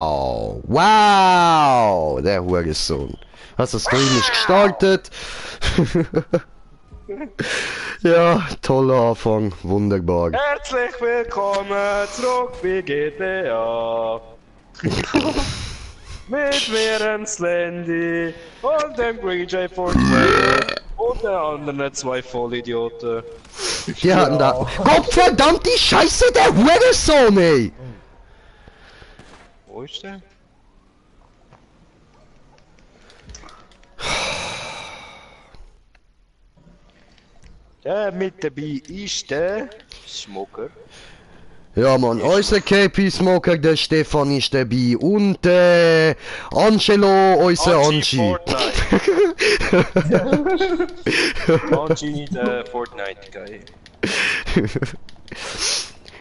Oh, wow, der Hurensohn. Also, Stream ist gestartet. Ja, toller Anfang, wunderbar. Herzlich willkommen zurück bei GTA. Mit mir, Slendy und dem Green J Fortnite und den anderen zwei Vollidioten. Die hatten da. Gottverdammt die Scheiße, der Hurensohn, ey! Wo ist der? Der mit dabei ist der Smoker. Ja, Mann, unser KP-Smoker, der Stefan ist dabei und Angelo, unser Angie. Angie, der Fortnite guy.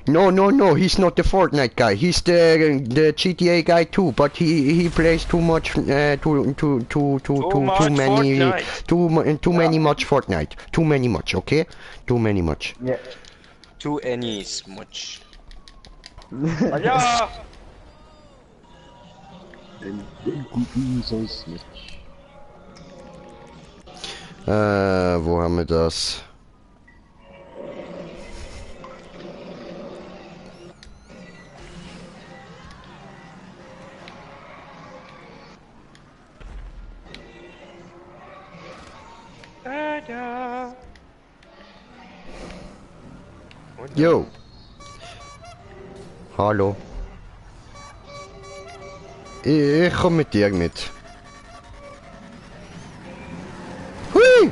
No, he's not the Fortnite guy. He's the GTA guy too, but he plays too much, too many much Fortnite. Too many much, okay? Too many much. Yeah. Too any much. Ah, ja! Wo haben wir das? Jo. Hallo. Ich komm mit dir mit. Hui!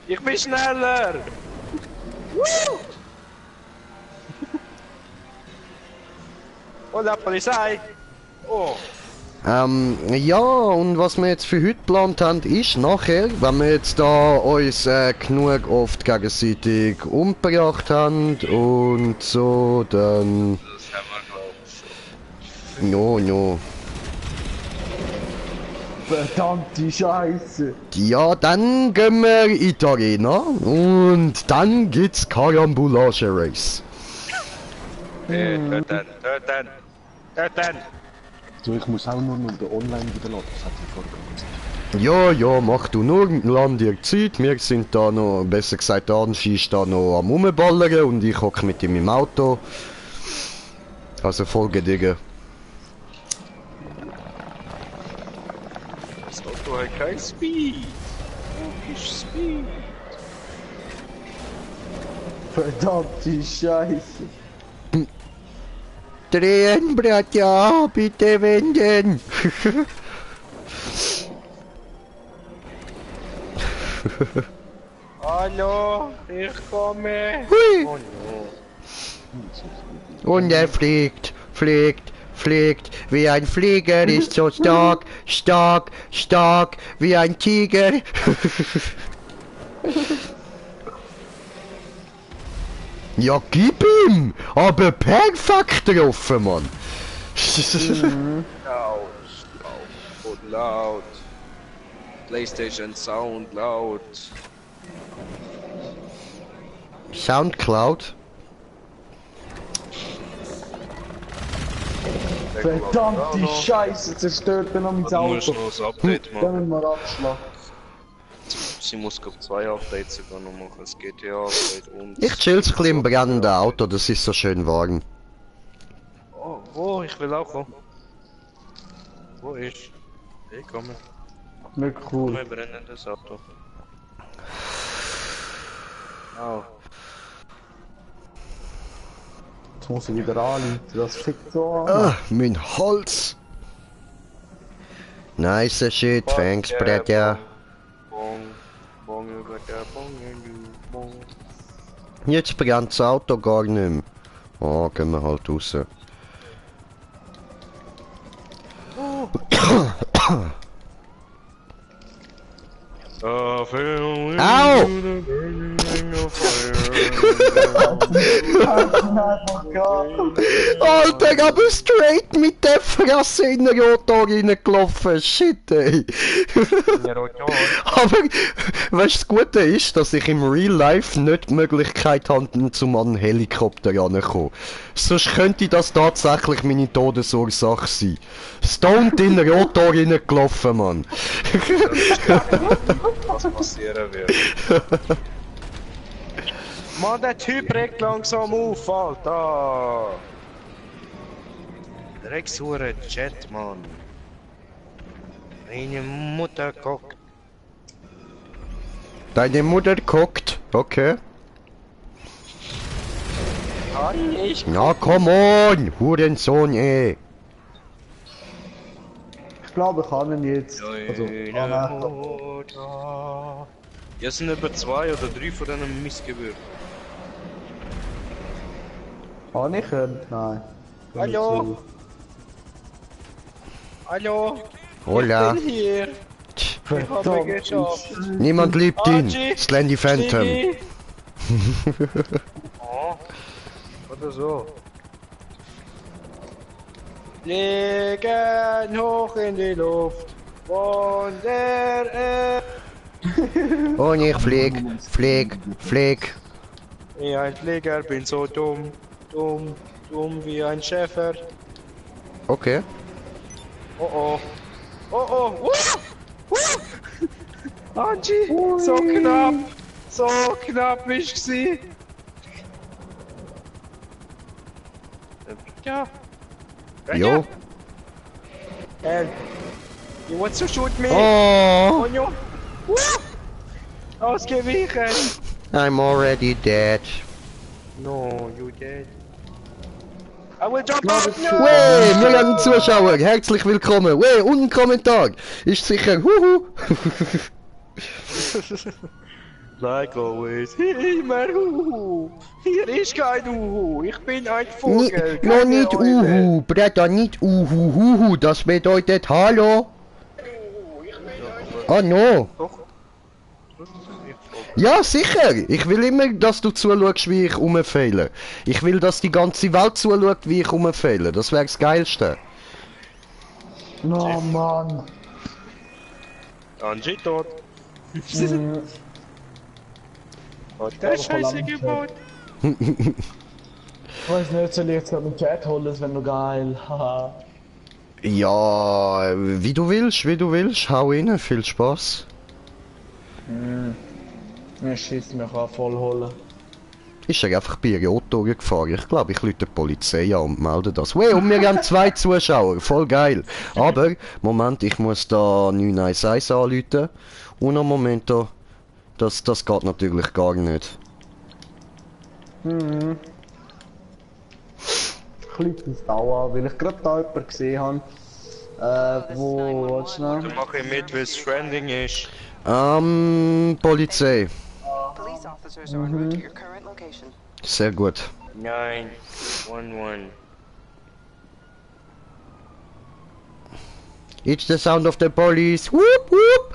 Ich bin schneller! Und la Polizei! Oh! Ja, und was wir jetzt für heute geplant haben, ist nachher, wenn wir jetzt da uns genug oft gegenseitig umgebracht haben und so, dann... Das haben wir glaub ich. No. Verdammte Scheiße. Ja, dann gehen wir in die Arena und dann gibt's Karambolage Race. Töten! So, ich muss auch nur noch den Online wieder laden, das hat ich vorher gesagt. Ja, mach du nur, land dir Zeit, wir sind da noch, besser gesagt, Angie ist da noch am Rumballern und ich hocke mit ihm im Auto. Also folge dir. Das Auto hat kein Speed! Wo ist Speed? Verdammte Scheiße. Drehen, Bratja, bitte wenden. Hallo, ich komme! Hui. Oh no! Und er fliegt, wie ein Flieger, ist so stark, wie ein Tiger. Ja, gib ihm! Aber perfekt getroffen, Mann! Laut. PlayStation Sound laut. Soundcloud? Verdammte Scheiße, zerstört mir noch mein Du musst Auto. noch das Update Dann machen. müssen wir abschlagen. Sie muss glaub 2 Updates sogar noch machen. Das GTA-Update und... Ich chill's ein bisschen im brennenden Auto, das ist so schön warm. Oh, ich will auch kommen. Wo ist? Ich komme. Nicht cool. Wir brennen das Auto. Au. Jetzt muss ich wieder anrufen, das fickt so an. Ah, mein Hals! Nice shit, thanks, Bratja. Bong, bong. Jetzt brennt das Auto gar nicht mehr. Oh, gehen wir halt raus. Au! Alter, aber straight mit der Fresse in den Rotor reingelaufen. Shit, ey. Aber, weißt du, das Gute ist, dass ich im Real Life nicht die Möglichkeit habe, zum an einen Helikopter ranzukommen. sonst könnte das tatsächlich meine Todesursache sein. Stoned in den Rotor reingelaufen, Mann. Was passieren wird. Mann, der Typ regt langsam auf, Alter! Dreckshure Chat, Mann. Meine Mutter guckt. Deine Mutter guckt, okay. Kann ich? Na, come on, Hurensohn, ey. Ich glaube, ich kann ihn jetzt. Also, Deine Mutter. Hier sind über 2 oder 3 von diesen Missgebühren. kann ich ihn? Nein. Bin Hallo? nicht Hallo? Hola. Ich bin hier. so. Ich habe geschafft. Niemand liebt ihn. Archie, Slendy Phantom. Stevie. Oh. Oder so. Fliegen hoch in die Luft. Von der Erde. Und ich flieg. Wie ein Flieger, bin so dumm. Dumm wie ein Schäfer. Okay. Oh oh. Oh oh. Angie, so knapp. So knapp ist sie. Ja. Jo. And you want to shoot me? Oh, On you. Ausgewichen. I'm already dead. No, you dead. I will jump out. No. Wey, wir haben Zuschauer. Herzlich willkommen. Wey, und ein Kommentar. Ist sicher. Huhu. Like always. Immer Uhu. Hier ist kein Uhu. Ich bin ein Vogel. Noch nicht Uhu, Bretta, nicht Uhu, Huhu. Das bedeutet Hallo. Oh no. Doch. Ja, sicher. Ich will immer, dass du zuschaust, wie ich rumfehle. Ich will, dass die ganze Welt zuschaut, wie ich rumfehle. Das wäre das Geilste. Oh Mann. Angie tot. Ich Der Scheiße gebaut. Ich weiß nicht, soll ich jetzt gerade einen Chat holen, das wäre noch geil. Haha. Ja, wie du willst. Hau rein, viel Spaß. Ja, schießt mich an, voll holen. Ist er einfach bei Rot gefahren. Ich glaube, ich rufe die Polizei an und melde das. Wey, und wir haben 2 Zuschauer. Voll geil. Aber, Moment, ich muss da 911 anrufen. Und am Moment da. Das geht natürlich gar nicht. Ich rufe das Dauer, weil ich gerade da jemanden gesehen habe. Warte schnell. Dann mache ich mit, weil es trending ist. Polizei. Police officers are en route to your current location. Sehr gut. 911. It's the sound of the police. Whoop, whoop.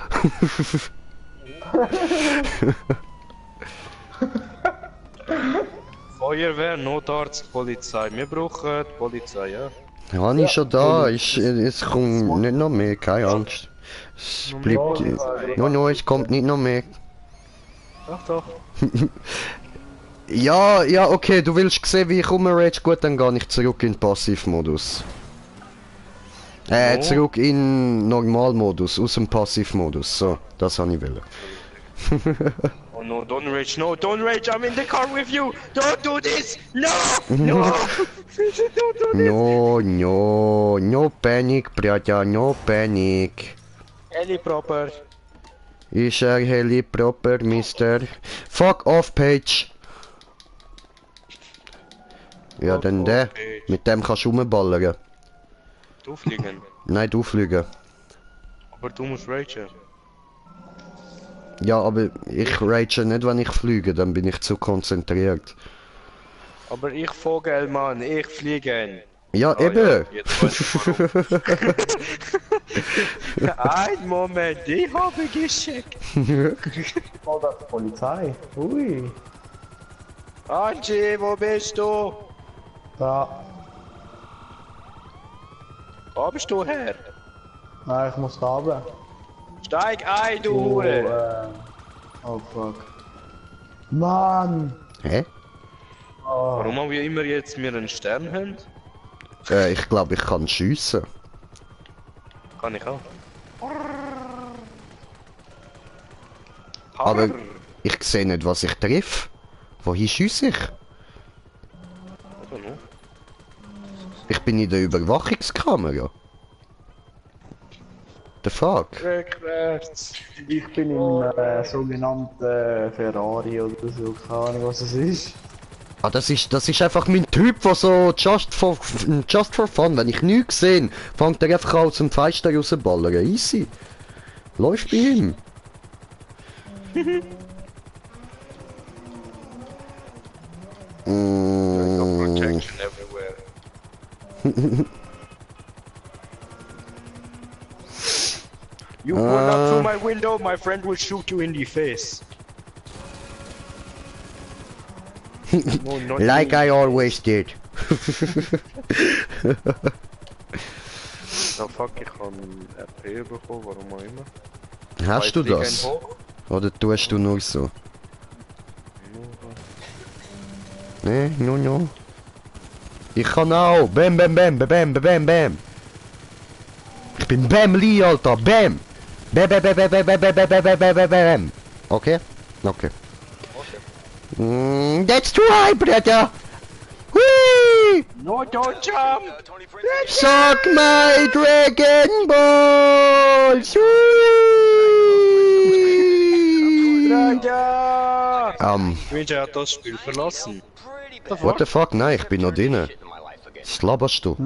Feuerwehr, Notarzt, Polizei. Wir brauchen die Polizei, ja? Ja, ich schon da. Es kommt nicht noch mehr. Keine Angst. Es bleibt... No, es kommt nicht noch mehr. Doch. Ja, okay, du willst sehen, wie ich rumrage, gut, dann gehe ich zurück in Passivmodus. Oh. Zurück in Normalmodus, aus dem Passivmodus, so, das habe ich wollen. Oh no, don't rage, I'm in the car with you! Don't do this! No! No! Don't do this! No panic, Bratja, no panic. Ellie proper. Ist er heli proper, Mister? Fuck off, Page! Ja, Fuck dann off, der. Page. Mit dem kannst du rumballern. Du fliegen. Nein, du fliegen. Aber du musst ragen. Ja, aber ich rage nicht, wenn ich fliege, dann bin ich zu konzentriert. Aber ich Vogel, Mann, ich fliegen. Ja, Ah, eben! ja, jetzt weißt du warum. Ein Moment, ich habe geschickt. Oh, das ist Polizei. Ui. Angie, wo bist du? Da. Wo bist du her? Nein, ich muss da runter. Steig ein, du Hure! Oh fuck. Mann! Hä? Oh Warum haben wir immer jetzt mir einen Stern haben? Ich glaube, ich kann schiessen. Kann ich auch. Aber ich sehe nicht, was ich treffe. Wohin schiesse ich? I don't know. Ich bin in der Überwachungskamera. The fuck? Rückwärts. Ich bin im sogenannten Ferrari oder so, keine Ahnung was es ist. Ah, das ist einfach mein Typ, der so just for fun, wenn ich nichts sehe, fängt er einfach aus dem Fenster rauszuballern. Easy. Läuft bei ihm. Protection everywhere. You pull up through my window, my friend will shoot you in the face. No, not Like me. I always did. Na fuck, ich kann RP bekommen, warum auch immer. Hast du Ich flieg das? einen hoch. Oder tust du nur so? Ne, no. Ich kann auch. Bam, bam, bam, bam, bam, bam, bam. Ich bin Bam Lee, Alter. Bam. Bam, bam, bam, bam, bam, bam, bam, bam, bam, bam, bam, bam. Okay? Okay. That's too high, brother. Whee! No, don't jump! Suck my Dragon Balls! Whee! Ja! Um, hat das Spiel verlassen. what the fuck? Nein, ich bin noch drinnen. Was laberst du?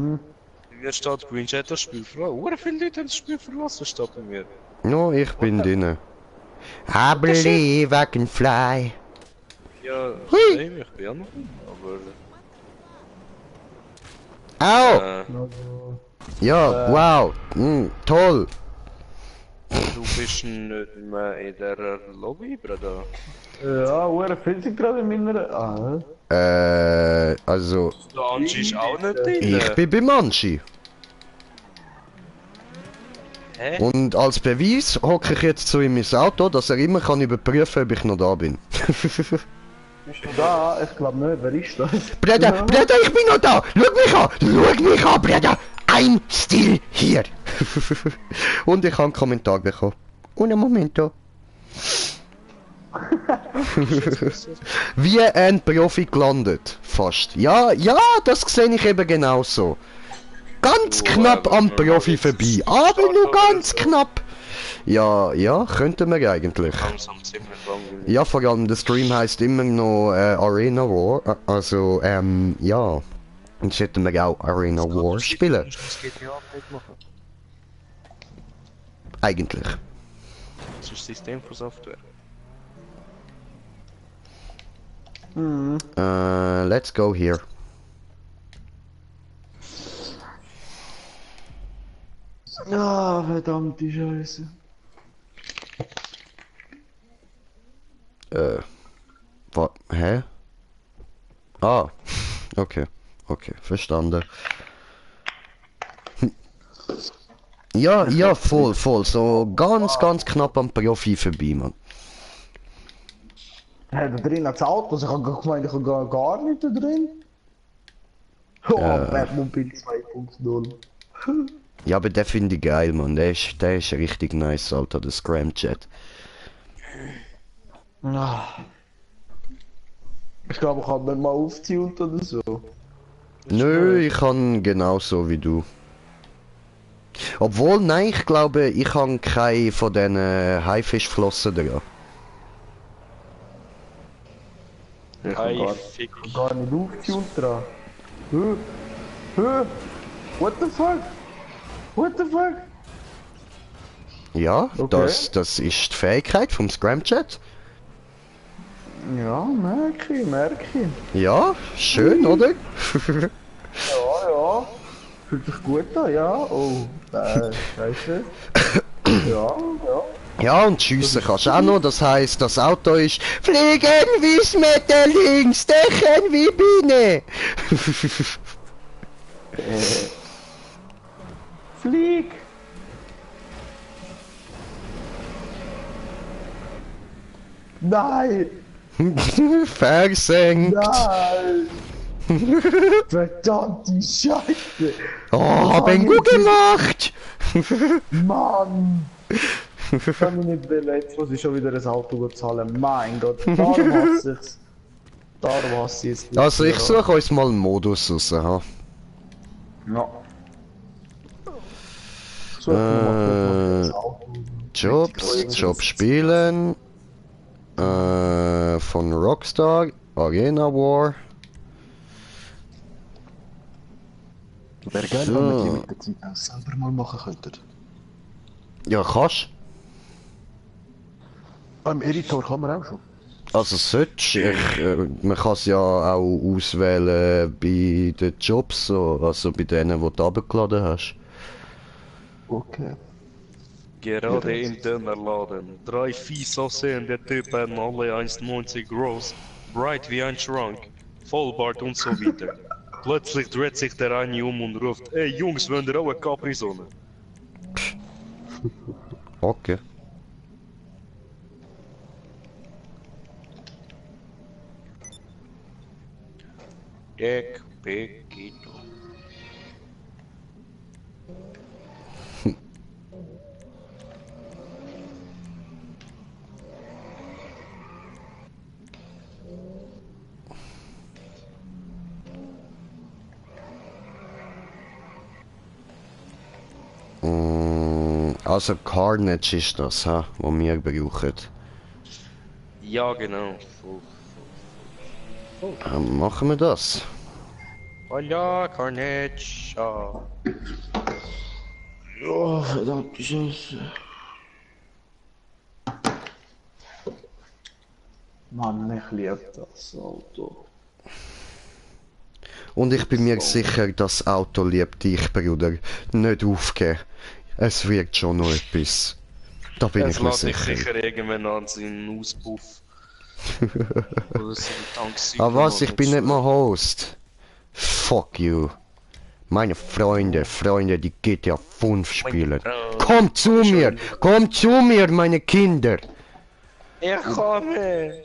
Mir steht Green hat das Spiel verlassen. Oder viele Leute haben das Spiel verlassen, steht bei mir. No, ich bin drinnen. I believe I can fly. Ja, Hui. same, ich bin ja noch drin, aber... Au! Ja, wow. Toll. Du bist nicht mehr in der Lobby, Bruder. Ja, woher viel sind gerade in meiner... Ah, Also, Der Angie ist auch nicht drin. ich bin bei Manchi. Hä? Und als Beweis hocke ich jetzt so in mein Auto, dass er immer kann überprüfen, ob ich noch da bin. bist du da? Ich glaube nicht, wer ist das? Bruder, Bruder, ich bin noch da! Schau mich an! Schau mich an, Bruder! I'm still here! Und ich habe einen Kommentar bekommen. Un momento. Wie ein Profi gelandet. Fast. Ja, das sehe ich eben genauso. Ganz knapp am Profi vorbei. Aber nur ganz knapp. Ja, könnten wir eigentlich. Langsam ziemlich lang. Ja, vor allem der Stream heißt immer noch Arena War. Also, ja. Und sollten wir auch Arena War spielen. Das GTA-Update machen. Eigentlich. Das ist System für Software. Let's go here. Ah, verdammte Scheiße. Was? Hä? Ah, okay, verstanden. Ja, voll, so ganz knapp am Profi vorbei, man. Da drin hat das Auto, also ich habe gemeint, ich habe gar nicht da drin. Oh, Batmobil 2.0. Ja, aber der finde ich geil, man. Der ist richtig nice, Alter, der Scramjet. Ah. Ich glaube, ich kann mir mal aufziehen oder so. Nö, ich kann genauso wie du. Obwohl, nein, ich glaube, ich habe keine von diesen Haifischflossen dran. Ich Ei, kann fick. gar nicht aufziehen dran. What the fuck? What the fuck? Ja, Okay. das ist die Fähigkeit vom Scramjet. Ja, merke ich. Ja, schön, oder? Ja. Fühlt sich gut an, ja. Oh, scheiße. Ja. Ja, und schiessen kannst du auch noch, das heisst, das Auto ist Fliegen wie Schmetterling, stechen wie Biene. Flieg! Nein! Versenkt! Nein! Verdammte Scheiße! Oh, hab ihn gut gemacht! Mann! Kann ich nicht will, jetzt muss ich schon wieder ein Auto zahlen. Mein Gott, darum hasse ich's. Darum hasse ich es. Also ich suche uns mal einen Modus raus, ha. Ja. Such mir mal das Auto. Jobs spielen. Von Rockstar, Arena War. Wäre geil, So. wenn wir die mit der Zeit auch selber mal machen könnten. Ja, kannst. Beim Editor kann man auch schon. Also solltest man kann es ja auch auswählen bei den Jobs, so, also bei denen, die du runtergeladen hast. Okay. Gerade interner Laden. 3 fies aussehende Typen, alle 1,90 groß, bright wie ein Schrank, Vollbart und so weiter. Plötzlich dreht sich der eine um und ruft, ey Jungs, wollt ihr auch eine Capri-Sonne? Okay. Ek, Pekito. Also Carnage ist das, ha, was wir brauchen. Ja, genau. Machen wir das. Hola, Carnage. Ah. Oh, verdammte Scheiße. Mann, ich liebe das Auto. Und ich bin mir sicher, das Auto liebt dich, Bruder. Nicht aufgeben. Es wird schon noch etwas. Da bin Es ich mir lässt dich sicher. sicher irgendwann an seinen Auspuff. Oder seinen Tankcycle Aber was, ich oder bin so. nicht mal Host. Fuck you. Meine Freunde, die GTA 5 spielen. Kommt zu mir! Kommt zu mir, meine Kinder! Ich komme!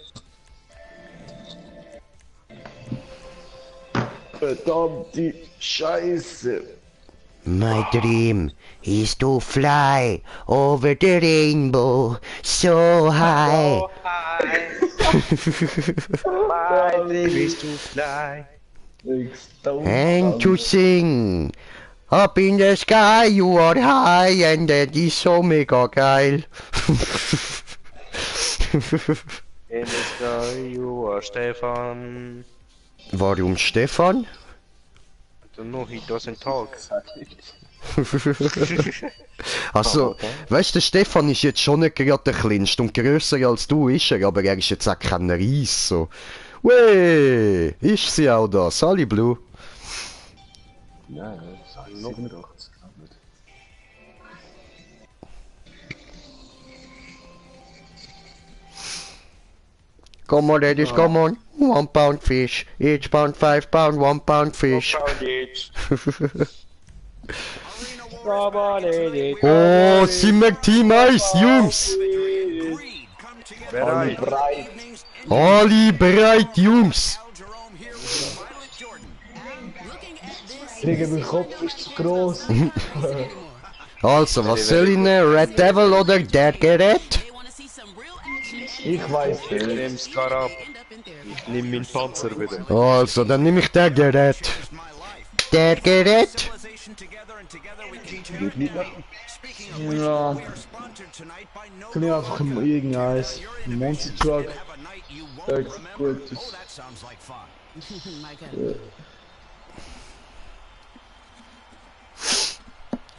Verdammte Scheiße. My dream is to fly over the rainbow so high. My dream is to fly. And to sing. Up in the sky you are high and that is so mega geil. In the sky you are Stefan. Warum Stefan? I don't know, he doesn't talk. Also, weißt du, Stefan ist jetzt schon nicht gerade der kleinste und grösser als du ist er, aber er ist jetzt auch kein Ries, so. Weh, ist sie auch da, Sally Blue? Ja, das heißt 87, glaube ich nicht. Come on ladies, come on. 1 pound fish, each pound 5 pound, 1 pound fish. Oh, sind wir Team Eis, Jungs! Bereit. Alle bereit, Jungs! Digga, mein Kopf ist zu gross. Also, was soll ich nehmen? Red Devil oder Dead Gerät? Ich weiß Ich nicht. nehm's gar ab. Ich nehm meinen Panzer wieder. Also, dann nehme ich der Gerät. Der Gerät? Ja. Kann ich einfach irgendeins. Ein Monster Truck. Gut ist.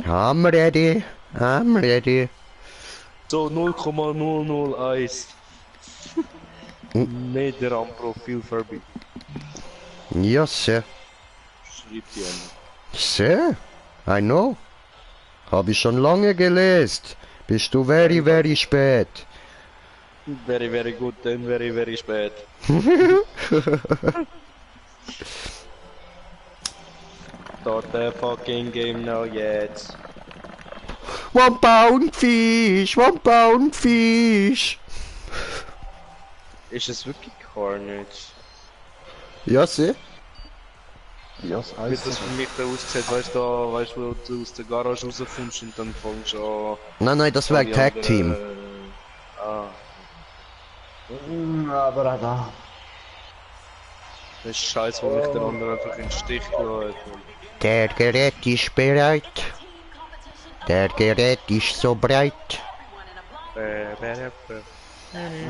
I'm ready. I'm ready. So 0,001 Meter am Profil vorbei. Ja, sir. Schreibt die an. Sir? I know. Hab ich schon lange gelesen. Bist du very, very spät. Very, very good and very, very spät. Start the fucking game now jetzt. 1 pound fish, 1 pound fish. Ist es wirklich Carnage. Ja, sieh. Ja, das Wie das Eis. für mich da aussieht, weißt du, wo du aus der Garage rauskommst und dann fängst du an... Nein, das wäre die Tag anderen, Team. Ah, Aber da. das ist scheiße, wo mich der andere einfach in den Stich gelassen hat. Der Gerät ist bereit. Der Gerät ist so breit.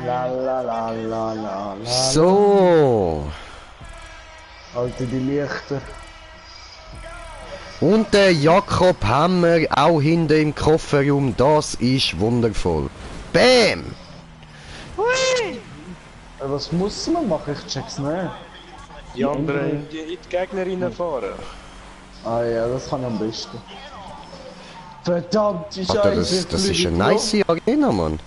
La la la la la la. So. Alter, die Lichter. Und der Jakob Hammer auch hinter im Kofferraum. Das ist wundervoll. Bam! Was muss man machen? Ich check's nicht. Die anderen in die Gegnerinnen fahren. Ah ja, das kann ich am besten. Verdammt, die Scheiße. Alter, das ist eine nice Arena, Mann.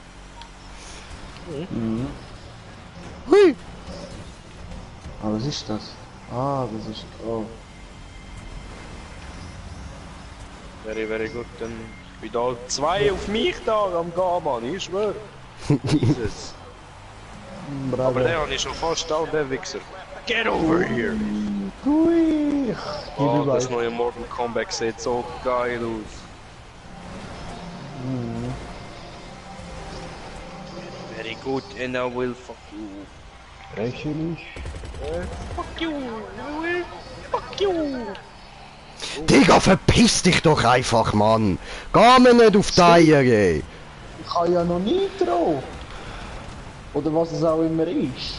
Hui! Ah, was ist das? Ah, das ist... Oh. Very gut, dann bin da 2 auf mich da am gehen, Mann, ich schwör. Jesus. Aber der habe ich schon fast da, der Wichser. Get over here! Hui. Oh, das neue Mortal Kombat sieht so geil aus. Very good, and I will fuck you. Lächerlich. Fuck you, I will fuck you. Digga, verpiss dich doch einfach, Mann! Geh mir nicht auf die Eier, ey! Ich habe ja noch nie drauf. Oder was es auch immer ist.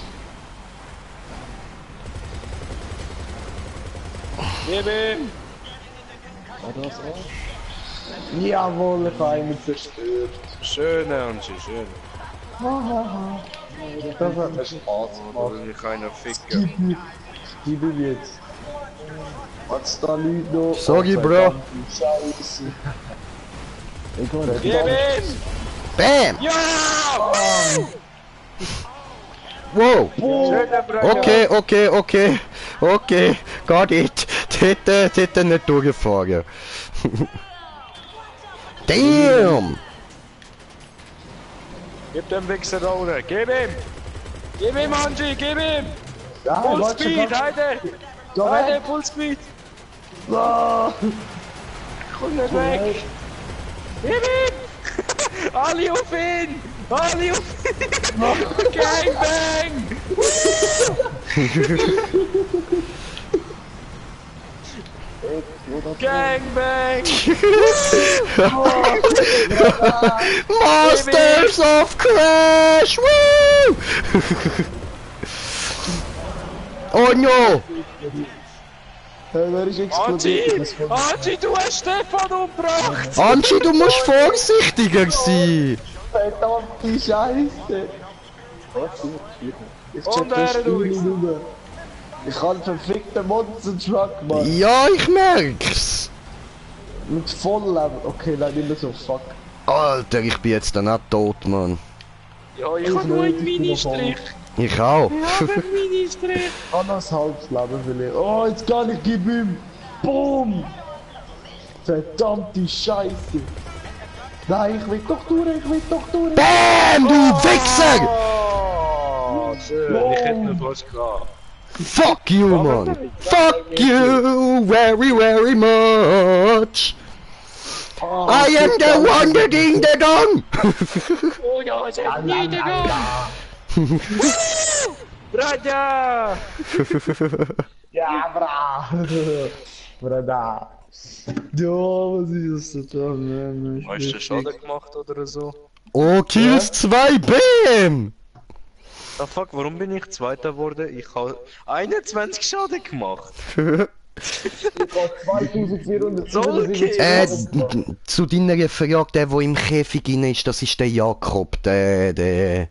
Gib ihm! War das auch? Jawohl, ich habe ihn zerstört. Schön, Angie, schön. Das hat mir Spaß gemacht. Will mich einer ficken. Gib ihm jetzt. Was da Leute noch? Sorry, Bro. verdammte Scheiße. Ich war Gib ihm! Bam! Ja! Wow! Schöner Bruder! Okay, got it. Hätte nicht durchgefahren. Damn! Gib dem Wichser da unten, gib ihm! Gib ihm, Angie, gib ihm! Ja, Full warte, Speed, warte. Heide! Geh Heide, weg. Full Speed! Ah. Komm nicht weg! Gib ihm! Alle auf ihn! Alle auf ihn! Gangbang! Gangbang! Masters of Crash! Woo! Oh no! Wer ist explodiert? Angie! Angie, du hast Stefan umgebracht! Angie, du musst vorsichtiger sein! Verdammte Scheiße! Ich Und check das er Spiel durch. nicht mehr. Ich habe einen verfickten Monster Truck, Mann. Ja, ich merk's! Mit Vollleben. Okay, nein, nicht mehr so. Fuck. Alter, ich bin jetzt dann auch tot, Mann. Ja, ich hab nur einen Mini-Strich. Ich auch. Ich hab einen Mini-Strich. Ich habe noch ein halbes Leben verlieren. Oh, jetzt gar nicht, gib ihm! Boom! Verdammte Scheiße! Nein, ich will doch durch, ich will doch durch! Bam, du Wichser! Oh, schön. Ich hätte ihn fast gehabt. Fuck you, Mann! Fuck you very much! I am the one that ding the dong! Oh ja, es hat niedergegangen. Braja! Ja, bra! Brada! Ja, was ist das da? Hast du Schaden gemacht oder so? Oh, Kills 2, bam! Ah fuck, warum bin ich Zweiter geworden? Ich habe 21 Schaden gemacht. 2477 Zu deiner Frage, der im Käfig rein ist, das ist der Jakob, der...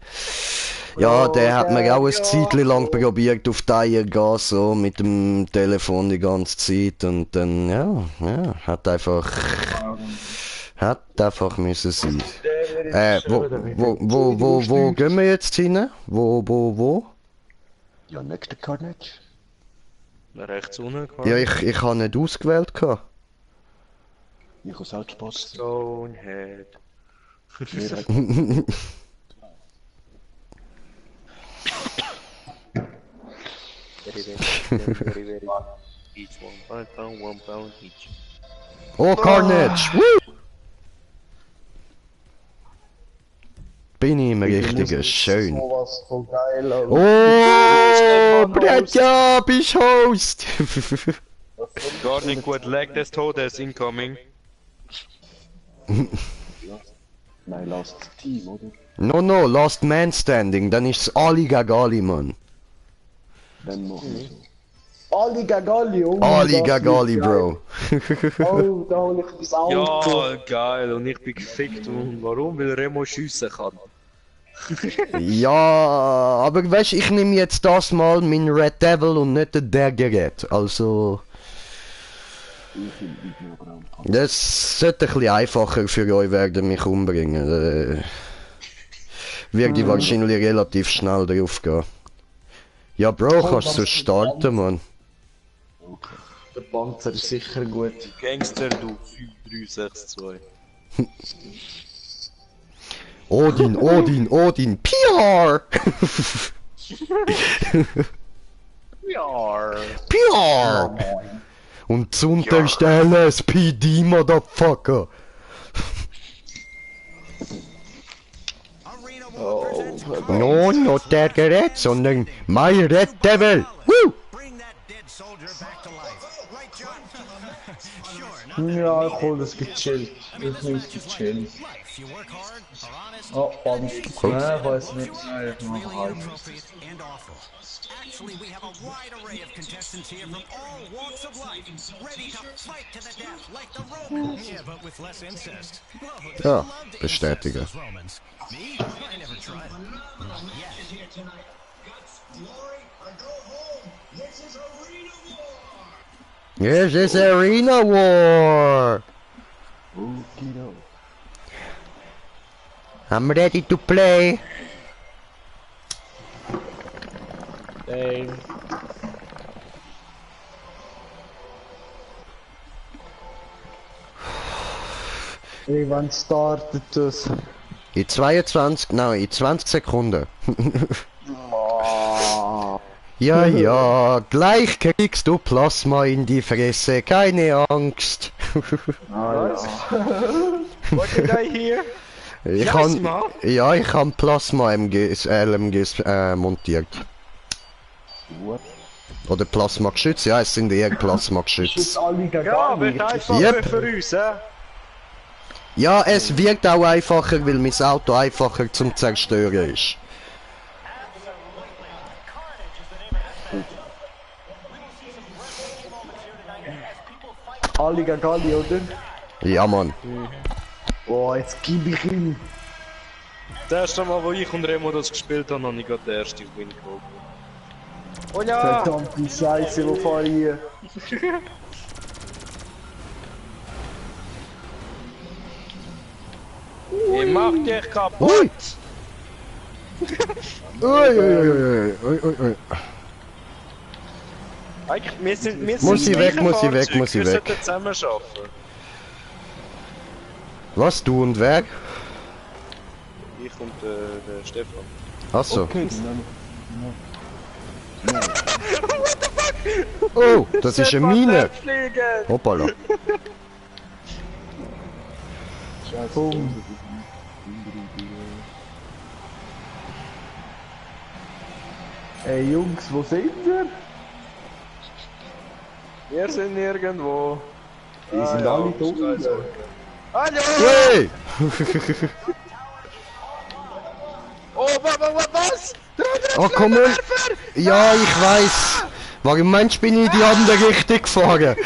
Ja, der hat mir auch ein Zeitchen lang probiert auf die Eier gehen, so mit dem Telefon die ganze Zeit und dann, ja, hat einfach müssen sein. Wo gehen wir jetzt hin? Wo? Ja, nächste Carnage. Rechts unten, klar. Ja, ich habe nicht ausgewählt gehabt. Ich habe selbst Spaß. Stonehead. very each one pound each. Oh, Carnage! Woo! Bin ich im Richtigen, schön. Sowas voll geil. Alter. Oh, Bretja, bist Host! Gar nicht gut, Lag des Todes incoming. Nein, Last Team, oder? No, Last Man Standing, dann ist's Ali gegen Ali, Mann. Dann machen wir so. Ali gegen Ali, oh Ali das gegen Ali, wird Bro. geil. Oh, da hol ich das Auto. Ja, geil, und ich bin gefickt. Und warum? Weil Remo schiessen kann. Ja, aber weißt, ich nehme jetzt das mal mein Red Devil und nicht der Gerät. Also, Ich finde die Programm. das sollte ein bisschen einfacher für euch werden, mich umbringen. Wird ich wahrscheinlich relativ schnell drauf gehen. Ja, Bro, kannst du starten, Mann. Der Panzer ist sicher gut. Gangster, du 5362. Odin, PR! Ja. PR! Und zu unterstellen, SPD, Motherfucker! No, not that Gerät, sondern my Red Devil! Woo! Ja, ich hol das gechillt. Ich nehme es gechillt. Oh, Panzer. Nein, ich weiß nicht. Nein, ich mach halt. Actually, we have a wide array of contestants here from all walks of life, ready to fight to the death like the Romans. Yeah, but with less incest. Well, they Ja, loved incest, bestätigen. those Romans. Me? I never tried. Yes, it's Arena War! Okido. I'm ready to play! Ey. Ey, wann startet das? In 22, nein, in 20 Sekunden. Ja, gleich kriegst du Plasma in die Fresse, keine Angst. What did I hear? Ich Plasma? ich kann Plasma LMGs montiert. What? Oder Plasma-Geschütze, ja, es sind eher Das Plasma-Geschütze. ist alle gegen Ja, alle. wird einfacher Yep. für uns, hä? Ja, es wirkt auch einfacher, weil mein Auto einfacher zum Zerstören ist. Alle gegen alle, oder? Ja, Mann. Boah, jetzt gib ich ihm. Das erste Mal, wo ich und Remo das gespielt haben, habe ich gerade den ersten Win geholt. Oh ja! Verdammte Scheiße, wo fahre ich hier? Ich mach dich kaputt! Ui! Ui. Eigentlich, wir sind Muss ich das weg, gleiche muss ich weg, Fahrzeug. muss ich Wir weg. sollten zusammen arbeiten. Was, du und wer? Ich und der Stefan. Achso. Okay, dann. Oh, das ist eine Mine. Fliegen! Hoppala. Boom. Ey Jungs, wo sind wir? Wir sind nirgendwo. Die sind alle tot. Hallo! Hey! Oh, was? Oh, komm on. Ja, ich weiß. Warum meinst du, bin ich in die andere Richtung gefahren?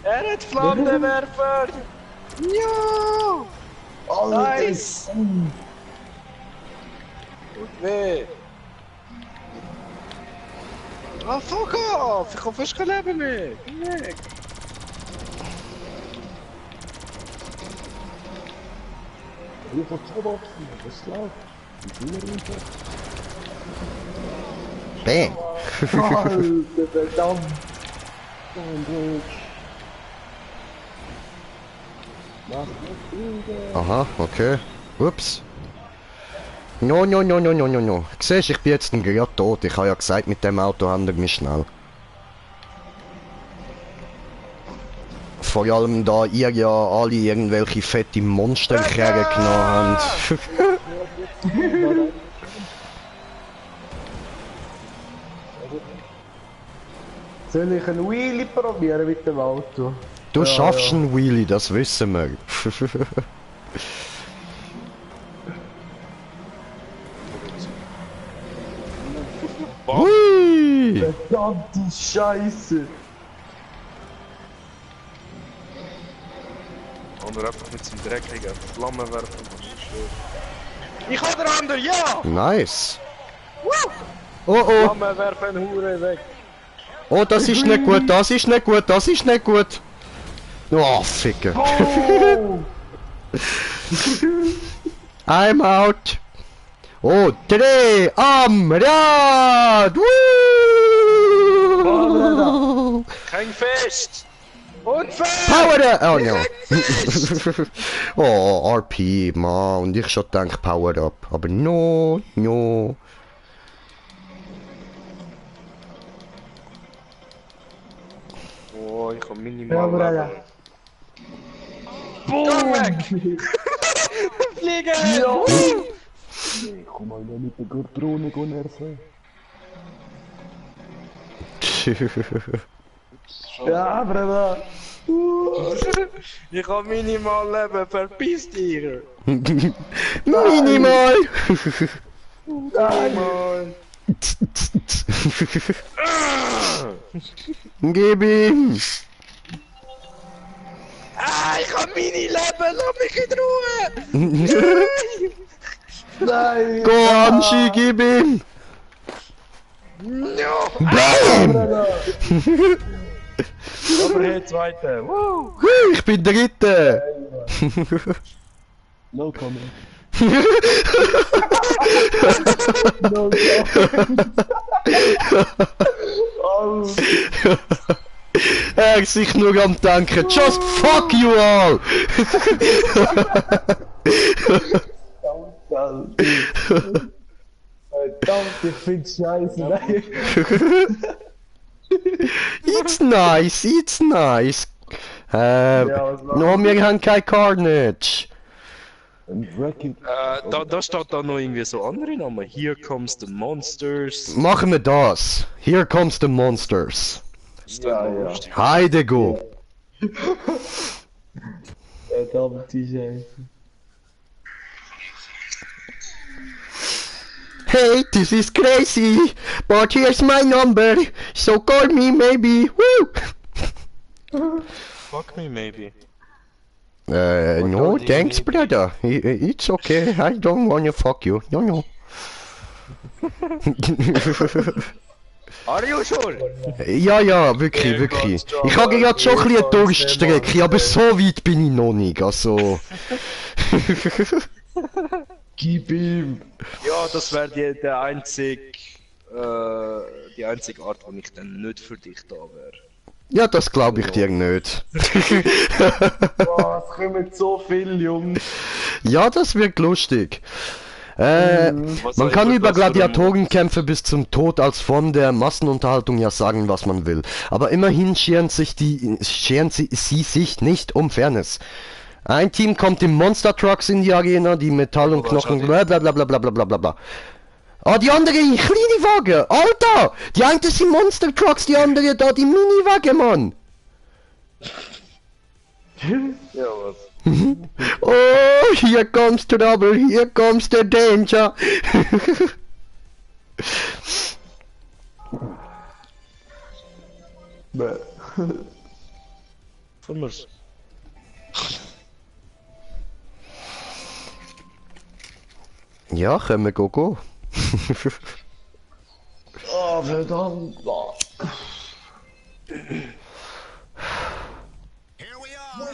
Er hat Flammenwerfer! Ja! Nice! Gut weh! Ah, fuck off! Ich hab fast kein Leben mehr! Geh weg! Ich hab so wachsen, das läuft. Bam. Alter, verdammt. Aha, okay. Ups. No, no, no, no, no, no, no. Siehst, ich bin jetzt gerade tot. Ich habe ja gesagt, mit dem Auto handelt mich schnell. Vor allem da ihr ja alle irgendwelche fette Monsterkerren genommen habt. Soll ich einen Wheelie probieren mit dem Auto? Du schaffst einen Wheelie, das wissen wir. Hui! Verdammte Scheiße! Andere einfach mit seinem dreckigen Flammenwerfer. Ich hab den anderen, ja! Nice! Oh oh! Flammenwerfer, Hure weg! Oh, das ist nicht gut, das ist nicht gut, das ist nicht gut! Oh, Ficker! Oh! I'm out! Oh, Dreh am Rad! Woo! Kein Fest! Und Fest! Power up! Oh no! Oh, RP, man, und ich schon denk Power up, aber no, no. Oh, ich hab Ja, minimal Bruder. Leben. Boom! Weg! Fliegen! Ja! Komm mal mit der Drohne ersetzen. Ja, Bruder! Ich hab minimal Leben, verpiss dich! Minimal! Mann! Gib ihm! Ah, ich hab Mini-Leben, lass mich in Ruhe! Nein! Go on, Ski, gib ihm! No! Bam! Aber hey, Zweite! Woo! Ich bin Dritte! No comment. No, oh, Er ist sich nur am Danken. Just fuck you all! verdammt, ich find's scheiße. Nein. It's nice, it's nice. was war No, wir haben kein Carnage. And Wreck-It. Da steht da noch irgendwie so andere Namen. Here comes the monsters. Machen wir das. Here comes the monsters. Ist dann noch lustig. Heide go. verdammte Scheiße. Hey, this is crazy, but here's my number, so call me maybe. Woo! Fuck me, maybe. No, thanks, brother. It's okay. I don't wanna fuck you. No, no. Are you sure? Ja, wirklich, wirklich. Ich habe gerade schon ein bisschen eine Durststrecke, aber so weit bin ich noch nicht, also... Gib ihm! Ja, das wäre die einzige Art, wo ich dann nicht für dich da wäre. Ja, das glaube ich dir nicht. Boah, es kommen so viele Jungs. Ja, das wird lustig. Was Man auch kann immer über das für ein Gladiatorenkämpfe bis zum Tod als Form der Massenunterhaltung ja sagen, was man will. Aber immerhin scheren sie sich nicht um Fairness. Ein Team kommt in Monster Trucks in die Arena, die Metall und Knochen, bla bla bla bla bla bla bla bla bla. Ah, die andere in kleine Wagen! Alter! Die eine sind Monster Trucks, die andere da die Mini-Wagen, Mann! Ja, was? Oh, here comes trouble, here comes the danger! Bäh. Von mir's. Ja, können wir go. Oh, verdammt. Oh. Here we are. The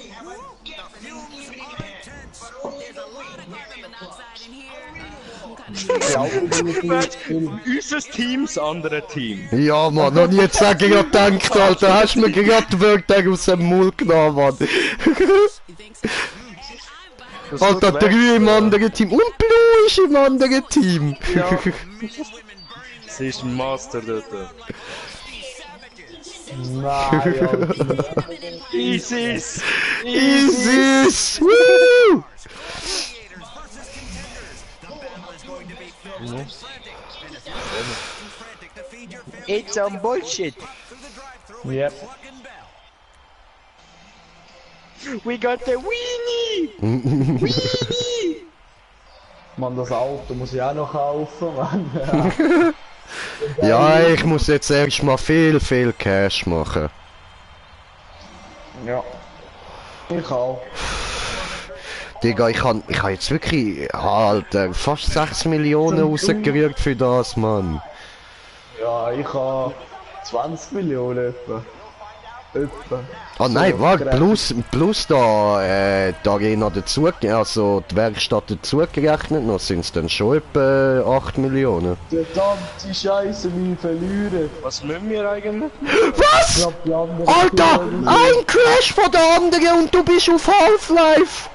fumes are intense. There's a lot of carbon monoxide in here. Unser Team, das andere Team. Ja, Mann, und jetzt sag ich gerade gedacht, Alter, hast du mir gerade die Wörter aus dem Mund genommen, Mann. You think so? And I Das Alter, tut 3 weh. im anderen Team. Und Blue ist im anderen Team. Ja. Sie ist ein Master dort. Nein, Alter. Isis! Isis! Woo! It's some bullshit! Yep. We got the weenie! Mann, das Auto muss ich auch noch kaufen, Mann. Ja, ich muss jetzt erstmal viel Cash machen. Ja. Ich auch. Digga, ich han jetzt wirklich, Alter, fast 6 Millionen rausgerührt für das, Mann. Ja, ich habe 20 Millionen etwa. Etwa. Ah nein, So, warte, gerechnet. plus da, die Arena dazu, also die Werkstatt dazu gerechnet, noch sind es dann schon etwa 8 Millionen. Verdammte Scheiße, wir verlieren. Was müssen wir eigentlich? Ich Was? glaub, die anderen Alter, verlieren. ein Crash von der anderen und du bist auf Half-Life!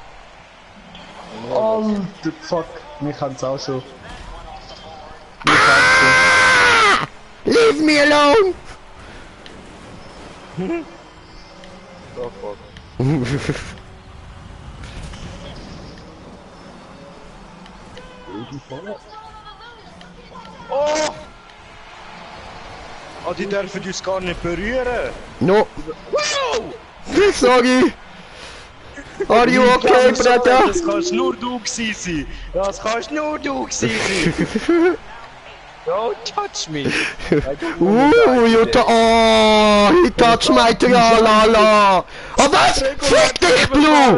Alter, fuck. Wir können es auch schon. Wir können Leave me alone! Oh fuck. Oh! Oh, die dürfen uns gar nicht berühren! No, Wow! sorry! Are you okay, Brother? Das kannst nur du gewesen sein! Das kannst nur du gewesen sein! Don't touch me! Ooh, he touched my Tralala! Oh was? Fick dich, Blue!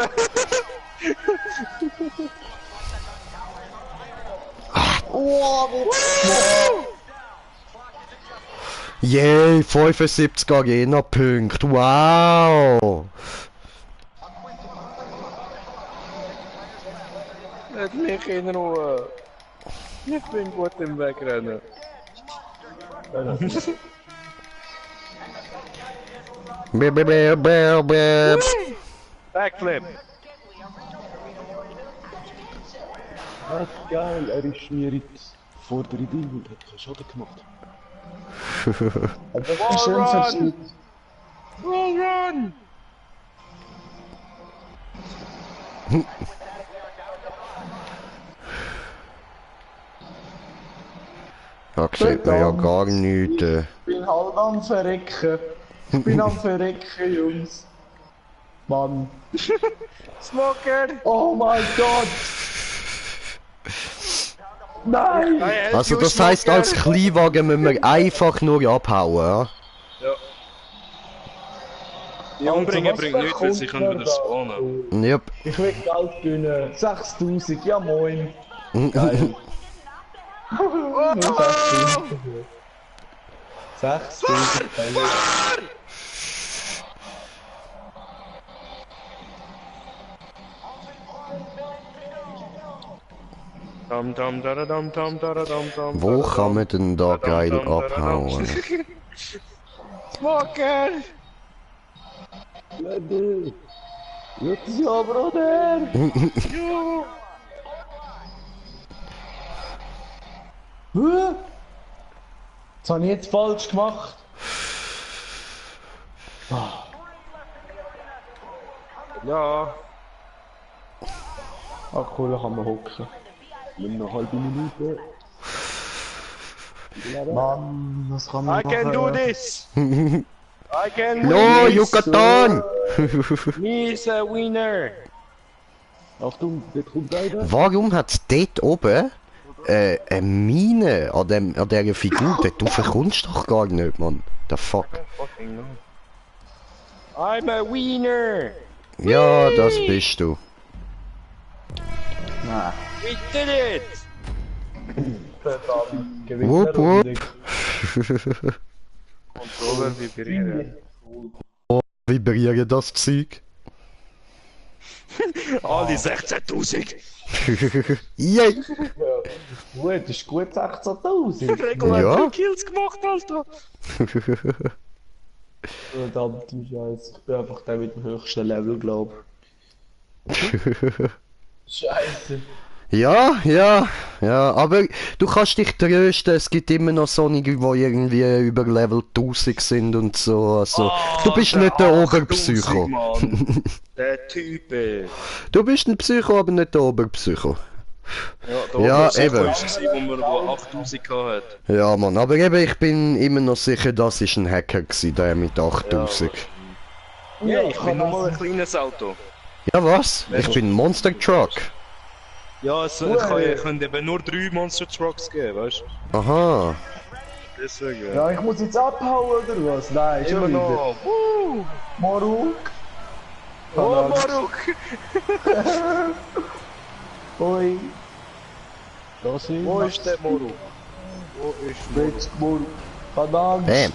Yay, 75 Arena-Punkte, wow! Lass mich in Ruhe! Ich bin gut im Wegrennen. Backflip! Ah, geil, er ist mir jetzt vor der Idee und hat keinen Schaden gemacht. Aber das ist schön verstanden. Wall run! Da sieht man ja gar nichts. Ich bin halt am Verrecken. Ich bin am Verrecken, Jungs. Mann. Smoker! Oh mein Gott! Nein! Also das heisst, als Kleinwagen müssen wir einfach nur abhauen, ja? Die umbringen Also, was bringt nichts, weil sie bekommt können man wieder da? spawnen. Yep. Ich will Geld gewinnen. 6000, ja moin. Geil. Nur 6000. 6000. geil. Dam dam dara dam dam dara dam dam. Wo kann man denn da geil abhauen? Smoker! Ja, Bruder! Jo! Hä? Das habe ich jetzt falsch gemacht. Ja! Ah cool, da kann man hocken. Nur noch eine halbe Minute. Mann, das kann man I can do this! I can No, win this! Yucatan! He's a winner! Achtung, dort kommt einer. Warum hat dort oben eine Mine an dieser Figur? Du verkommst doch gar nicht, Mann. The fuck? Fucking no. I'm a winner! Ja, das bist du. Nein. We did it! Verdammt. Wupp, wupp. Controller vibrieren. Vibrieren das Zeug? Alle 16.000! Yay! Gut, ist gut 16.000. Regular Ja. Kills gemacht, Alter! Verdammte Scheiße. Ich bin einfach der mit dem höchsten Level, glaub. Scheiße. Ja, aber du kannst dich trösten, es gibt immer noch solche, die irgendwie über Level 1000 sind und so, also, du bist nicht der Oberpsycho. Mann. Der Typ, ey. Du bist ein Psycho, aber nicht der Oberpsycho. Ja, der Ja, Oberpsycho eben. ist es, wo 8000 hat. Ja, Mann, aber eben, ich bin immer noch sicher, das ist ein Hacker gewesen, der mit 8000. Ja, ich bin nur mal ein kleines Auto. Ja, was? Ich bin ein Monster Truck. Ja, es könnte eben nur 3 Monster Trucks geben, weißt du? Aha. Deswegen. Ja, ich muss jetzt abhauen oder was? Nein, schon Immer wieder. noch. Maruk. Oh, Maruk! Hoi. Da sind Wo ist der Maruk? Wo ist Maruk? Jetzt Maruk. Keine Angst. Bam.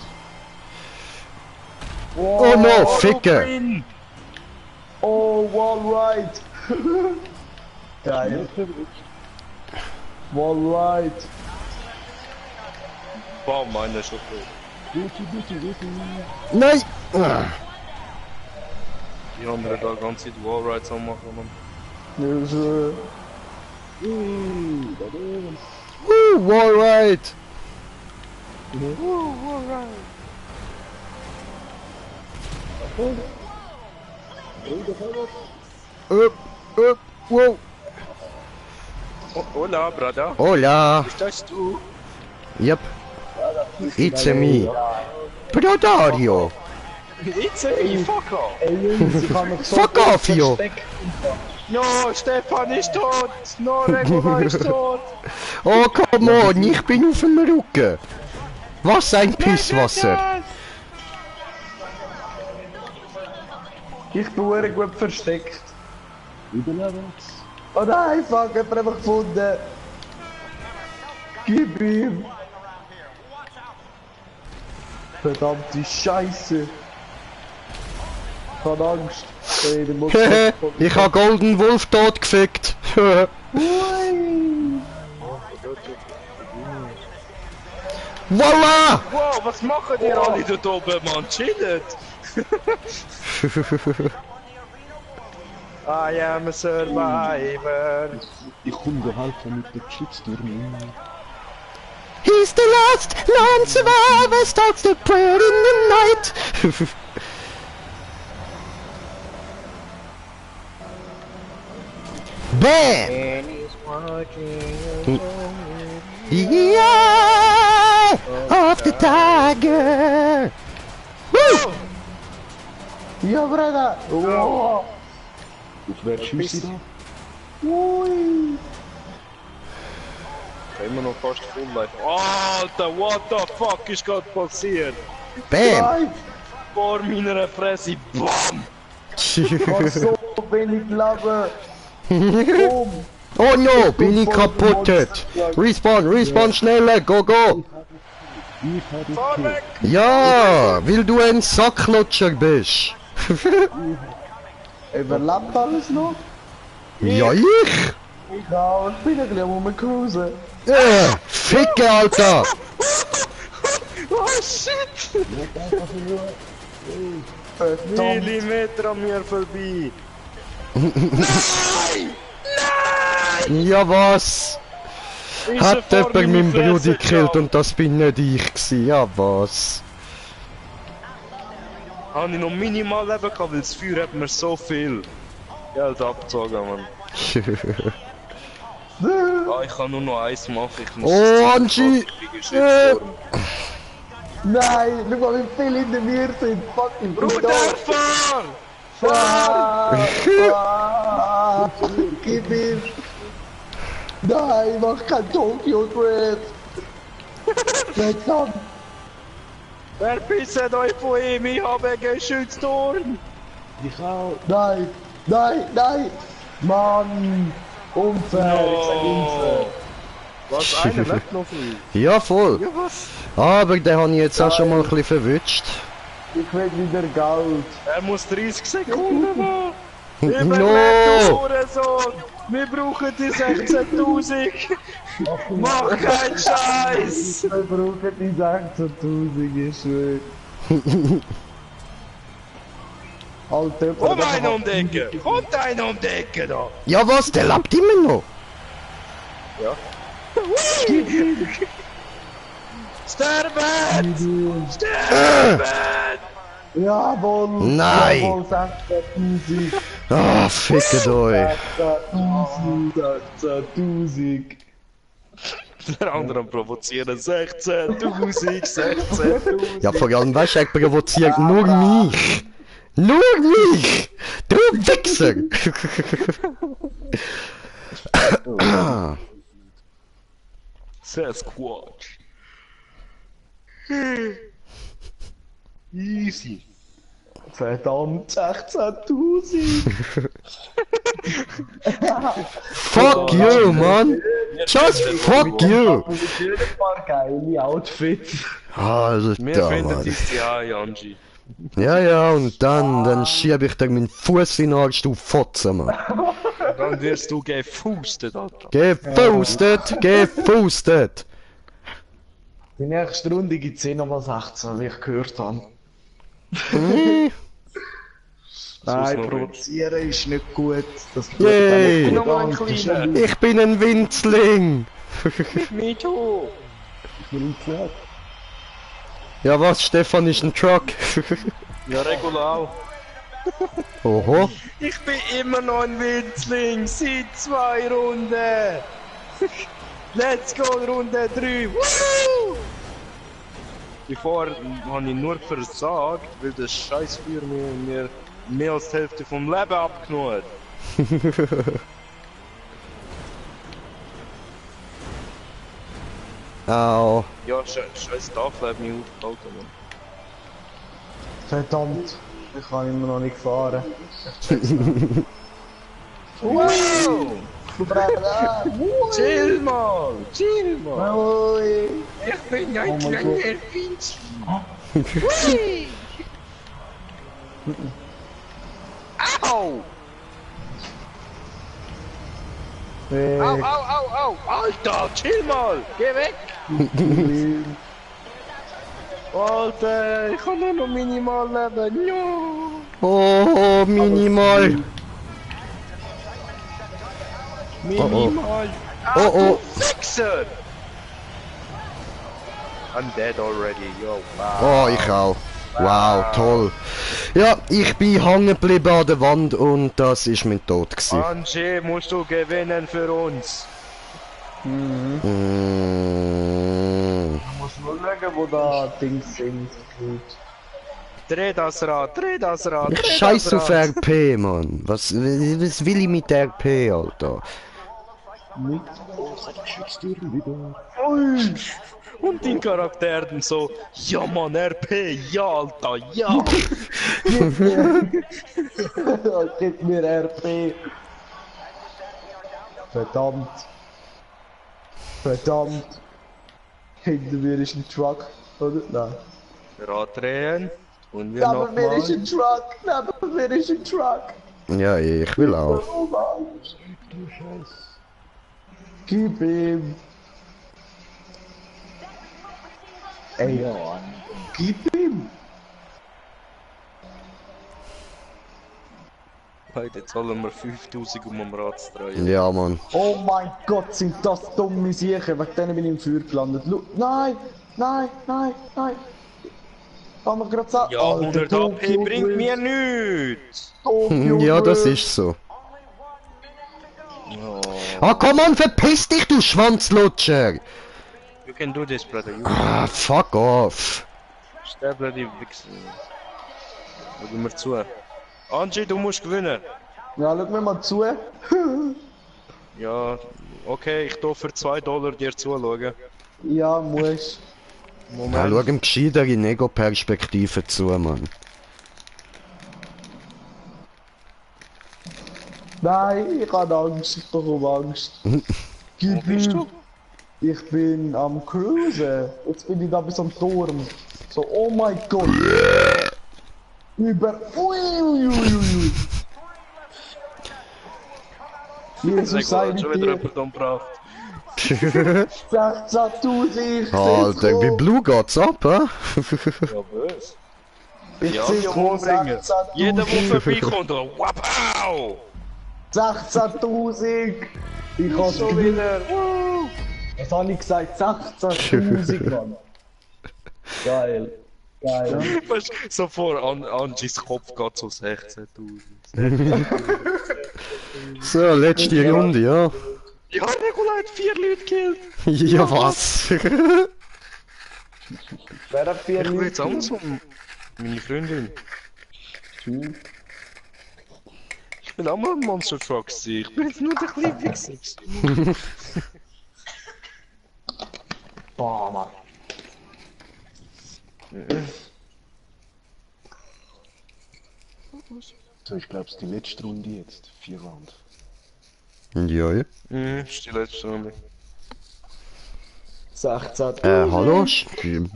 Wow. Oh no, Ficker! Oh, Wallride. Geil. Wallride. Bam, meiner ist schon tot. Nein! Ah. Die anderen da ganz Zeit Wallrides am machen, Mann. Also, Wallride! Wow! Oh, hola, brother. Hola! Bist das du? Yep. It's me. Prodario! It's a fuck off! ey Jungs, ich kann mich so Fuck gut off, yo. verstecken. No, Stefan ist tot! No, Regula ist tot! Oh, come on, ich bin auf dem Rücken! Was ein Pisswasser! Ich bin verdammt gut versteckt. Überlebens. Oh nein, fuck, jemand hat mich gefunden. Gib ihm. Verdammte Scheiße. Keine Angst. Ey, der muss Ich hab Golden Wolf tot gefickt! Ui. Voila! Wow, was machen die alle dort oben, Mann? Chillet! I am a survivor! Ich komme dir helfen mit den Geschütztürmen. He's the last lone survivor, starts the prayer in the night! Bam! The eye of the tiger! Woo! Ja, Bruder. Oh. Auf wer schießt sie da? Ui. Immer noch fast full life. Alter, what the fuck ist gerade passiert? Bam! Nein. Vor meiner Fresse, BAM! Ich hab so wenig Leben. Boom. Oh no, bin ich kaputt! Respawn, schneller, go, go! Ich habe Fahr dich weg! Ja, weil du ein Sacklutscher bist! Überlebt alles noch? Ja, ich! Ja, ich bin ein bisschen am rumcruisen. Ficke, Alter! Oh shit! Verdammt. Millimeter an mir vorbei! Ja, was? Ist Hat er vor jemand meine meinen Bruder Fresse gekillt gehauen? und das bin nicht ich gewesen, ja was? Habe ich noch minimal Leben gehabt, weil das Feuer hat mir so viel Geld abgezogen, Mann. Ah, ich kann nur noch eins machen. Ich muss Oh, Angie! Nein, schau mal, wie viele hinter mir sind. Fucking Bruder, fahr! Ah, gib ihm. Nein, mach kein Tokyo Drift. Verdammt. Verpisset euch von ihm, ich habe einen Geschützturm! Ich auch. Nein, nein, nein. Mann. Unfair, ich sag unfair. Was, einer lebt noch von ihm? Ja, voll. Ja, was? Aber den habe ich jetzt auch schon mal ein bisschen verwünscht. Ich will wieder Geld. Er muss 30 Sekunden machen! No. Überlebt, du Hurensohn! Wir brauchen die 16.000! Mach keinen Scheiß! Wir brauchen die 16.000, ich schwör. Alter, Komm einer um die Ecke! Kommt einer um die Ecke da! Ja was, der lebt immer noch! Ja. Sterben! Sterben! Jawohl! Nein. Jawohl, 16.000! Ah, fickt euch! 16.000! Der andere am Provozieren. 16.000, 16.000. Ja, vor allem, weißt du, er provoziert nur mich! Nur mich! Du Wichser! Sasquatch. Easy. Verdammt, 16.000! Fuck you, man! Just fuck you! Ein paar geile Outfits. Wir Alter, finden Mann. dich ja, Janji. Ja, und dann schieb ich dir meinen Fuß in den Arsch, du Fotze, Mann. Dann wirst du gefustet, Alter. Gefustet, gefustet! Die nächste Runde gibt es eh nochmal 16, wie ich gehört habe. Nein, noch provozieren ist nicht gut. Das Yay. Nochmal ein kleiner. Ich bin ein Winzling! Me too. Ja was, Stefan ist ein Truck? Ja, regular. Oho. Ich bin immer noch ein Winzling, seit 2 Runden. Let's go, Runde 3. Woo! Bevor habe ich nur versagt, weil das Scheißfeuer mir mehr als die Hälfte vom Leben abgenommen hat. Au. Ja, scheiß Tafel hat mich aufgehalten, Mann. Verdammt, ich kann immer noch nicht fahren. Wow! Chill mal! Chill mal! Ui. Ich bin ein mein kleiner Gott. Winzling! Au! Weg. Au, au, au, au! Alter, chill mal! Geh weg! Alter, ich kann nur noch minimal leben. Ja! Oh, minimal. Minimal! Oh, oh. Fixer! I'm dead already, yo, wow. Oh, ich auch. Wow, toll. Ja, ich bin hängen geblieben an der Wand und das ist mein Tod gewesen. Angie, musst du gewinnen für uns. Mm. Ich muss nur schauen, wo da Dings sind. Dreh das Rad, dreh das Rad, dreh Scheiß das auf Rad. RP, Mann. Was will ich mit RP, Alter? Mit Schutztüren wieder. Und die Charakter dann so, ja Mann, RP, ja Alter, ja. Gib mir RP. Verdammt. Verdammt. Hinter mir ist ein Truck, oder? Nein. Rad drehen und wir Neben mir ist nochmal. ein Truck. Neben mir ist ein Truck. Ja, ich will auch. Oh Mann. Gib ihm. Ey, gib ihm. Heute zahlen wir 5000 um am Rad zu drehen. Ja, Mann. Oh mein Gott, sind das dumme Siechen. Wegen denen bin ich im Feuer gelandet. Nein, nein, nein, nein. Kann man gerade sagen. Ja, 100 AP bringt mir nichts. Ja, das ist so. Ah, komm on, verpiss dich, du Schwanzlutscher! You can do this, brother. You Ah, fuck off. sterbe die Wichser. Schau mir zu. Angie, du musst gewinnen. Ja, schau mir mal zu. Ja, okay, ich darf für $2 dir zuschauen. Ja, muss. Ja, schau ihm gescheiter in Ego-Perspektive zu, Mann. Nein, ich habe Angst, ich bekomme Angst. Gib bist ihm. du? Ich bin am Cruisen. Jetzt bin ich da bis am Turm. So, oh mein Gott. Über. Uiuiuiui. Jesus sei mit Schon wieder dir. jemand umgebracht. 16.000, ich seh's Alter, wie kommen. blue geht's ab, hä? Ja, böse. Ich Ja, sehe wir schon umbringen. 16.000. Jeder, der vorbeikommt, wow! 16.000! Ich hab's Schon gewinnt. wieder! Was habe ich gesagt? 16.000, Mann. Geil. Geil. Weißt du, so vor Angis Kopf geht so 16.000. So, letzte Runde, ja. Ja, Nikola hat 4 Leute gekillt! Ja, was? Wer hat 4 Ich will Leute? jetzt andersrum. Meine Freundin. Ich bin auch mal ein Monster Truck gewesen. Ich bin jetzt nur der kleine Wichser gewesen. Boah, Mann. So, ich glaube, es ist die letzte Runde jetzt. 4 Rounds. Ja, ja. Ist die letzte Runde. 16.000. Hallo?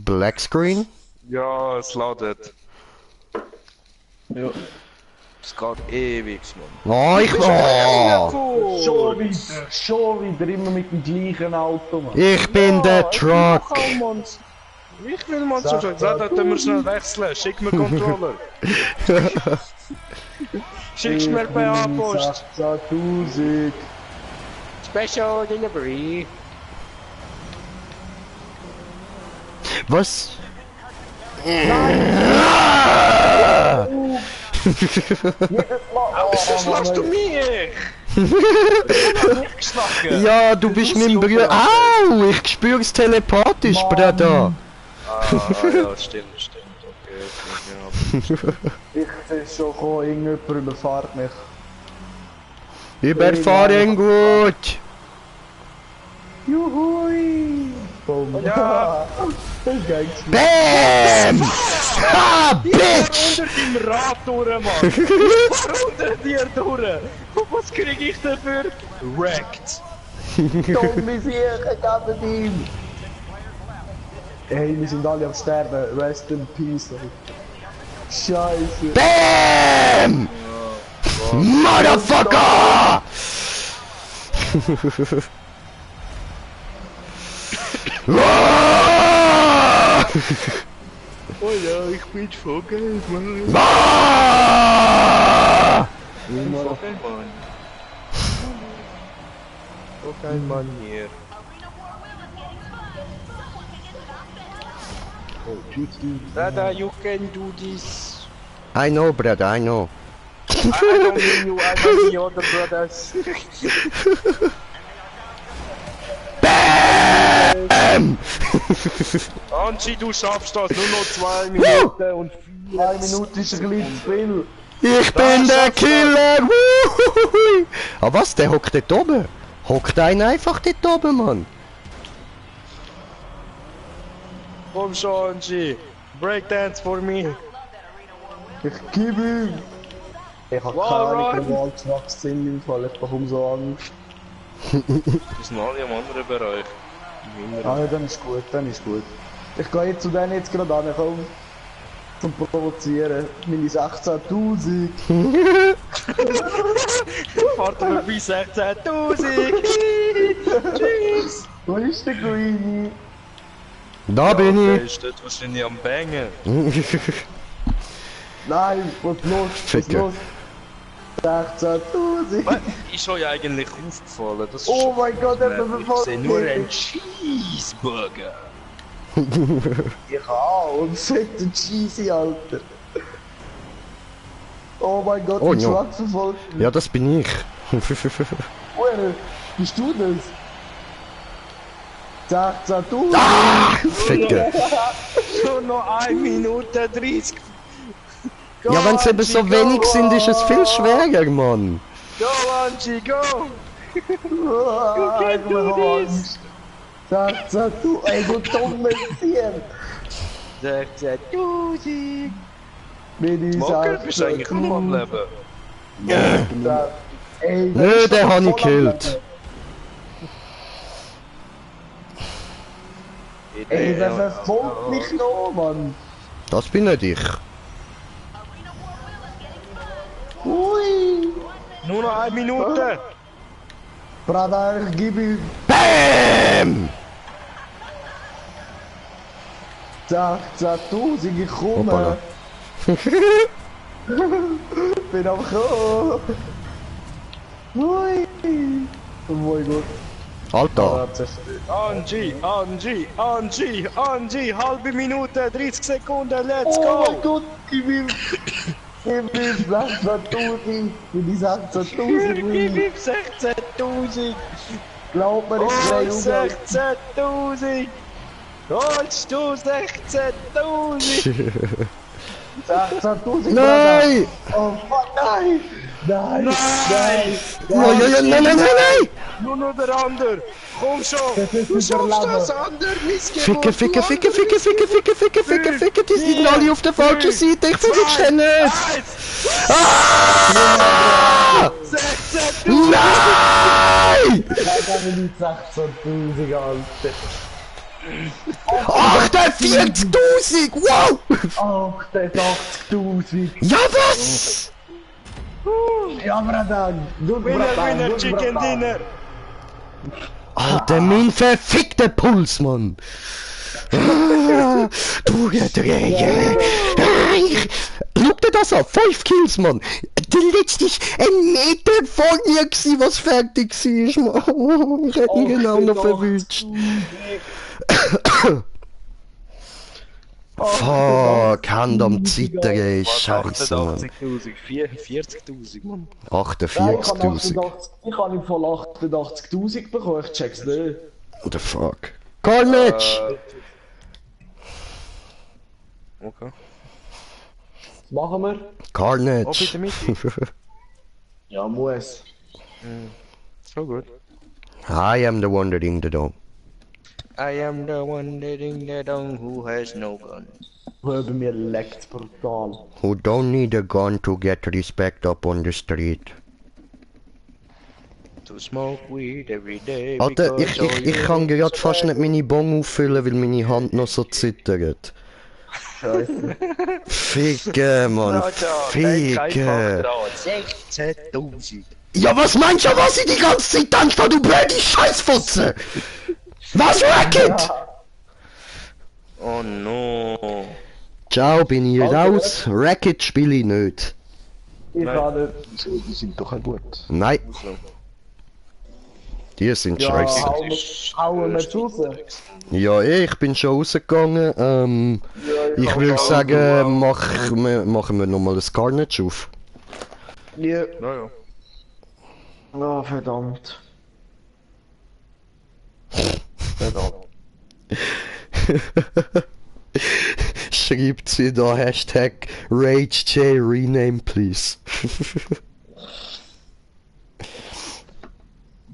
Black Screen? Ja, es ladet. Ja. Es geht ewig, Mann. Oh, Schon wieder, immer mit dem gleichen Auto, Mann. Ich bin der Truck. Ich will Monster Truck. Sag, da können wir schnell wechseln. Schick mir Controller. Schickst mir per A-Post. 16.000. Special Delivery. Was? Wieso schlägst du mich? Ich geschlagen. Ja, du bist mein Bruder. Au! Ich spür's telepathisch, Bruder. Ja, stimmt. Okay, Ich sehe schon kommen, irgendjemand überfahrt mich. Überfahren gut. Juhui! Boom. Ja. Geil. Bam! Ah, Bitch! unter deinem Rad durch, Mann! Ich fahr unter dir durch! Und was krieg ich dafür? Wrecked! Dumme Viecher, geben ihm! Ey, wir sind alle am Sterben. Rest in peace, ey. Scheiße. Bam! Motherfucker! Ah! Oh ja, ich bin schon geil, Mann! Ah! Ich bin schon geil, Mann! So geil, Mann, hier! Oh, shoot's du. Brother, you can do this! I know, brother, I know. I don't mean you, I mean the other brothers! Bam! Anchi, du schaffst das, nur noch 2 Minuten und 2 Minuten ist ein bisschen zu viel. Ich bin der Killer! Wuhui! Aber was, der hockt dort oben? Hockt einen einfach dort oben, Mann? Komm schon, Anchi! Breakdance for me! Ich gebe ihm. Ich hab Wow, keine Ryan. Ahnung, wo Waldschwachs sind im Fall. Ich bekomme so Angst. Die sind alle im anderen Bereich. Ah, ja, dann ist gut, dann ist gut. Ich gehe jetzt zu denen jetzt gerade an, komm. Zum Provozieren. Meine 16.000. Fahrt er vorbei 16.000! Tschüss! Wo ist der Greenie? Da bin Der ich! ist dort wahrscheinlich am Bangen. Nein, was los? Was Ficker. los? 16.000. Ist euch eigentlich aufgefallen? Das ist Oh mein Gott, er hat Ich mir sehe verfolgt. nur einen Cheeseburger. Ich auch, und fette Cheesy, Alter. Oh mein Gott, Oh, der ja. Truck verfolgt mich. Ja, das bin ich. Woher? Bist du das? 16.000. Ah! Ficker. Schon noch 1 Minute 30. Ja, wenn es eben so wenig sind, ist es viel schwerer, Mann. Go, Angie, go! Ah, can ich do hab this. Angst. 16.000. Ey, so dumme Tier. 16.000. Meine Mocker, bist du eigentlich noch am 16.000. Leben? Ey, Nö, den hab ich gekillt. Ey, wer verfolgt mich noch, Mann? Das bin nicht ich. Ui. Nur noch 1 Minute. Brother, ich gebe ihm Bam! 16.000, ich komme. Hoppala. Bin am Kommen. Hui. Oh mein Gott. Alter! Angie, halbe Minute, 30 Sekunden, let's Oh mein go! Gott, ich bin 16.000. Bin die 16.000. Gib ihm 16.000! Glaub mir, ich Oh, drehe 16.000! Holst du 16.000? 16.000. Nein! Oh fuck, nein! Nein! Nein! Nein! Nur noch der andere! Komm schon! Das ist Du schaffst überleben. das, Ander! Missgeburt! Ficke, die sind alle auf der falschen Seite, ich verwünsche den nicht! Ah! 16.000! Nein! Leider bin ich 16.000, Alter. 48.000! Wow! 88.000. Ja, was? Ja, Bratan. Gut, Bratan. Winner, Gut, Chicken Bratan. Dinner! Alter, mein verfickter Puls, Mann! Ah, du Gedrehe! Schau dir das an, 5 Kills, Mann! Der letzte ist ein Meter vor mir gewesen, was fertig war, Mann! Ich hätte ihn genau noch verwünscht. Fuck, Hand am Zittern, ey, Scheiße, Mann. 88.000, 44.000, Mann. Nein, 48.000. ich habe im Fall 88.000 bekommen, ich check's nicht. What the fuck? Carnage! Okay. Was machen wir? Oh, Carnage! bitte mit. Ja, muss. So gut. I am the one that ding the dong. I am the one leading the dong who has no gun. Bei mir leckt brutal. Who don't need a gun to get respect up on the street. To smoke weed every day. Alter, because all ich you kann do gerade is fast nicht meine Bong auffüllen, weil meine Hand noch so zittert. Scheiße. Ficke, Mann, ficke. 16.000. Ja, was meinst du, was ich die ganze Zeit anstehe, du blöde Scheißfotze? Was, Racket? Oh no. Ciao, bin ich raus. Racket spiele ich nicht. Ich kann nicht. Wieso? Die sind doch auch gut. Nein. Die sind Ja, scheiße. hauen wir raus. Ja, ich bin schon rausgegangen. Ich würde sagen, machen wir nochmal das Carnage auf. Ja. Naja. Ah, verdammt. Verdammt. Schreibt sie da Hashtag RageJ Rename please.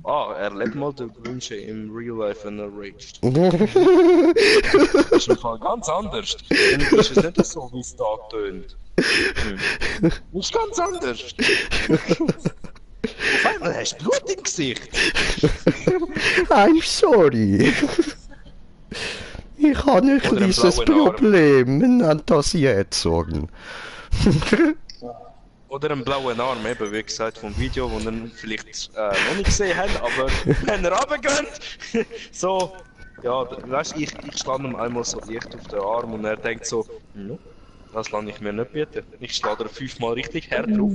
Ah, erlebt mal den Wünsche im Real Life, wenn er raged. Das ist im Fall ganz anders. Dann ist es nicht so, wie es da tönt. Das ist ganz anders. Auf einmal hast du Blut im Gesicht. I'm sorry. Ich habe ein Oder einen kleines blauen Arm. Problem. Wir nennen das jetzt sagen. Oder einen blauen Arm, eben wie gesagt, vom Video, wo ihr vielleicht noch nicht gesehen habt, aber wenn ihr runtergeht, so, ja, weißt du, ich schlage ihm einmal so leicht auf den Arm und er denkt so, no, das lasse ich mir nicht bieten. Ich schlage er 5-mal richtig hart drauf.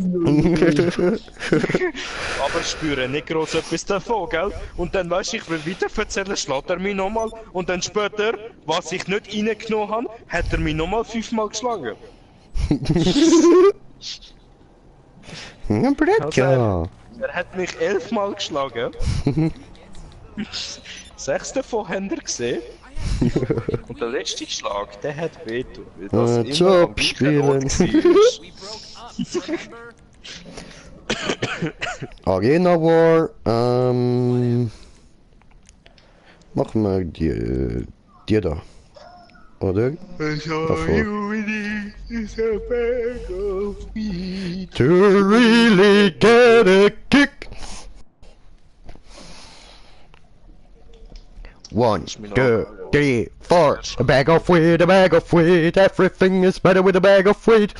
Aber spüre nicht groß etwas davon, gell? Und dann weißt du, ich will weiter erzählen, schlägt er mich nochmal und dann später, was ich nicht reingenommen habe, hat er mich nochmal 5-mal geschlagen. Ja, Brett, ja. Er hat mich 11-mal geschlagen. 6 davon habt ihr gesehen. Und der letzte Schlag, der hat wehtun. Weil das immer Job am gleichen spielen. Ort war. We broke up, remember? Arena War, machen wir die da. Oder? To really get a kick. 1, 2, 3, 4. A bag of weed, a bag of weed. Everything is better with a bag of weed.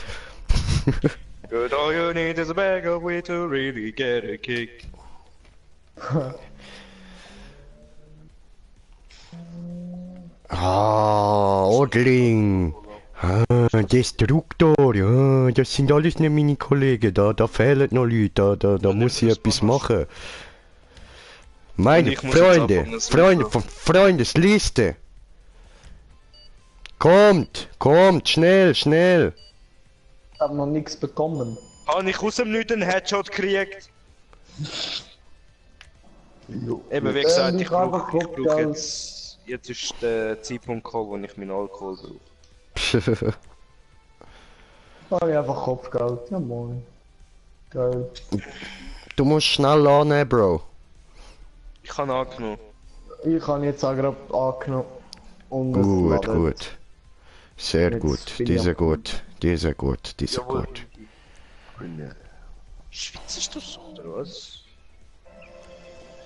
Good, all you need is a bag of weed to really get a kick. Ah, Odling. Destruktor, ja, das sind alles nicht meine Kollegen, da fehlen noch Leute, da muss ich etwas machen. Meine ich muss jetzt Freunde, anfangen, das Mikro. von Freundesliste. Kommt, schnell. Ich hab noch nichts bekommen. Habe ich aus dem Nichts einen Headshot gekriegt? Eben, wie gesagt, ich einfach brauche Kopfgeld. jetzt ist der Zeitpunkt gekommen, wo ich meinen Alkohol brauche. Habe ich einfach Kopfgeld. Ja moin. Geil. Du musst schnell annehmen, Bro. Ich habe angenommen. Ich habe jetzt auch gerade angenommen. Und es Gut, ladet. gut. Sehr Jetzt gut, bin ich diese am- gut, diese gut, diese gut. Schwitzt du so, oder was?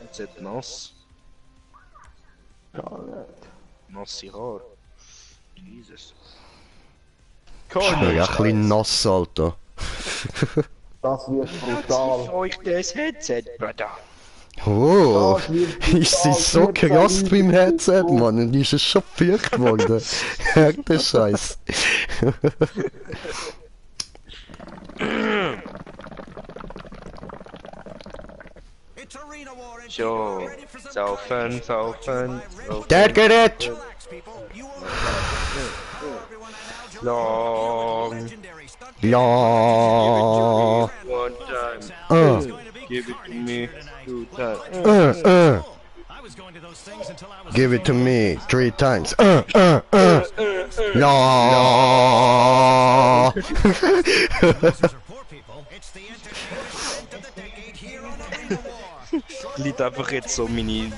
Jetzt hat nass. Gar nicht. Nasse Haare. Jesus. Ja, ein bisschen nass, Alter. Das wird brutal. euch das Headset, Bruder. Oh, Das wird ist sie so brutal. krass beim Headset, Mann, und ist es schon fürcht worden. Härter Scheiß. It's Arena War and Jo, ready for some saufen, saufen. Der Gerät! relax, people. You won't everyone I now Long. legendary stunt Ja. One time. Give it to me. Two times. I was going to those things until I was Give it to me 3 times. Ja. Those are poor people. It's the entertainment of the decade here on Arena War. Liegt einfach jetzt so meine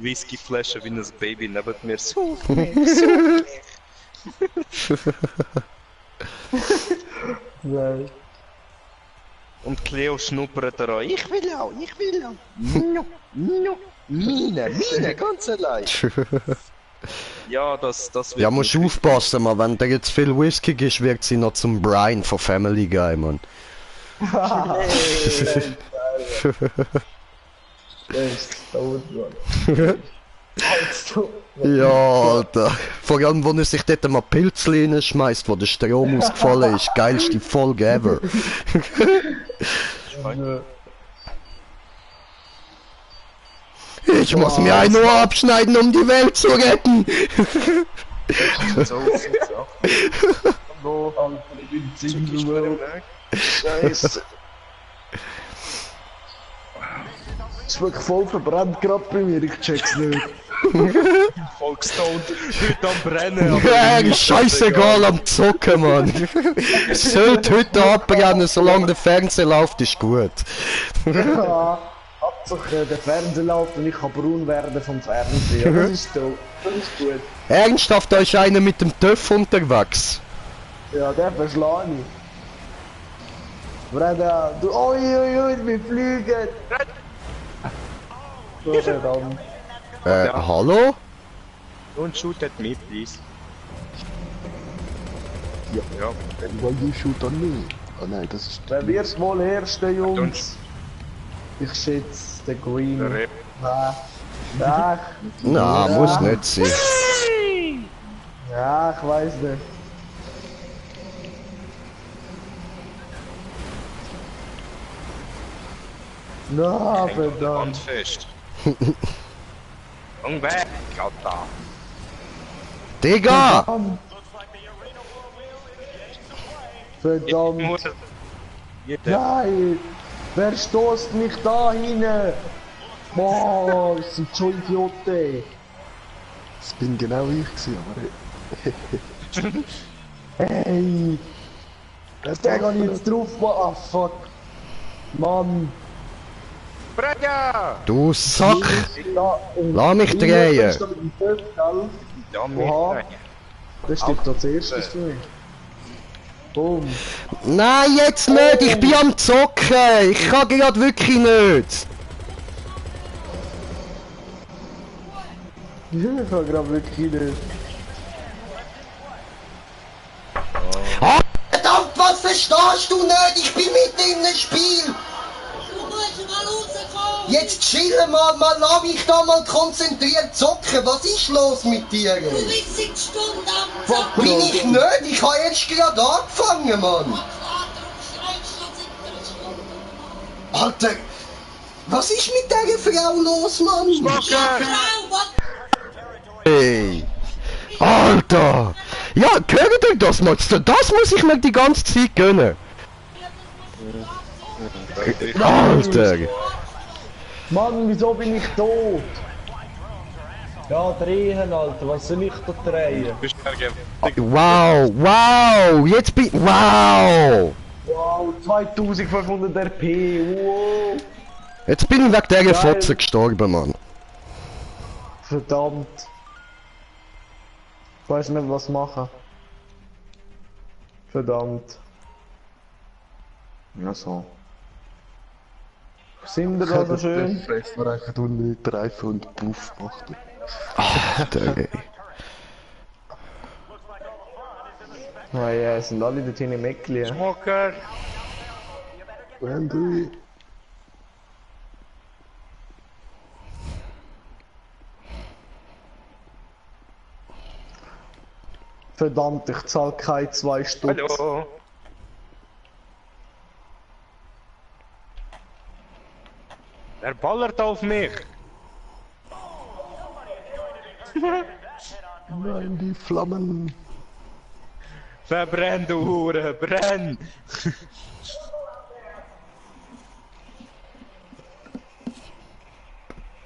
Whiskyflasche wie ein Baby neben mir. So. Nein. Und Cleo schnuppert daran. Ich will auch. No, Mine, ganz allein. Ja, das wird... Ja, musst aufpassen, man. Wenn da jetzt viel Whisky ist, wird sie noch zum Brian von Family Guy, man. Der ist tot, Mann. Als du. Ja, Alter. Vor allem, wo er sich dort mal Pilzli reinschmeißt, wo der Strom ausgefallen ist. Geilste Folge ever. Ich muss mir ein Ohr abschneiden, um die Welt zu retten. Hallo, Alter, ich bin Single. Scheiße. Es ist wirklich voll verbrannt gerade bei mir, ich check's nicht. Volkstoned, heute am Brennen. Ja, ist scheißegal am Zocken, Mann. Es sollte heute abbrennen, solange der Fernseher läuft, ist gut. Ja, Hauptsache der Fernseher läuft und ich kann braun werden vom Fernseher. Das ist toll. Das ist gut. Ernsthaft, da ist einer mit dem TÜV unterwegs. Ja, der verschlage ich. Breda, du, oi, wir fliegen. So verdammt. Hallo? Don't shoot at me, please. Ja. Why you shoot on me? Oh nein, das ist... Wer wird wohl Erster, Jungs? Ich schätze, der Green. Der Rap. Nein. Na, muss nicht sein. Ja, ich weiß nicht. Na, Hängt an der Wand verdammt. fest. Und weg, Alter. Digga! Verdammt. Muss... Jeder. Nein! Wer stoßt mich da hin? Boah, das sind schon Idioten. Das bin genau ich gewesen, aber... Hey! Der kann ich jetzt drauf machen. Ah, fuck. Mann. Brega! Du Sack! Da, Lass mich drehen. Ja, Oha. mir. Das steht da zuerst für mich. Boom. Nein, jetzt nicht! Ich bin am Zocken! Ich kann gerade wirklich nicht! Ich kann gerade wirklich nicht. Verdammt, was verstehst du nicht? Ich bin mitten in einem Spiel! Du musst mal rauskommen! Jetzt chillen mal, lass mich da mal konzentriert zocken. Was ist los mit dir? Du bist seit Stunden am Zocken. Bin ich nicht? Ich habe jetzt gerade angefangen, Mann. Vater und schreist schon seit 3 Stunden. Alter, was ist mit dieser Frau los, Mann? Frau, was? Hey. Alter! Ja, hört euch das mal zu? Das muss ich mir die ganze Zeit gönnen. Alter! Mann, wieso bin ich tot? Ja, drehen, Alter, was soll ich da drehen? Wow! Jetzt bin... Wow! Wow, 2500 RP, wow! Jetzt bin ich wegen dieser Geil. Fotze gestorben, Mann. Verdammt. Ich weiß nicht, was machen. Verdammt. Ja, so. Sind wir da so schön? Fressverreichen und nicht reifen und Puff machen. Alter, ey. Ah ja, sind alle dort hinten im Eckli. Smoker! Randy! Verdammt, ich zahl keine 2 Stutz. Hallo! Er ballert auf mich! Nein, die Flammen! Verbrenn, du Hure! Brenn!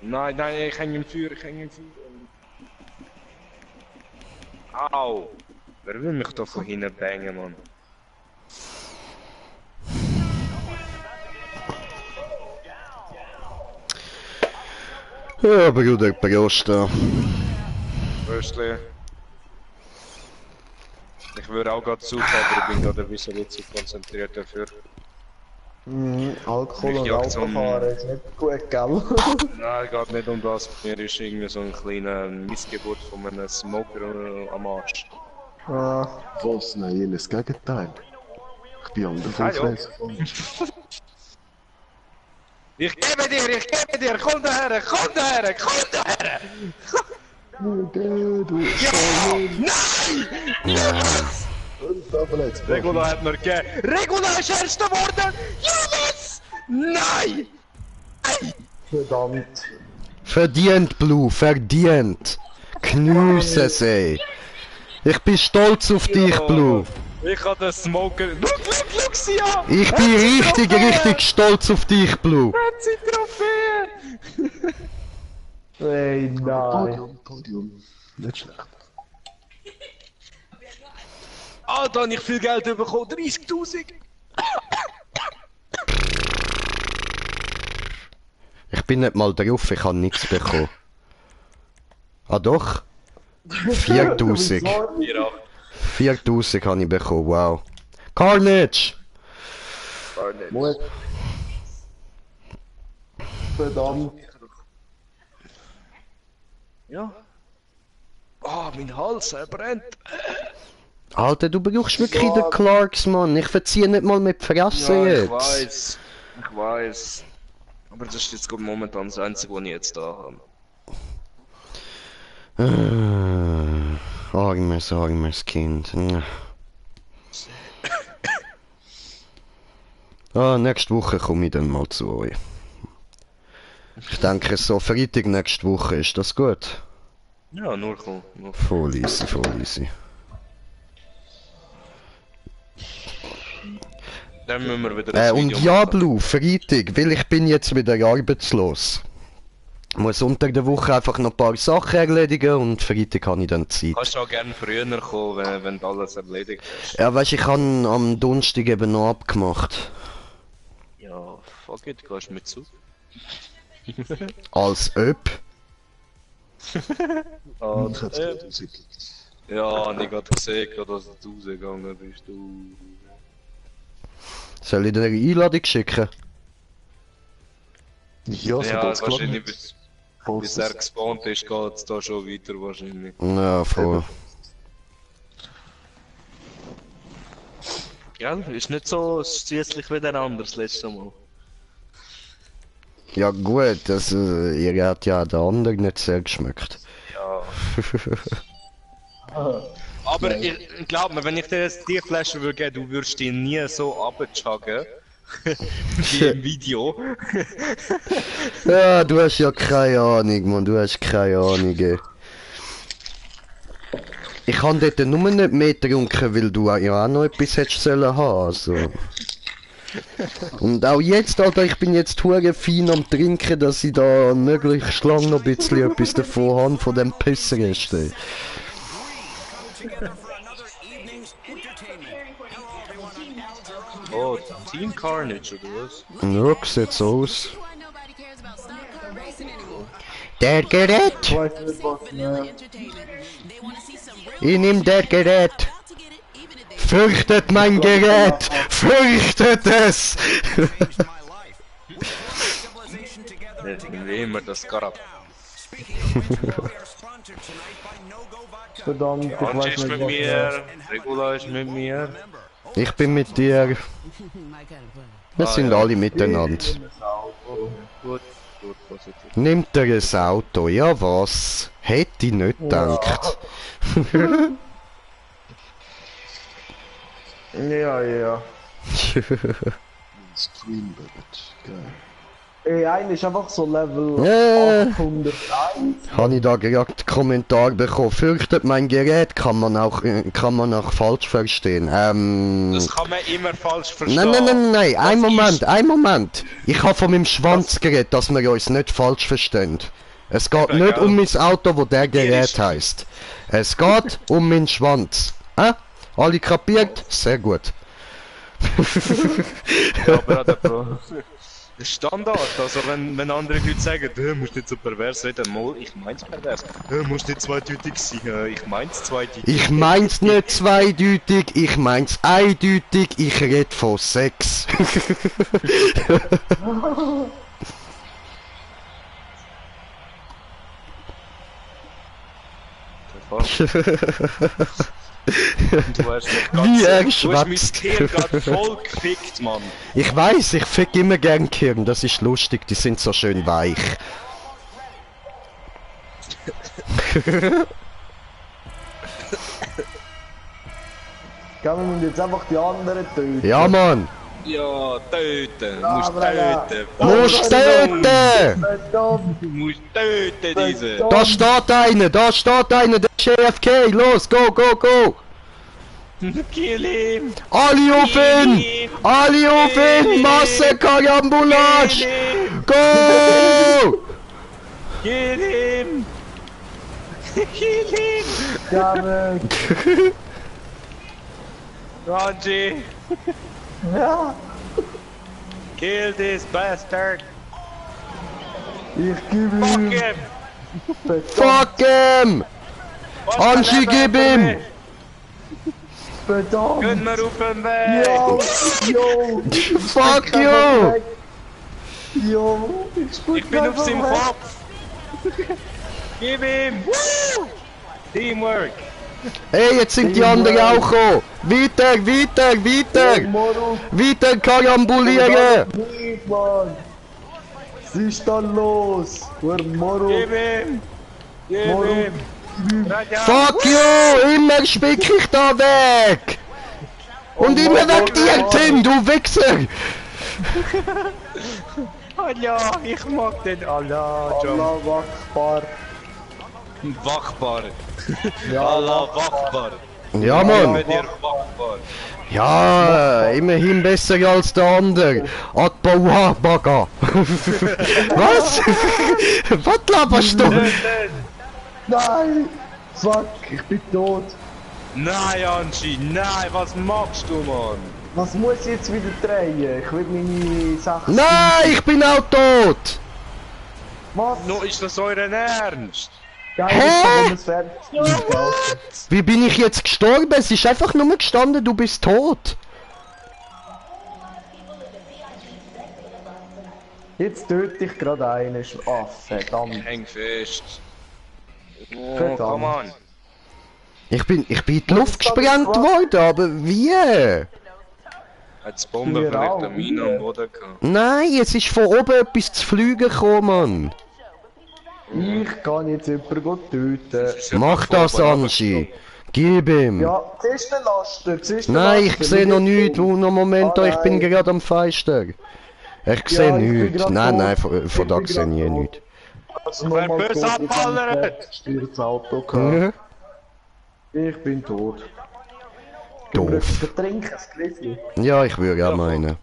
Nein, ich häng im Feuer, Au! Wer will mich da von hinten bangen, Mann? Ja, Bruder, Prost da. Röstli. Ich würde auch gerade suchen, aber ich bin gerade ein bisschen zu konzentriert dafür. Alkohol Mich und jagt so ein- Autofahren ist nicht gut, gell? Nein, geht nicht um das. Mir ist irgendwie so ein kleiner Missgeburt von einem Smoker am Arsch. Ah, Was? Nein, das Gegenteil. Ich bin an der Hallo. Fußreise. Ich gebe dir! Komm daher! Du Nein! Regula hat mir gegeben! Regula ist Erster geworden! Yes! Nein! verdammt. Verdient, Blue, verdient. Geniesse es, ey. Ich bin stolz auf dich, Blue. Ich hab den Smoker... Schau sie an! Ich bin richtig stolz auf dich, Blue. Hat sie Trophäe! Ey, nein. Podium. Nicht schlecht. Ah, da hab ich viel Geld bekommen! 30.000! Ich bin nicht mal drauf, ich habe nichts bekommen. Ah doch? 4000. 4000 habe ich bekommen, wow. Carnage! Mut. Verdammt. Ja. Ah, mein Hals, er brennt! Alter, du brauchst wirklich den Clarks, Mann. Ich verziehe nicht mal mit Fresse Ja, jetzt. ich weiß. Aber das ist jetzt gerade momentan das Einzige, was ich jetzt da habe. Armes Kind. Ah, nächste Woche komme ich dann mal zu euch. Ich denke, so Freitag nächste Woche, ist das gut? Ja, nur cool. Voll easy. Dann müssen wir wieder ein Und Video ja, machen. Blue, Freitag, weil ich bin jetzt wieder arbeitslos. Muss unter der Woche einfach noch ein paar Sachen erledigen und Freitag habe ich dann Zeit. Kannst du auch gerne früher kommen, wenn du alles erledigt hast. Ja, weißt, ich habe am Donnerstag eben noch abgemacht. Ja, fuck it, gehst mit zu. Als ob. Ah, Ich hab's gerade rausgekriegt. ja, ich gerade gesehen, dass du rausgegangen bist, du. Soll ich dir eine Einladung schicken? Ja, so Ja, ganz klar. wahrscheinlich bis er gespawnt ist, geht's da schon weiter wahrscheinlich. Ja, voll. Gell? Ist nicht so süßlich wie der andere das letzte Mal. Ja gut, ihr hat ja der andere nicht sehr geschmeckt. Ja. Aber ich glaub mir, wenn ich dir jetzt die Flasche würde geben, du würdest die nie so runterjoggen. Wie im Video. Ja, du hast ja keine Ahnung, Mann, du hast keine Ahnung. Ey. Ich kann dort nur nicht mehr trinken, weil du ja auch noch etwas hättest sollen haben, also. Und auch jetzt, Alter, ich bin jetzt hure fein am Trinken, dass ich da möglichst lang noch ein bisschen etwas davon habe, von dem Pissrest, ey. Oh, Team Carnage oder was? Ja, sieht so aus. Der Gerät! Ich weiß nicht was mehr. Ich nehm der Gerät! Fürchtet mein Gerät! Fürchtet es! Wie immer das Garab. Verdammt, ich Angie weiß ist nicht mit was mehr. mir, Regula ist mit mir. Ich bin mit dir. Wir sind ja. alle miteinander. Gut, positiv. Nimmt er ein Auto? Ja was? Hätte ich nicht gedacht. Ja, ja. Screenbird. Geil. Ey, einer ist einfach so Level 801. Habe ich da gerade Kommentar bekommen. Fürchtet mein Gerät kann man auch falsch verstehen. Das kann man immer falsch verstehen. Nein, ein Moment. Ich habe von meinem Schwanz geredet, dass wir uns nicht falsch verstehen. Es geht nicht um mein Auto, wo der Gerät heißt. Es geht um meinen Schwanz. Alle kapiert? Sehr gut. Ja, Bruder, Bro. Das ist Standard, also wenn andere Leute sagen, du musst nicht so pervers reden, mal, ich mein's pervers. Du musst nicht zweideutig sein, ich mein's zweideutig. Ich mein's nicht zweideutig, ich mein's eindeutig, ich red von Sex. Du hast mich Wie er du hast mein schwatzt. Gehirn gerade voll gefickt, Mann. Ich weiß, ich fick immer gern Kirn, das ist lustig, die sind so schön weich. Gehen wir müssen jetzt einfach die anderen töten. Ja, Mann! Ja, töten, Ja, musst Bruder. töten. Musst töten! Verdammt! Du musst töten, diese. Da steht einer, der ist AFK, los, go, go, go! Kill him! Alle auf ihn! Alle auf ihn! Massenkarambolage! Go! Kill him! Kill him! Geh weg! Ranji! Ja! Kill this bastard! Ich gebe Fuck ihm! him! Fuck him! Angie, gib ihm! Verdammt! Gehen wir auf den Weg! Yo! Yo! Fuck you! Yo! Ich bin auf seinem Kopf! Gib ihm! Woo! Teamwork! Hey, jetzt sind die anderen auch gekommen! Weiter, weiter, weiter! Moro! Weiter karambulieren! Nicht, Mann! Was ist da los? Wer Moro? Gib ihm! Gib Moro! ihm! Raja! Fuck you! Immer spick ich da weg! Und immer weg dir, Tim, du Wichser! Allah, ich mag den Allah, John. Allah Akbar! Wachbar. Ja, Allah Wachbar. Ja, Mann! Mit dir Wachbar. Ja, immerhin besser als der andere. Atbauha Baga. Was? Was laberst du? Nein! Fuck, ich bin tot! Nein, Angie, nein, was machst du, Mann? Was muss ich jetzt wieder drehen? Ich will meine Sachen... Nein, ich bin auch tot! Was? No, ist das euren Ernst? Geil, Hä? wenn es fertig ist. Wie bin ich jetzt gestorben? Es ist einfach nur gestanden, du bist tot. Jetzt töte ich gerade einen. Ah, verdammt. Häng fest. Oh, Verdammt. come on. Ich bin in die Luft gesprengt worden, aber wie? Als Bombe Wir vielleicht auch, eine Mine am Boden gehabt. Nein, es ist von oben etwas zu fliegen gekommen, Mann. Ich kann jetzt jemanden töten. Mach das, Angie. Gib ihm. Ja, siehst du den Laster? Siehst du den Nein, ich Laster? sehe noch Schau. nichts. Noch Moment, Ah, ich bin nein. gerade am Feister. Ich sehe Ja, ich bin nichts. grad Nein, nein, tot. von da Ich bin sehe ich grad tot. nichts. Also Wer nochmal böse tot, abballert? ich bin das Auto gehabt. Mhm. Ich bin tot. Doof. Trinken, ein Gläschen. Ja, ich würde auch meinen.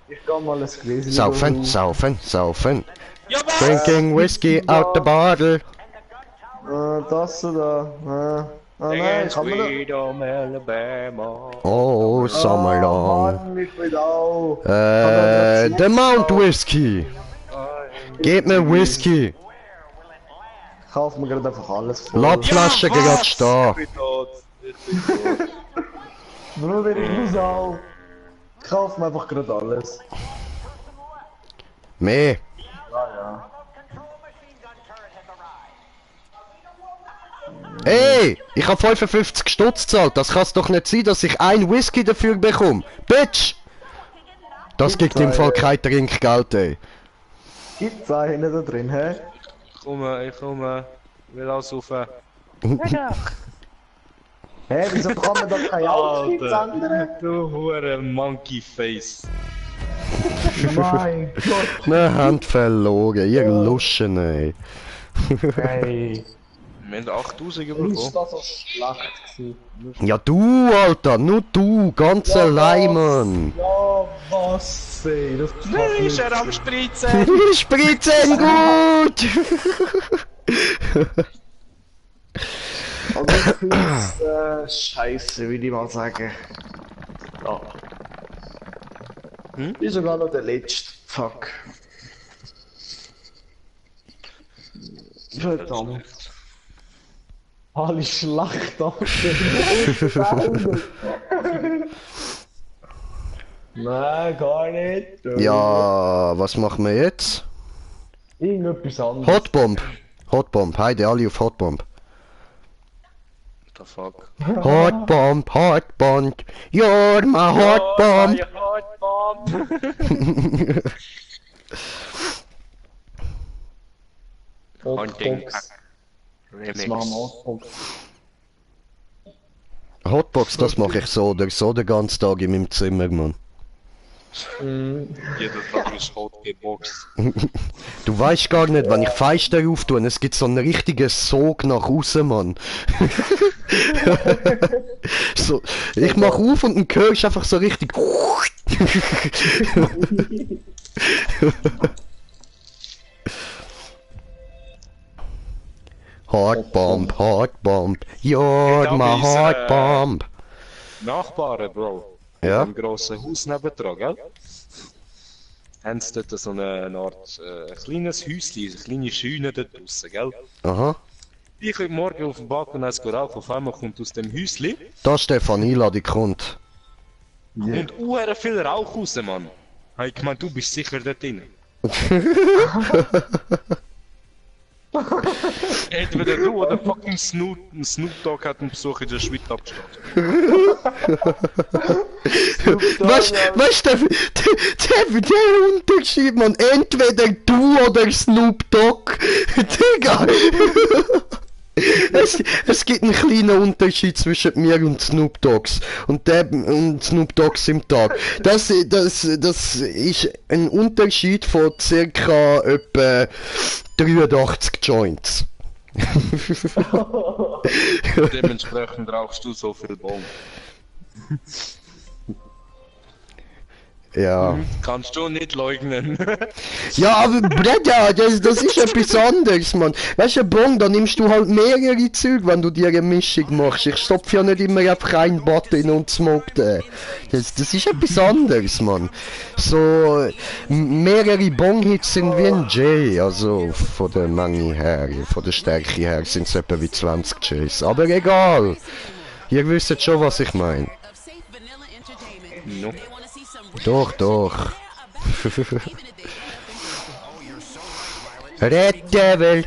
Ich kann mal ein Gläschen. Saufen, holen. saufen, saufen. Ja, was? Drinking whiskey out the bottle. Das da. Nein, kann man Sweet Home Alabama. Oh, summer long. Mann, ich bin auch. The Mount Whisky. Gib mir Whisky. Ich kaufe mir gerade einfach alles voll. Lass die Flasche gerade stehen. Ich bin tot. Ich bin tot. Bruder, ich muss auch. Ich kaufe mir einfach gerade alles. Mehr. Ja. Ey, ich habe 55 Stutz gezahlt. Das kann es doch nicht sein, dass ich ein Whisky dafür bekomme. Bitch! Das gibt im Fall kein Trinkgeld, ey. Gibt's einen da drin, hä? Ich komme. Ich will aussaufen. Hä, wieso kann man da kein Outfit ändern? Du hure Monkey Face. Mein Gott, Wir haben verloren, ihr Luschen, ey. ey. Wir haben 8000 Ist bekommen. das so schlecht gewesen? Ja du, Alter, nur du, ganz allein, Mann. Ja, was, ey, das kann Ist nicht. er am Spritzen? Spritzen gut! Aber ich find's, scheiße, will ich mal sagen. Ja. Hm? Ist sogar noch der letzte. Fuck. Verdammt. Alle schlecht Nein, gar nicht. Ja, was machen wir jetzt? Irgendetwas anderes. Hotbomb. Hotbomb, heide alle auf Hotbomb. What the fuck? Hotbomb, Hotbomb, you're my Hotbomb. Hotbox. Das machen wir Remix. Hotbox. Hotbox, das mache ich so oder so den ganzen Tag in meinem Zimmer, Mann. Jeder Tag ist hot geboxt. Du weißt gar nicht, wenn ich Fenster auftue, es gibt so einen richtigen Sog nach außen, Mann. So, ich mach auf und dann hörst du einfach so richtig. Hotbomb, Hotbomb, you're Ja, my aber ist, Hotbomb. Nachbarn, Bro. Ja? Im grossen Haus nebendran, gell? Haben sie dort so eine Art kleines Häuschen, eine kleine Scheune dort draussen, gell? Aha. Ich bin morgen auf dem Balkon rauchen, auf einmal kommt aus dem Häuschen Da Stefanie, die kommt. und viel Rauch raus, Mann. Hey, ich mein, du bist sicher dort drin. Entweder du oder fucking Snoop Dogg hat einen Besuch in der Schweiz abgestattet. Weißt du, der Unterschied, man, entweder du oder Snoop Dogg. Digga. Es gibt einen kleinen Unterschied zwischen mir und Snoop Dogs. Und Snoop Dogs im Tag. Das ist ein Unterschied von circa etwa 83 Joints. Dementsprechend rauchst du so viel Bon. Ja. Kannst du nicht leugnen. Ja, aber Bruder, das ist etwas anderes, Mann. Weißt du, Bon, da nimmst du halt mehrere Züge, wenn du dir eine Mischung machst. Ich stopfe ja nicht immer einfach einen Button und smoke den. Das ist etwas anderes, Mann. So, mehrere Bong-Hits sind wie ein J, also von der Menge her, von der Stärke her sind es etwa wie 20 Js. Aber egal. Ihr wisst schon, was ich meine. No. Doch, doch. Red Devil.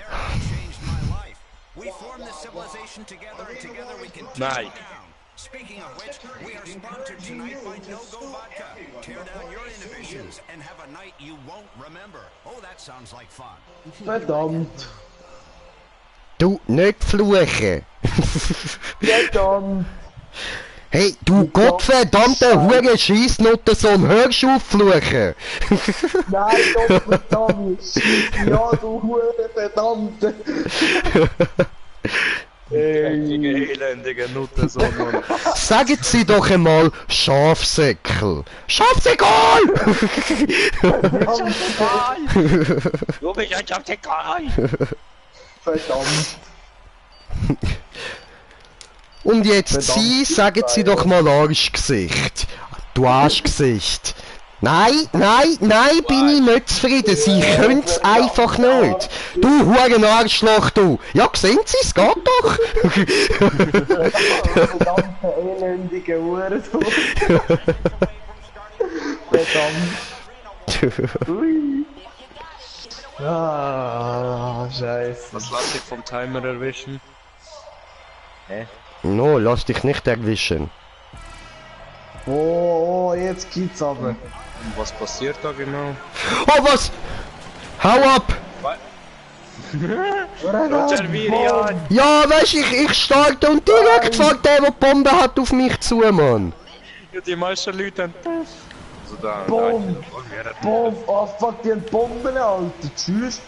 We formed this civilization together, and together we can Nein. Speaking of which, we are sponsored tonight by No Go Vodka. down your inhibitions and have a night you won't remember. Oh, that sounds like fun. Verdammt. Du, nicht fluchen! Verdammt. Hey, du gottverdammte hure Scheissnuttensohn, hörst du auf fluchen! Nein, doch, verdammt. Ja, du Hure, verdammte. Richtige elendige Nutte, so Mann. Sagen Sie doch einmal Schafsäckel! Schafsäckel! Du bist ein Schafsäckel! Verdammt. Und jetzt Sie, sagen Sie doch mal Arschgesicht! Du Arschgesicht! Nein, nein, nein, bin ich nicht zufrieden. Sie können's einfach nicht. Du Huren Arschloch, du. Ja, sehen Sie, es geht doch. Verdammte elendige Hure. Verdammt. Ui. Ah, scheiße. Was lass ich vom Timer erwischen? No, lass dich nicht erwischen. Oh, jetzt geht's aber. Was passiert da genau? Oh, was? Hau ab! Roger Virian! Ja, weißt du, ich starte und direkt fängt der die Bombe hat auf mich zu, Mann. Ja, die meisten Leute haben also da, Bomb! da, Bomb! Oh fuck, die haben Bomben, Alter! Tschüss!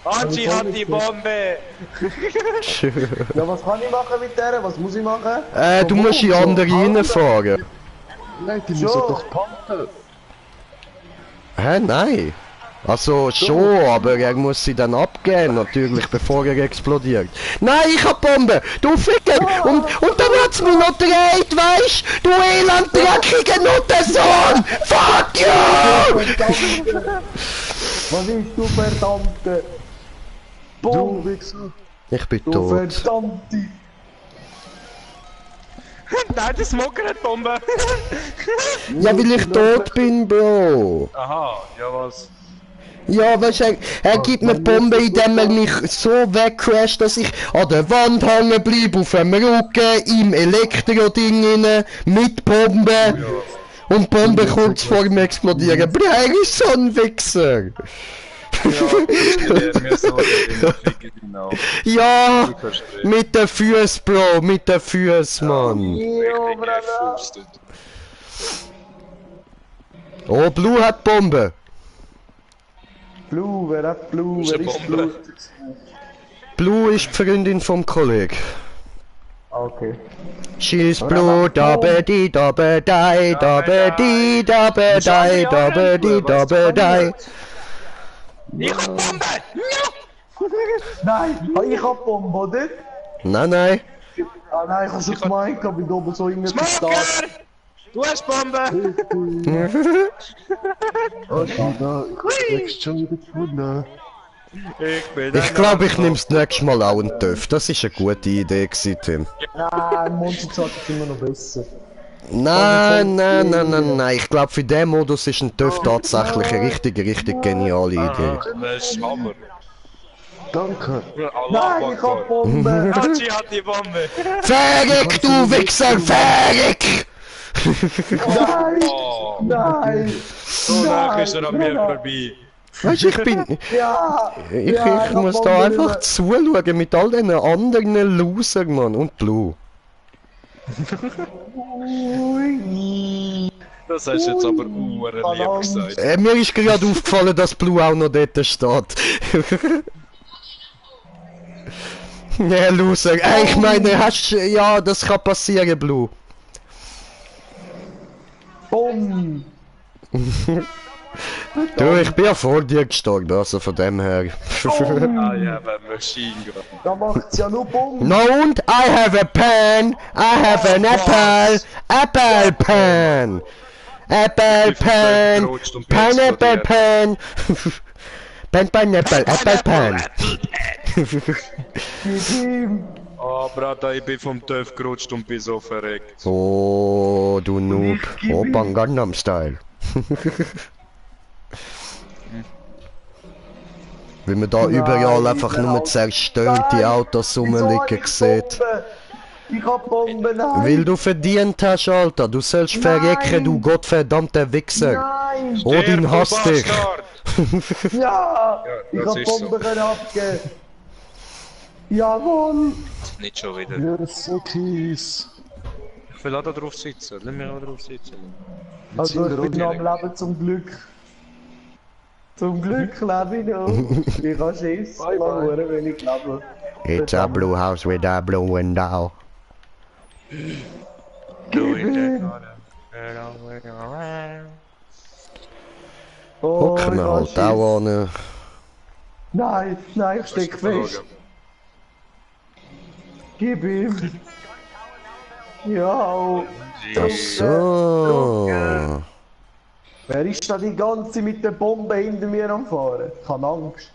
Angie hat die Bombe! Ja, was kann ich machen mit der? Was muss ich machen? Du musst in andere reinfahren. Nein, die muss So. doch pumpen. Hä, nein. Also schon, aber er muss sie dann abgeben, natürlich, bevor er explodiert. Nein, ich hab Bombe! Du Ficker! Und dann hat's mich noch gedreht, weißt du? Elend dreckiger Nuttensohn! Fuck you! Verdammte! Was ist du, verdammte? Du Bomb! Wichser. Ich bin Du tot. verdammte! Nein, das Smoker hat Bombe! Ja, weil ich tot bin, Bro. Aha, ja was? Ja, weißt du, er gibt mir Bombe, indem er mich so wegcrasht, dass ich an der Wand hängen bleibe, auf dem Rücken, im Elektro-Ding rein, mit Bombe. Und die Bombe kurz vor mir explodieren. Bro, er ist so ein Wichser. Ja, mir so, genau. Ja, Ich verstehe. mit den Füßen, Bro, mit den Füßen, Mann. Jo, Brother! Gefustet. Oh, Blue hat Bombe. Blue, wer hat Blue? Ist Wer eine ist Bombe. Blue? Blue ist die Freundin vom Kollegen. Okay. She's blue, dabedi, dabedi, dabedi, dabedi, dabedi, dabedi. Ich hab Bombe! Nein! Ah, ich hab Bombe, oder? Nein, nein. Ah nein, ich hab schon gemeint, ich bin oben so irgendwie Smoker! Du hast Bombe! Oh, da, ich kriegst schon wieder gefunden. Ich glaube, ich nehm's nächstes Mal auch einen TÜV. Das ist eine gute Idee gewesen, Tim. Nein, Monsterzeit ist immer noch besser. Nein, nein, nein, nein, nein. Ich glaube, für den Modus ist ein TÜV tatsächlich eine richtig geniale Idee. Das ist Hammer. Danke. Nein, ich hab Bombe! Angie hat die Bombe! Fertig, du Wichser, fertig! Nein! Oh, Nein! so nach ist er an mir vorbei. Weißt du, ich bin... Ja! Ich hab muss da Bombe einfach drin. zuschauen mit all diesen anderen Losern, Mann. Und Blue. Ui. Das hast du jetzt aber lieb gesagt. Mir ist gerade aufgefallen, dass Blue auch noch dort steht. Ja, Loser. Ich meine, hast du... Ja, das kann passieren, Blue. Bumm! Du, ich bin ja vor dir gestorben, also von dem her. Ah ja, beim Machine Gun. Da macht's ja nur Bumm! No, und I have a pen. I have an apple. Apple pen. Apple pen. Pineapple pen. Pineapple, apple pen. Oh, Brata, ich bin vom TÜV gerutscht und bin so verreckt. Oh, du Noob. Open Gangnam Style. Weil man da überall einfach nur zerstörte Autos rumliegen sieht. Ich hab Bomben, nein! Weil du verdient hast, Alter. Du sollst verrecken, du gottverdammter Wichser. Nein! Odin hasst dich. Ja! Ich das hab ist so. Bomben können abgeben! Jawohl! Nicht schon wieder. Ja, so Kies. Ich will auch da drauf sitzen. Lass mich auch drauf sitzen. Also ich bin noch am Leben, zum Glück. Zum Glück lebe ich noch. Ich hab Schiss, Mann, wenn ich lebe. It's a blue house with a blue window. Oh, Hocken ich wir hab halt Schiss. auch an. Nein, nein, ich steck fest. Gib ihm. Ja. Ach so. Wer ist da die ganze mit der Bombe hinter mir am Fahren? Ich hab Angst.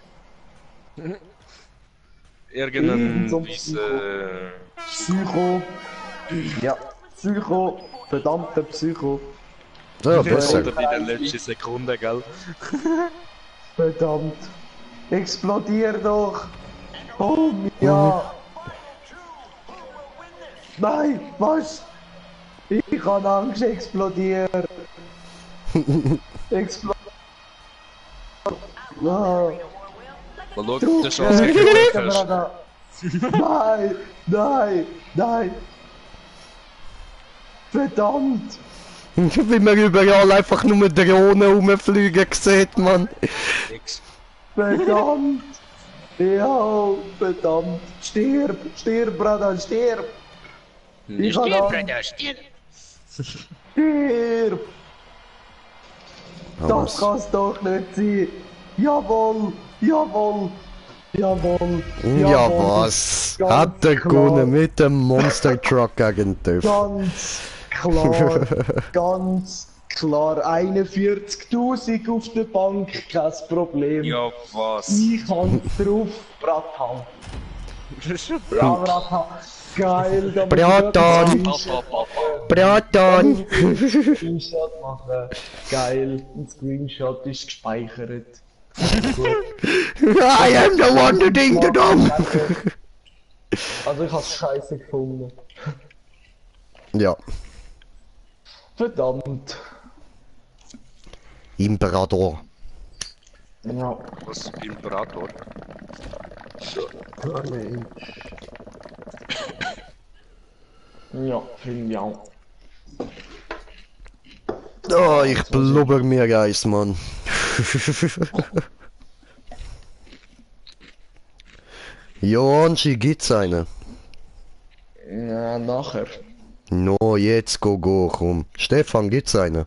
Irgendein So ein weisse... Psycho. Ja, Psycho. Verdammter Psycho. Ja, besser. Oder in der letzten Sekunde, gell? Verdammt. Explodier doch. Oh, ja. Nein, was? Ich hab Angst, explodier. Explodier. Ah. Mal schauen, der Chance gegen Glück hast. Nein, nein, nein. Verdammt. Wie man überall einfach nur Drohnen rumfliegen sieht, man. Nix. Verdammt. Ja, verdammt. Stirb, stirb, Bruder, stirb. Ich hab Angst. Stirb. Das kann's doch nicht sein. Jawohl, jawohl, jawohl, Ja, was? Ganz Hat der klar. Kunde mit dem Monster Truck gegen TÜV? Ganz klar, ganz klar. 41.000 auf der Bank, kein Problem. Ja, was? Ich kann drauf, Bratan. Ja, Bratan. Geil, da muss ich Bratan. noch einen Bratan! Screenshot machen. Geil, ein Screenshot ist gespeichert. I am the one to ding the dong! Also ich hab's scheiße gefunden. Ja, Verdammt. Imperator. Ja. Was? Imperator? Ja, finde ich auch. Oh, ich blubber mir eins, Mann. Ja, Angie, gibt's eine? Ja, nachher. No, jetzt go, komm. Stefan, gibt's eine?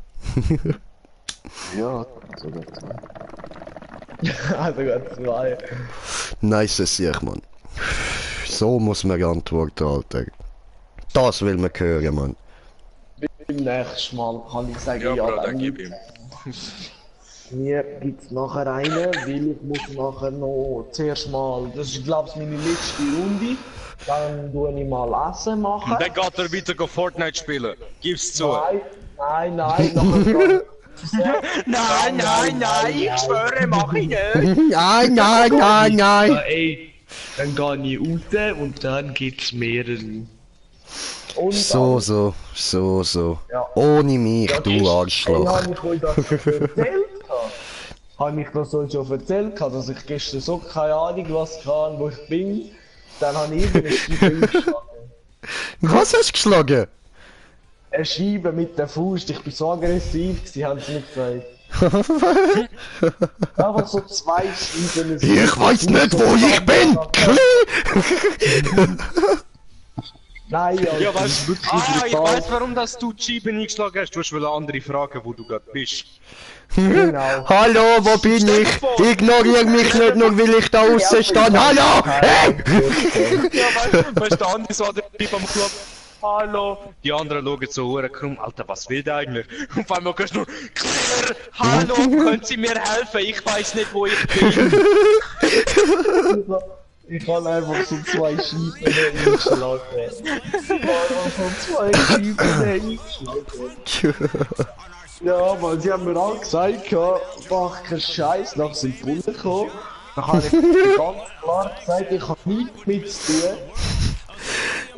Ja, sogar zwei. Also ganz zwei. Nice Sieg, Mann. So muss man antworten, Alter. Das will man hören, Mann. Beim nächsten Mal kann ich sagen, Ja, ja, Bro, dann dann gib ihm. mir gibt's nachher einen, weil ich muss nachher noch zuerst mal, das ist glaube ich meine letzte Runde, dann tue ich mal Essen machen. Dann geht er weiter Fortnite spielen. Gib's zu. Nein, nachher Nein, ich schwöre, mach ich nicht. Nein, nein. Ja, ey, dann gehe ich raus und dann gibt's mehrere. Und So. Ja. Ohne mich, du Arschloch. Habe ich euch das erzählt? Habe ich das schon erzählt, dass ich gestern so keine Ahnung was kann, wo ich bin? Dann habe ich eben eine Scheibe geschlagen. Was hast du geschlagen? Eine Scheibe mit der Faust, ich bin so aggressiv, sie haben es nicht gesagt. Einfach so zwei Scheiben. Ich weiß nicht, wo ich bin! Nein, ja, Ja, das weißt ist du, wirklich ich brutal. weiß, warum dass du die Scheibe eingeschlagen hast. Du hast eine andere fragen, wo du gerade bist. Genau. Hallo, wo bin ich? Ignoriere mich nicht nur, weil ich da außen stehe. Hallo! Hey! Ja, weißt du, der andere so der Typ am Club. Hallo! Die anderen schauen so hure krumm. Alter, was will der eigentlich? Und auf einmal kannst du nur Claire! Hallo, können Sie mir helfen? Ich weiß nicht, wo ich bin. Ich kann einfach so zwei Scheiben einschlagen. Ich kann einfach so zwei Scheiben einschlagen. Ja, weil sie haben mir auch gesagt, ja, mach keinen Scheiß, nach sind die Bullen gekommen. Dann habe ich ganz klar gesagt, ich habe nichts mit zu tun.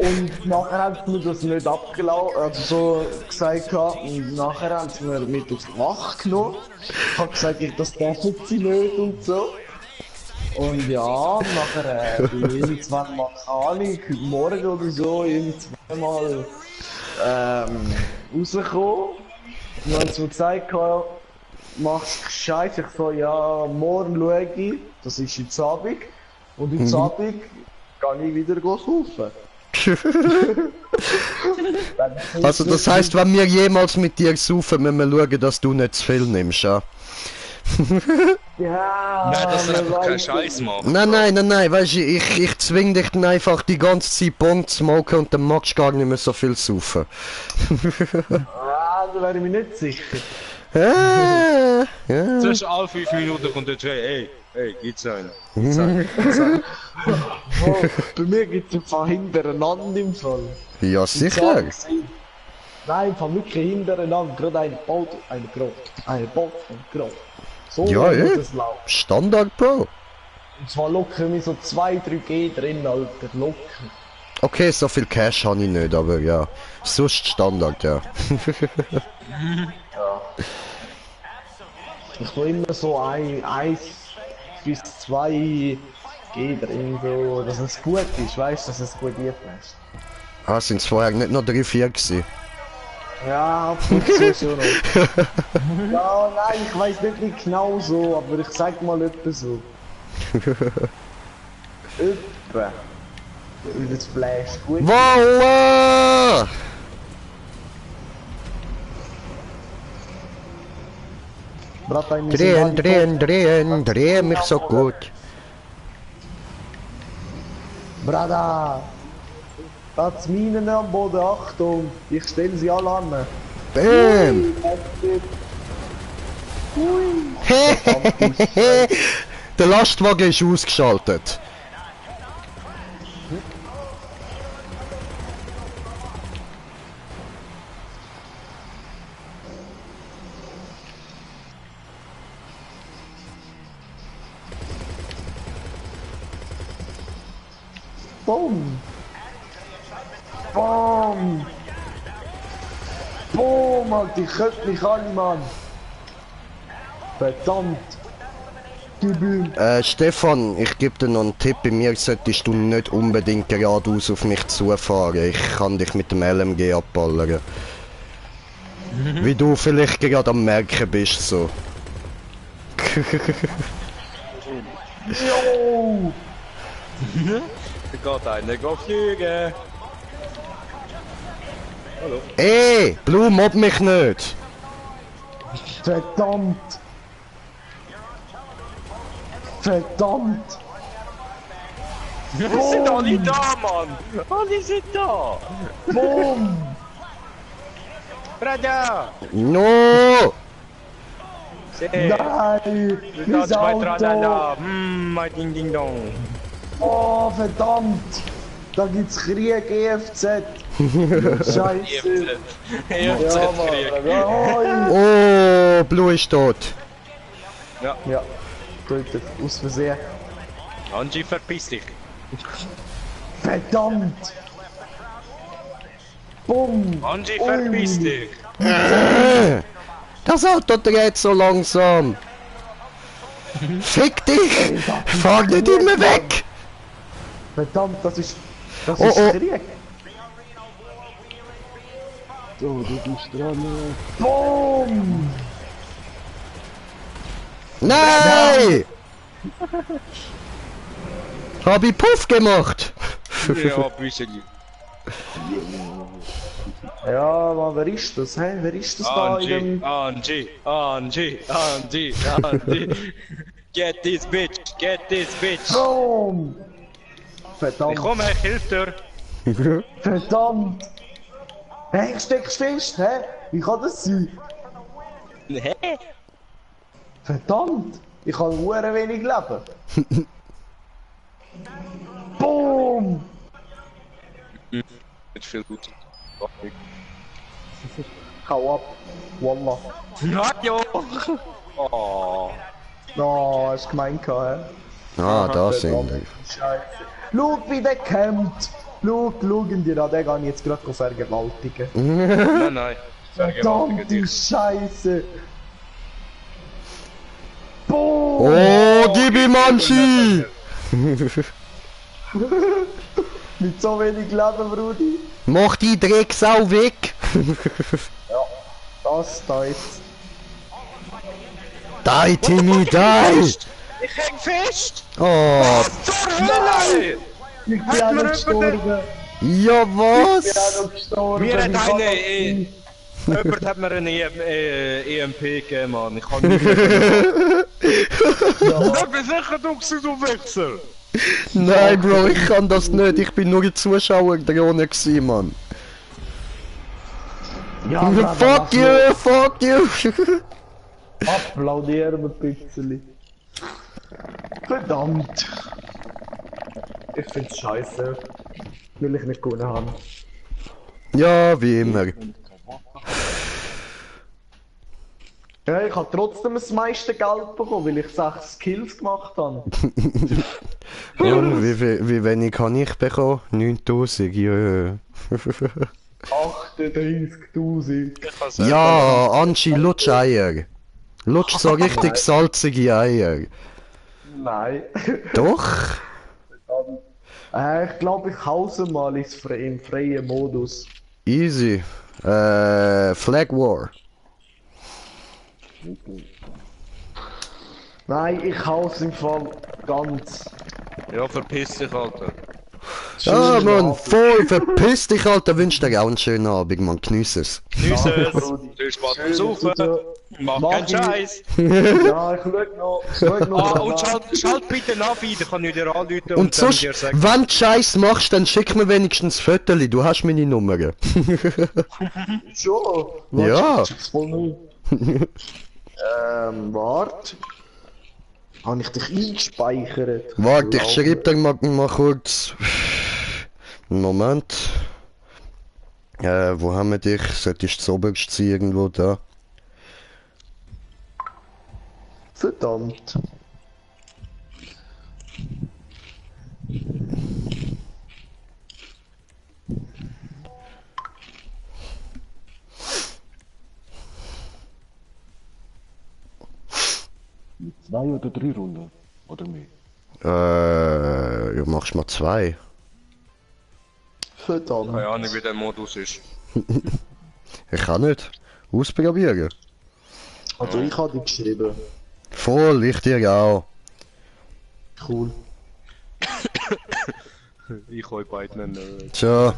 Und nachher haben sie mir das nicht abgelaufen, also so gesagt gehabt. Und nachher haben sie mir mit aufs Wach genommen. Ich hab gesagt, das dürfen sie nicht und so. Und ja, nachher bin ich irgendwann mal, keine Ahnung, heute Morgen oder so, irgendwann rausgekommen. Und dann haben sie mir gesagt, mach's gescheit. Ich so, ja, morgen schaue ich, das ist jetzt Abend. Und jetzt Abend kann ich wieder saufen. Also das heisst, wenn wir jemals mit dir saufen, müssen wir schauen, dass du nicht zu viel nimmst, ja? Ja, Nein, das ist einfach kein Scheiß machen. Nein, weißt du, ich zwing dich dann einfach die ganze Zeit Bon zu smoken und dann magst du gar nicht mehr so viel saufen. Ah, da wäre ich mir nicht sicher. Ja. Zwischen alle 5 Minuten kommt der Jay, hey, gibt's einen? Oh, bei mir gibt es ein paar hintereinander im Fall. Ja, sicher. Nein, im Fall wirklich hintereinander. Gerade eine Boot von Grot. So Ja, muss ja. es laufen. Standard, Bro. Und zwar locker mit so 2-3 G drin, Alter. Locker. Okay, so viel Cash habe ich nicht, aber ja. Sonst Standard, ja. Ich will immer so 1 bis 2 G drin, so, dass es gut ist, weißt du, dass es gut einfließt. Ah, sind es vorher nicht noch 3-4 gewesen? Ja, ab und zu schon noch. Ja, nein, ich weiß nicht genau so, aber ich sag mal etwa so. Etwa. Weil das Flash gut ist. Voila! Drehen mich so gut. Brada! Das Minen am Boden, Achtung! Ich stelle sie alle an. Bam! Der Lastwagen ist ausgeschaltet. Boom! Boom! Boom, Alter, ich köpfe mich an, Mann! Verdammt! Gebühr! Stefan, ich gebe dir noch einen Tipp. Bei mir solltest du nicht unbedingt geradeaus auf mich zufahren. Ich kann dich mit dem LMG abballern. Wie du vielleicht gerade am Merken bist, so. Jo! Da geht einer, geht fliegen. Ey, Blue, mobb mich nicht. Verdammt! Verdammt! Wir sind alle da, Mann! Alle sind da! Boom! Brada! No! Hey, Nein! Mein das bei Auto! Tralala! Mein Ding Ding Dong! Oh, verdammt! Da gibt's Krieg, EFZ! Scheiße! Ja, EFZ-Krieg! Mann! Oh, Blue ist tot. Ja, tötet, aus Versehen. Angie, verpiss dich! Verdammt! Bumm! Angie, verpiss dich! Das Auto dreht so langsam. Fick dich! Fahr nicht immer weg! Verdammt, das ist Oh, Krieg! So, du bist dran. Bumm! Nein! Hab ich Puff gemacht? Ja, bisschen. Ja, Mann, wer ist das, hä? Wer ist das da in Angie, dem... Angie! Get this bitch! Get this bitch! Bumm! Ich Verdammt! komme, ich hilf dir! Verdammt! Hä, ich steck's fest, hä? Wie kann das sein? Hä? Verdammt! Ich habe nur wenig Leben. Boom! Nicht viel gut. Hau ab. Wallah. Radio! Oh. No, hast gemeint, hä? Ah, da sind wir. Scheiße. Schau, wie der kämpft. Schauen dir an, den kann ich jetzt gerade vergewaltigen. Nein. Verdammte Scheiße! Boom! Oh, gib ihm Manchi! Mit so wenig Leben, Brudi. Mach die Drecksau weg! Das da jetzt. Die, Timmy, die! Ich häng fest! Oh, Zur Hölle! Ich bin auch noch gestorben. ja Ich bin was? auch noch gestorben. Mir hat Ich kann eine... das Jemand hat mir eine EMP gegeben, Mann. Ich kann nicht mehr... Ich bin sicher, du bist du Wichser! Nein, Bro, ich kann das nicht. Ich bin nur ein Zuschauer drohne gewesen, Mann. Ja, Bruder, Fuck you, fuck you! Applaudieren wir ein bisschen. Verdammt. Ich find's scheiße. Will ich nicht gewonnen haben. Ja, wie immer. Ja, ich habe trotzdem das meiste Geld bekommen, weil ich 6 Kills gemacht habe. Und wie wenig habe ich bekommen? 9000, ja. 38.000. Ja, Anchi, lutsch Eier. Lutsch so richtig salzige Eier. Nein. Doch? Ich glaube, ich hause mal im freien Modus. Easy. Flag War. Nein, ich hause im Fall ganz. Ja, verpiss dich, Alter. Ja, Mann, voll verpiss dich, Alter. Wünsch dir auch einen schönen Abend, man. Genieß es. Tschüss, viel Spaß beim Saufen. Mach keinen ich. Scheiß. Ja, ich schau noch. Und schalt bitte nach wieder, kann ich dir anrufen Und dann sonst, dir sagen. wenn du Scheiß machst, dann schick mir wenigstens Fotos. Du hast meine Nummer. Schon? Ja. Voll nicht. Warte. Habe ich dich eingespeichert? Warte, ich schreib dir mal kurz. Moment. Wo haben wir dich? Solltest du oberst sein, irgendwo da? Verdammt. Zwei oder drei Runden? Oder mehr? Ja, machst mal 2. Verdammt. Keine Ahnung, wie der Modus ist. Ich kann nicht. Ausprobieren. Also ich habe dich geschrieben. Voll, ich dir auch. Cool. Ich euch beiden nicht. Tja.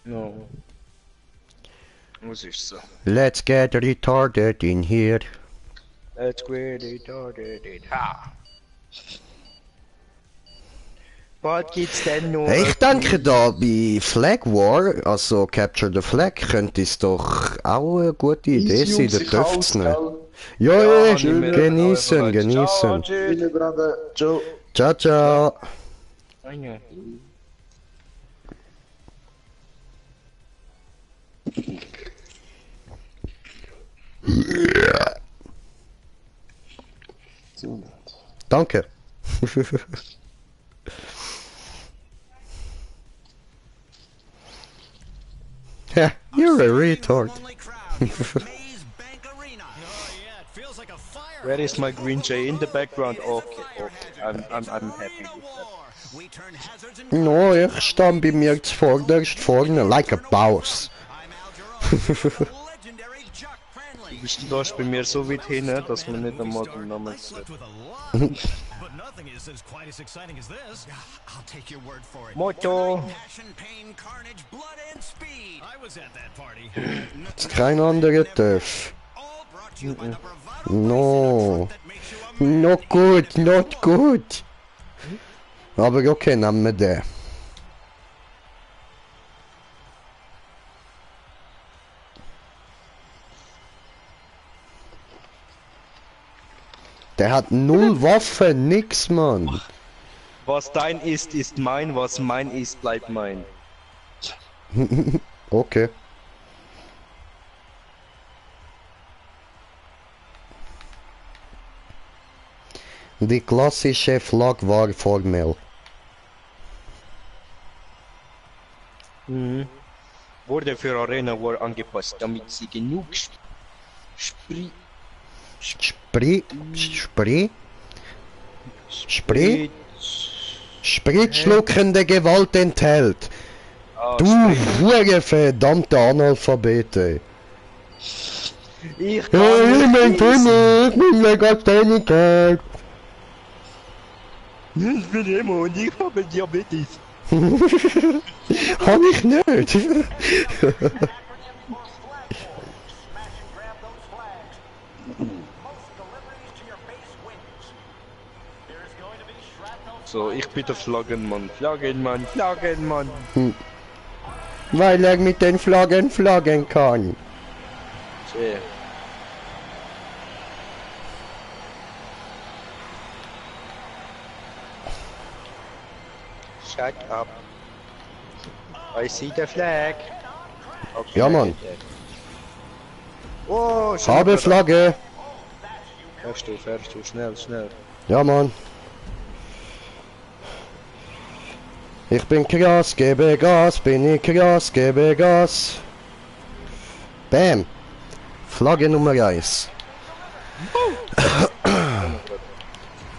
No. Was ist so? Let's get retarded in here. Let's get it started. Ha! Was gibt's denn noch? Ich denke da bei Flag War, also Capture the Flag, könnte es doch auch eine gute Idee sein, da dürft's nicht. Ja, genießen, genießen. Schöne Brother. Ciao. Ciao, ciao. Danke. Yeah, you're a retard. Where is my green jay in the background? Okay, I'm happy with that. No, ich stand bei mir zuvorderst vorne, like a boss. Du bist da bei mir so weit hin, dass man nicht einmal den Namen sieht. But nothing is as quite as exciting as this. I'll take your word for it. Moto! Passion, pain, carnage, blood, and speed. I was at that party. Kein anderer darf. All brought to you by the bravado No. that makes you a Not good, not good. Aber okay, nehmen wir den. Der hat null Waffen, nix, Mann. Was dein ist, ist mein, was mein ist, bleibt mein. Okay. Die klassische Flagge war formell. Wurde für Arena War angepasst, damit sie genug Spritschluckende Gewalt enthält. Du hure verdammte Analphabete. Ich mein König, meine Gasteinigkeit. Ich bin Emo und ich habe Diabetes. Hab ich nicht. So, ich bitte Flaggenmann, Flaggenmann, Flaggenmann. Weil er mit den Flaggen flaggen kann. Tja. Shut up. I see the flag. Okay. Ja, Mann. Oh, Habe Flagge. Fährst du, schnell, schnell. Ja, Mann. Ich bin krass, gebe Gas, bin ich krass, gebe Gas. Bam. Flagge Nummer 1.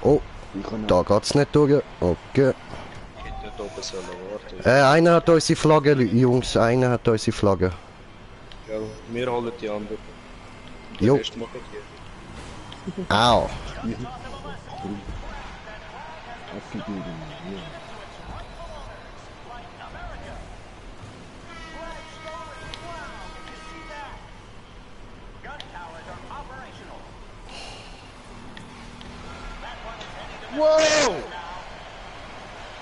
Oh, da geht's nicht durch. Okay. Nicht oben sollen warten. Einer hat unsere Flagge, Jungs, einer hat unsere Flagge. Ja, wir holen die andere. Jo. Den Rest mache ich hier. Au. Wow!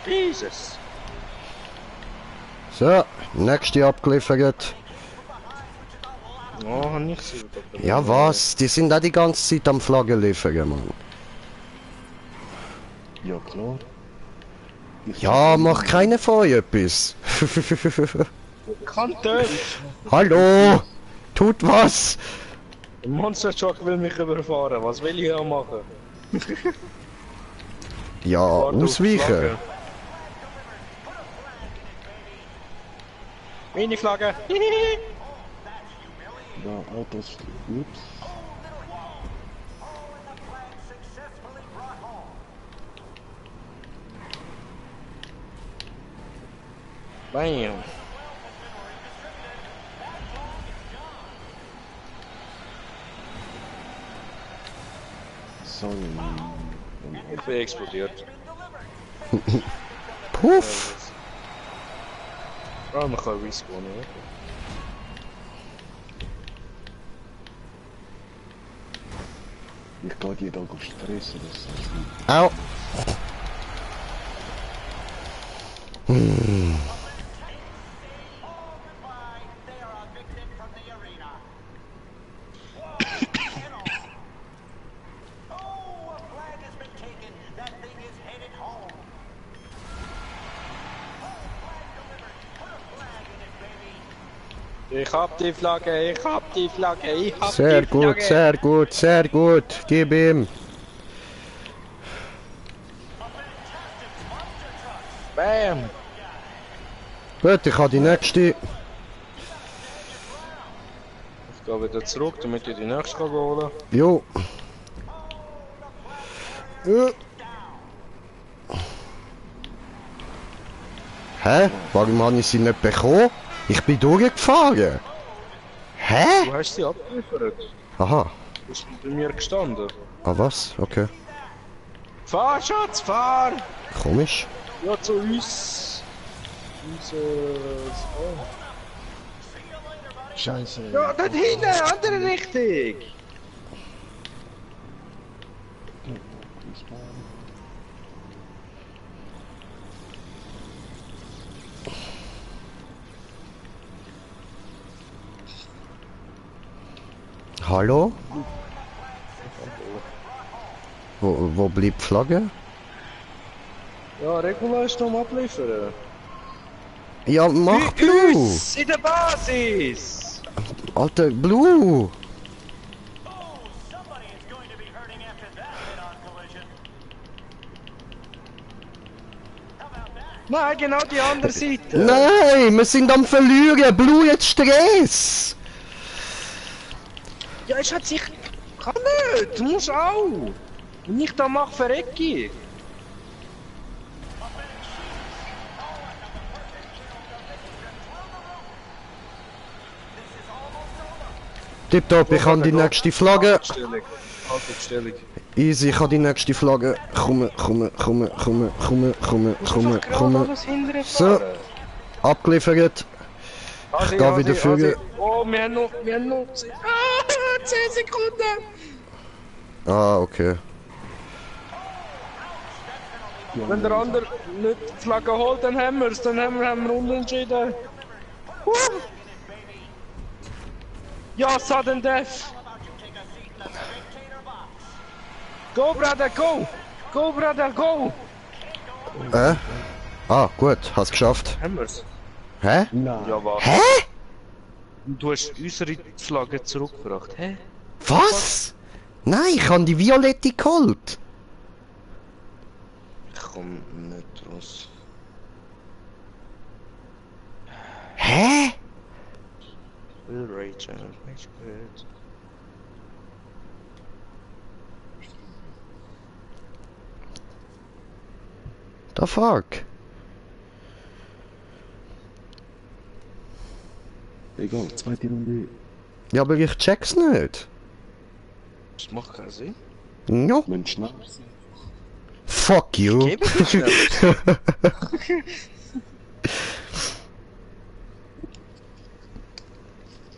Jesus! So, nächste abgeliefert. Oh, nicht so. Ja was, die sind da die ganze Zeit am Flagge liefern, Mann. Ja, klar. Ja, mach keine von euch etwas. Kann das? Hallo! Tut was! Der Monster Truck will mich überfahren. Was will ich auch machen? Ja, Warte auf ausweichen. Flagge. Mini-Flagge! Ja, Autos. Ups. Bam! Sorry. Ich bin explodiert. Puff! Oh, man kann respawnen, oder? Ich gehe die da stressen, das ist nicht. Au! Ich hab die Flagge, ich hab die Flagge, ich hab Sehr die gut, Flagge. sehr gut, sehr gut. Gib ihm. Bam! Gut, ich habe die nächste. Ich gehe wieder zurück, damit ich die nächste kann holen. Jo. Hä? Warum habe ich sie nicht bekommen? Ich bin durchgefahren. Hä? Du hast sie abgeliefert. Aha. Du bist bei mir gestanden. Ah was? Okay. Fahr, Schatz, fahr! Komisch. Ja, zu uns. Scheiße. Ja, dort hinten, andere Richtung! Hallo? Wo bleibt die Flagge? Ja, Regula ist noch am abliefern. Ja, mach Blue! In der Basis! Alter, Blue! Nein, genau die andere Seite. Nein, wir sind am Verlieren. Blue jetzt Stress. Ja, ich hat sich... Kann nicht, du musst auch. Wenn ich da mache, verrecke ich. Tipptopp, ich habe die nächste Flagge. Stellung. Halt die Stellung. Easy, ich habe die nächste Flagge. Komme. Alles hinterher So. Abgeliefert. Ich gehe wieder führen. Oh, wir haben noch 10 Sekunden. Ah, okay. Wenn der andere nicht die Flagge holt, dann haben wir es. Dann haben wir unentschieden. Ja, sudden death. Go, brother, go. Go, brother, go. Ah, gut, hast geschafft. Haben wir's? Hä? Nein. Ja, warte. Hä? Du hast unsere Flagge zurückgebracht, hä? Was? Nein, ich habe die violette geholt. Ich komm nicht raus. Hä? Will Rage, nicht gut. The fuck? Egal, zweite Runde. Ja, aber ich check's nicht. Das macht keinen Sinn. Ja. Mensch, schnell sein. Fuck you. Gebe ich schnell.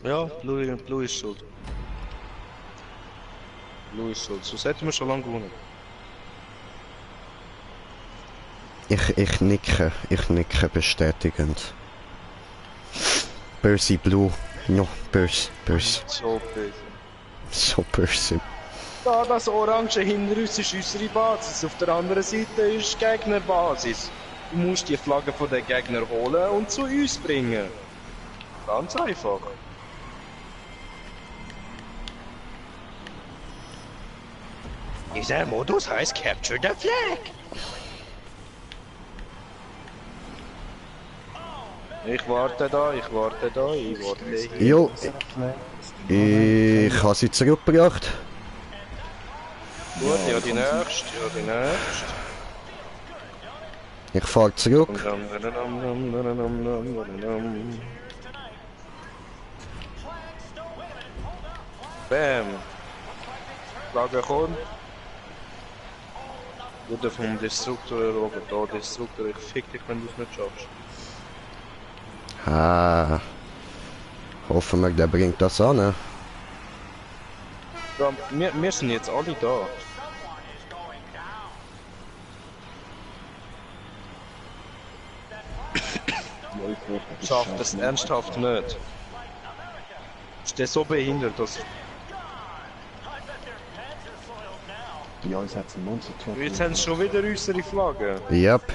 Ja, Blue ist schuld. Blue ist schuld. Sonst hätten wir schon lange gewonnen. Ich nicke bestätigend. Böse Blue. Ja, böse. So böse. So böse. Da, das Orange hinter uns ist unsere Basis. Auf der anderen Seite ist Gegnerbasis. Du musst die Flagge von den Gegner holen und zu uns bringen. Ganz einfach. Dieser Modus heißt Capture the Flag. Ich warte da. Hier. Jo. Ich habe sie zurückgebracht. Gut, ja die nächste. Ich fahre zurück. Bam. Flagge kommt. Wurde vom Destruktor erobert. Da, Destruktor, ich fick dich, wenn du es nicht schaffst. Ah. Hoffen wir, der bringt das an. Ja, wir sind jetzt alle da. Schafft es ernsthaft nicht. Ist der so behindert, dass... Ja, es hat einen Monster. Jetzt haben sie schon wieder unsere Flagge. Yep.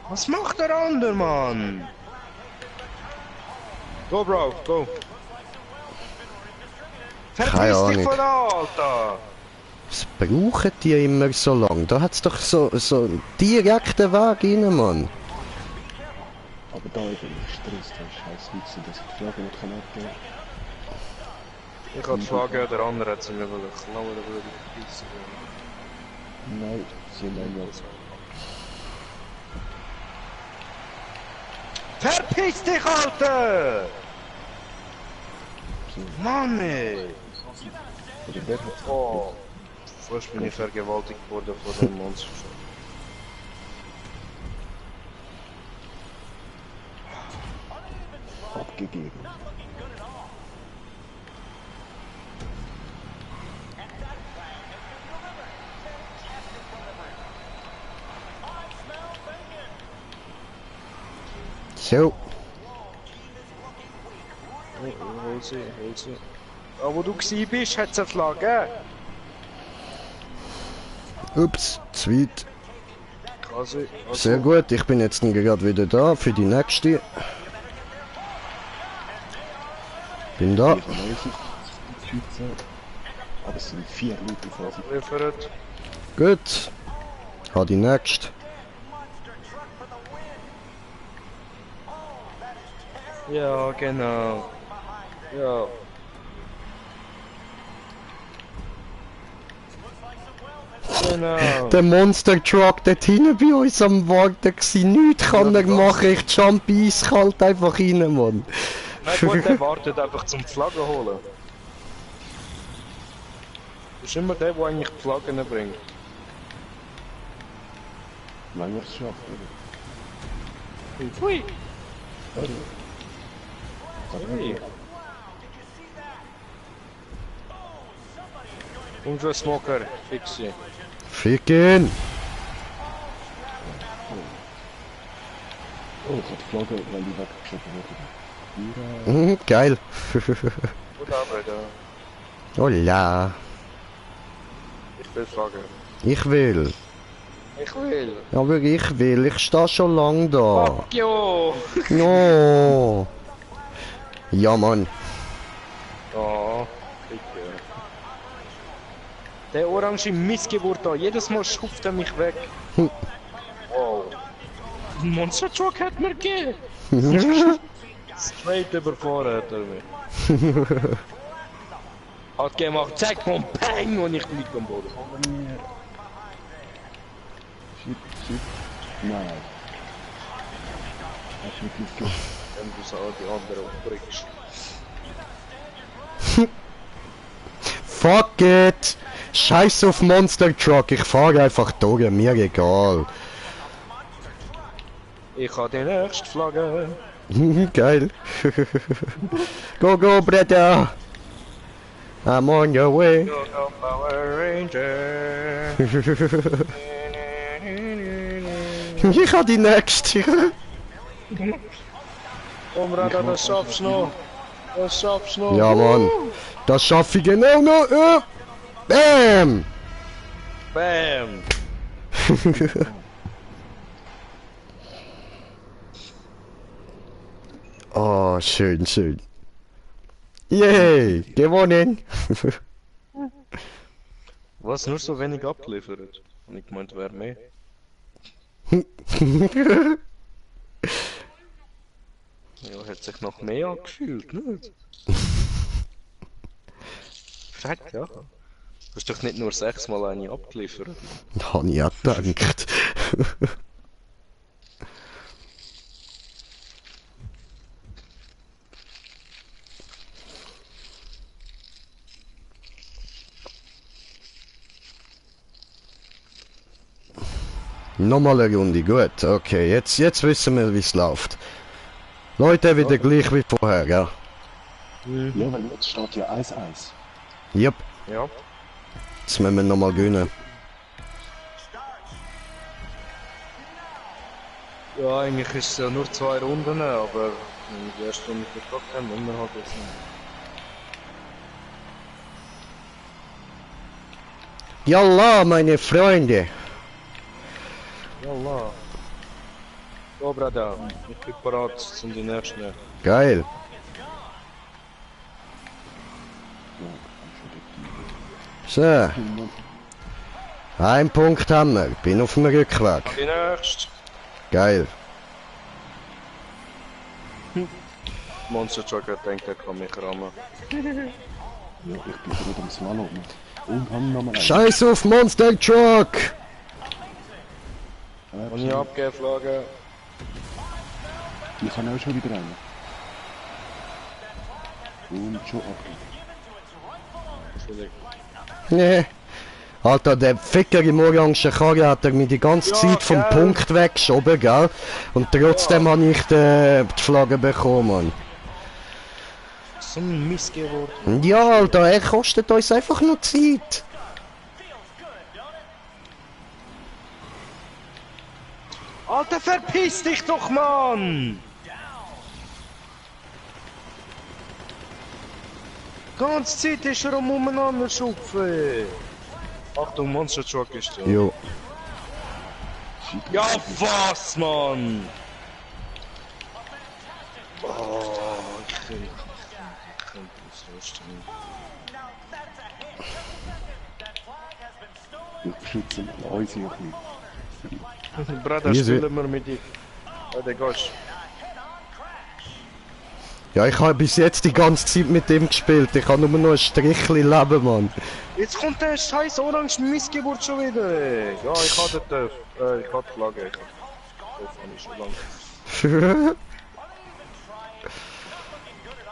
Was macht der andere, Mann? Go, Bro, go. Keine Verpiss dich Ahnung. von da, Alter! Was brauchen die immer so lang? Da hat's doch so einen direkten Weg rein, Mann. Aber da eben Stress, das ist scheiß Wichsen, dass ich die Flagge nicht abgeben kann. Ich hatte die Flagge, der andere hat sie mir klauen, aber ich verpissen. Nein, sie haben einen Jahr. Verpiss dich, Alter! Mann, ey! Oder der hat Oh, fast bin ich vergewaltigt worden von dem Monster. abgegeben. So. Hol sie. Da wo du gsi bist, hat's eine Flagge. Ups, zweit. Also, Sehr gut, ich bin jetzt gerade wieder da für die nächste. Bin da. Ich habe Schweizer. Aber es sind 4 Leute vor sich. liefert. Gut. Habe die nächste. Ja, genau. Ja. Genau. Der Monster Truck dort hinten bei uns am Warten gewesen. Nichts kann er machen, ich jump eiskalt einfach rein, Mann. Na gut, der wartet einfach zum Flaggen holen. Das ist immer der eigentlich die Flaggen bringt. Wenn wir es schaffen. Hui! Sorry. Hui! Unser Smoker, fix sie. Fick ihn! Oh, ich hab die Flagge, weil die weggeschoben wurde. Geil. Gut Arbeit, ja. Hola. Ich will Flaggen. Ich will. Ich will. Aber ich will. Ich stehe schon lang da. Fuck you! No. Ja, Mann. Oh, bitte. Der orange Missgeburt da, jedes Mal schuft er mich weg. Wow. Ein Monster Truck hat mir gegeben. Straight überfahren hat er mich. Hat gemacht, zack, und peng, und ich lieg am Boden. Shit, shit. Nein. Hast du wirklich gut? Wenn du so die anderen umbringst. Fuck it. Scheiß auf Monster Truck. Ich fahre einfach durch. Mir egal. Ich habe die nächste Flagge. Geil. Go, go, Brother. I'm on your way. Go, go, Power Ranger. Ich hab die nächste. Komm, Radar, das schaffst du noch. Das schaffst du noch. Ja, Mann. Das schaffe ich genau noch. Bam. Bam. Oh, schön, schön. Yay, gewonnen. Was, nur so wenig abgeliefert? Und ich meinte, wer mehr? Ja, hat sich noch mehr angefühlt, nicht? Frag, ja. Du hast doch nicht nur 6-mal eine abgeliefert. Hab ich auch gedacht. Nochmal eine Runde, gut. Okay, jetzt wissen wir, wie es läuft. Leute, wieder gleich wie vorher, gell? Ja, weil jetzt steht ja 1-1. Yep, Ja. jetzt müssen wir nochmal gewinnen. Ja, eigentlich ist es ja nur 2 Runden, aber die erste Runde verkackt haben, immer halt jetzt nicht. Yallah, meine Freunde. Yallah. So, Bruder, ich bin bereit zum die nächsten. Geil. So. Ein Punkt haben wir. Bin auf dem Rückweg. Die nächste. Geil. Monster Trucker denkt, er kann mich rammen. Ja, ich bin gerade am Slalom. Und haben nochmal einen. Scheiß auf Monster Truck. Und ich abgebe Flagge. Ich kann auch schon wieder einen. Und schon abgeben. Entschuldigung. Nee. Alter, der Ficker im orangen Karre hat er mir die ganze Zeit vom gell. Punkt weggeschoben, gell? Und trotzdem habe ich die Flagge bekommen, Mann. So ein Missgeburt. Ja, Alter, er kostet uns einfach nur Zeit. Alter, verpiss dich doch, Mann! Die ganze Zeit ist er umeinander schupfen. Achtung, Monster Truck ist da. Jo. Ja, was, Mann? Oh, ich könnte das vorstellen. Wir beschützen uns hier ein bisschen. Bruder, Easy. spielen wir mit dir. Ja, der Gosch. Ja, ich habe bis jetzt die ganze Zeit mit dem gespielt. Ich habe nur noch ein Strichli Leben, Mann. Jetzt kommt der scheiß Orange Missgeburt schon wieder. Ja, ich hatte den ich hatte die Flagge. Das habe ich schon lange.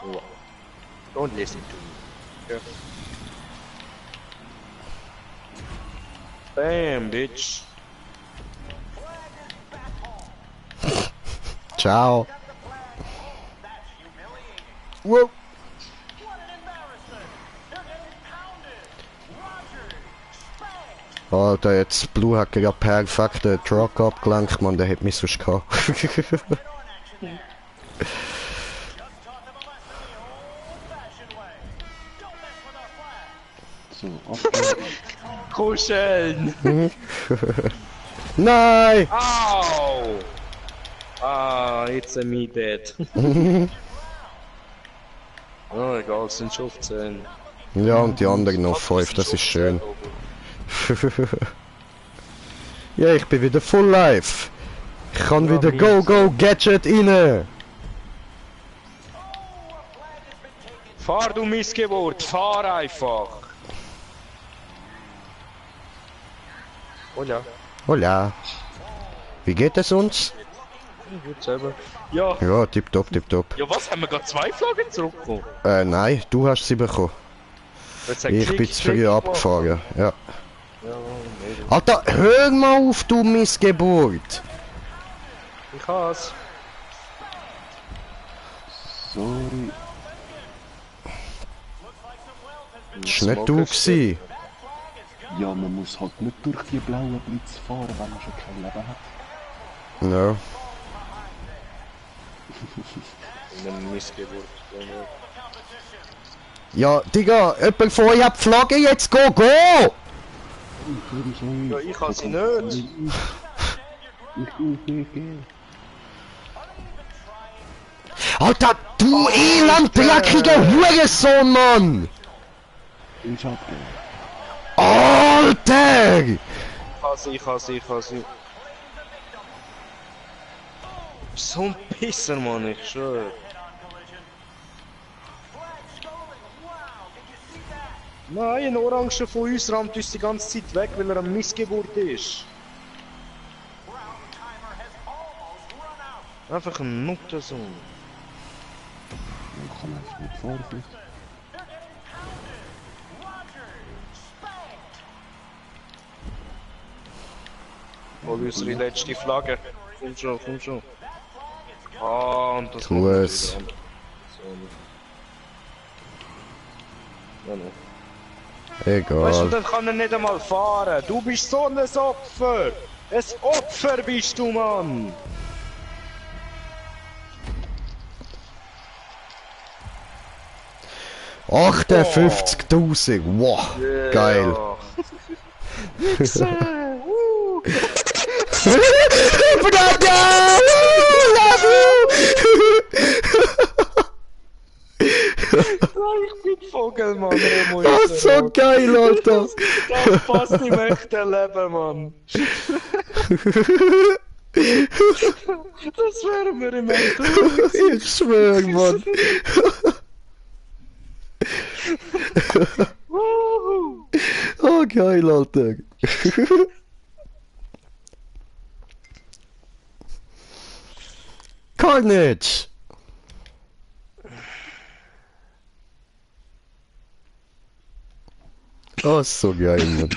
Wow. Don't listen to me. Okay. Bam, bitch. Ciao. Wow. Alter, jetzt Blue hat ja perfekt den Truck abgelenkt, man, der hat mich sonst gehabt. So, ab. Kuscheln! Nein! Au! Ah, it's a me dead. Oh, egal, es sind schon 10. Ja, und die anderen noch 5, das ist schön. Ja, ich bin wieder full life. Ich kann wieder Go Gadget rein. Fahr du Missgeburt, fahr einfach! Oh ja. Hola. Wie geht es uns? Gut selber. Ja. Ja, tipptopp, tipptopp. Ja, was? Haben wir gerade 2 Flaggen zurückgekommen? Nein, du hast sie bekommen. Ich bin zu früh abgefahren, ja. Alter, hör mal auf, du Missgeburt! Ich has. Sorry. Das war nicht du gewesen. Ja, man muss halt nicht durch die blauen Blitze fahren, wenn man schon kein Leben hat. Ja. Eine Missgeburt. Ja, Digga, jemand von euch hat die Flagge, jetzt go! Ja, ich kann sie nicht. Alter, du elend-dreckiger Hurensohn, Mann! Ich hab den. Alter! Ich kann sie. So ein Pisser, Mann, ich schwör. Nein, ein Orange von uns rammt uns die ganze Zeit weg, weil er eine Missgeburt ist. Einfach ein Nuttensohn. Ich kann einfach nicht fahren. Hol unsere letzte Flagge. Komm schon. Ah, und das Tu es. wieder an. So. Ja, ne. Egal. Weißt du, dann kann er nicht einmal fahren. Du bist so ein Opfer. Ein Opfer bist du, Mann. Oh. 58.000, wow, Yeah. geil. Wichse. Brother! Ich bin Vogelmann, Remo. Das ist so geil, Alter. Das passt im echten Leben, Mann. Das wären wir im echten Leben. Ich schwör, Mann. Oh, geil, Alter. Carnage! Oh, ist so geil, Mann.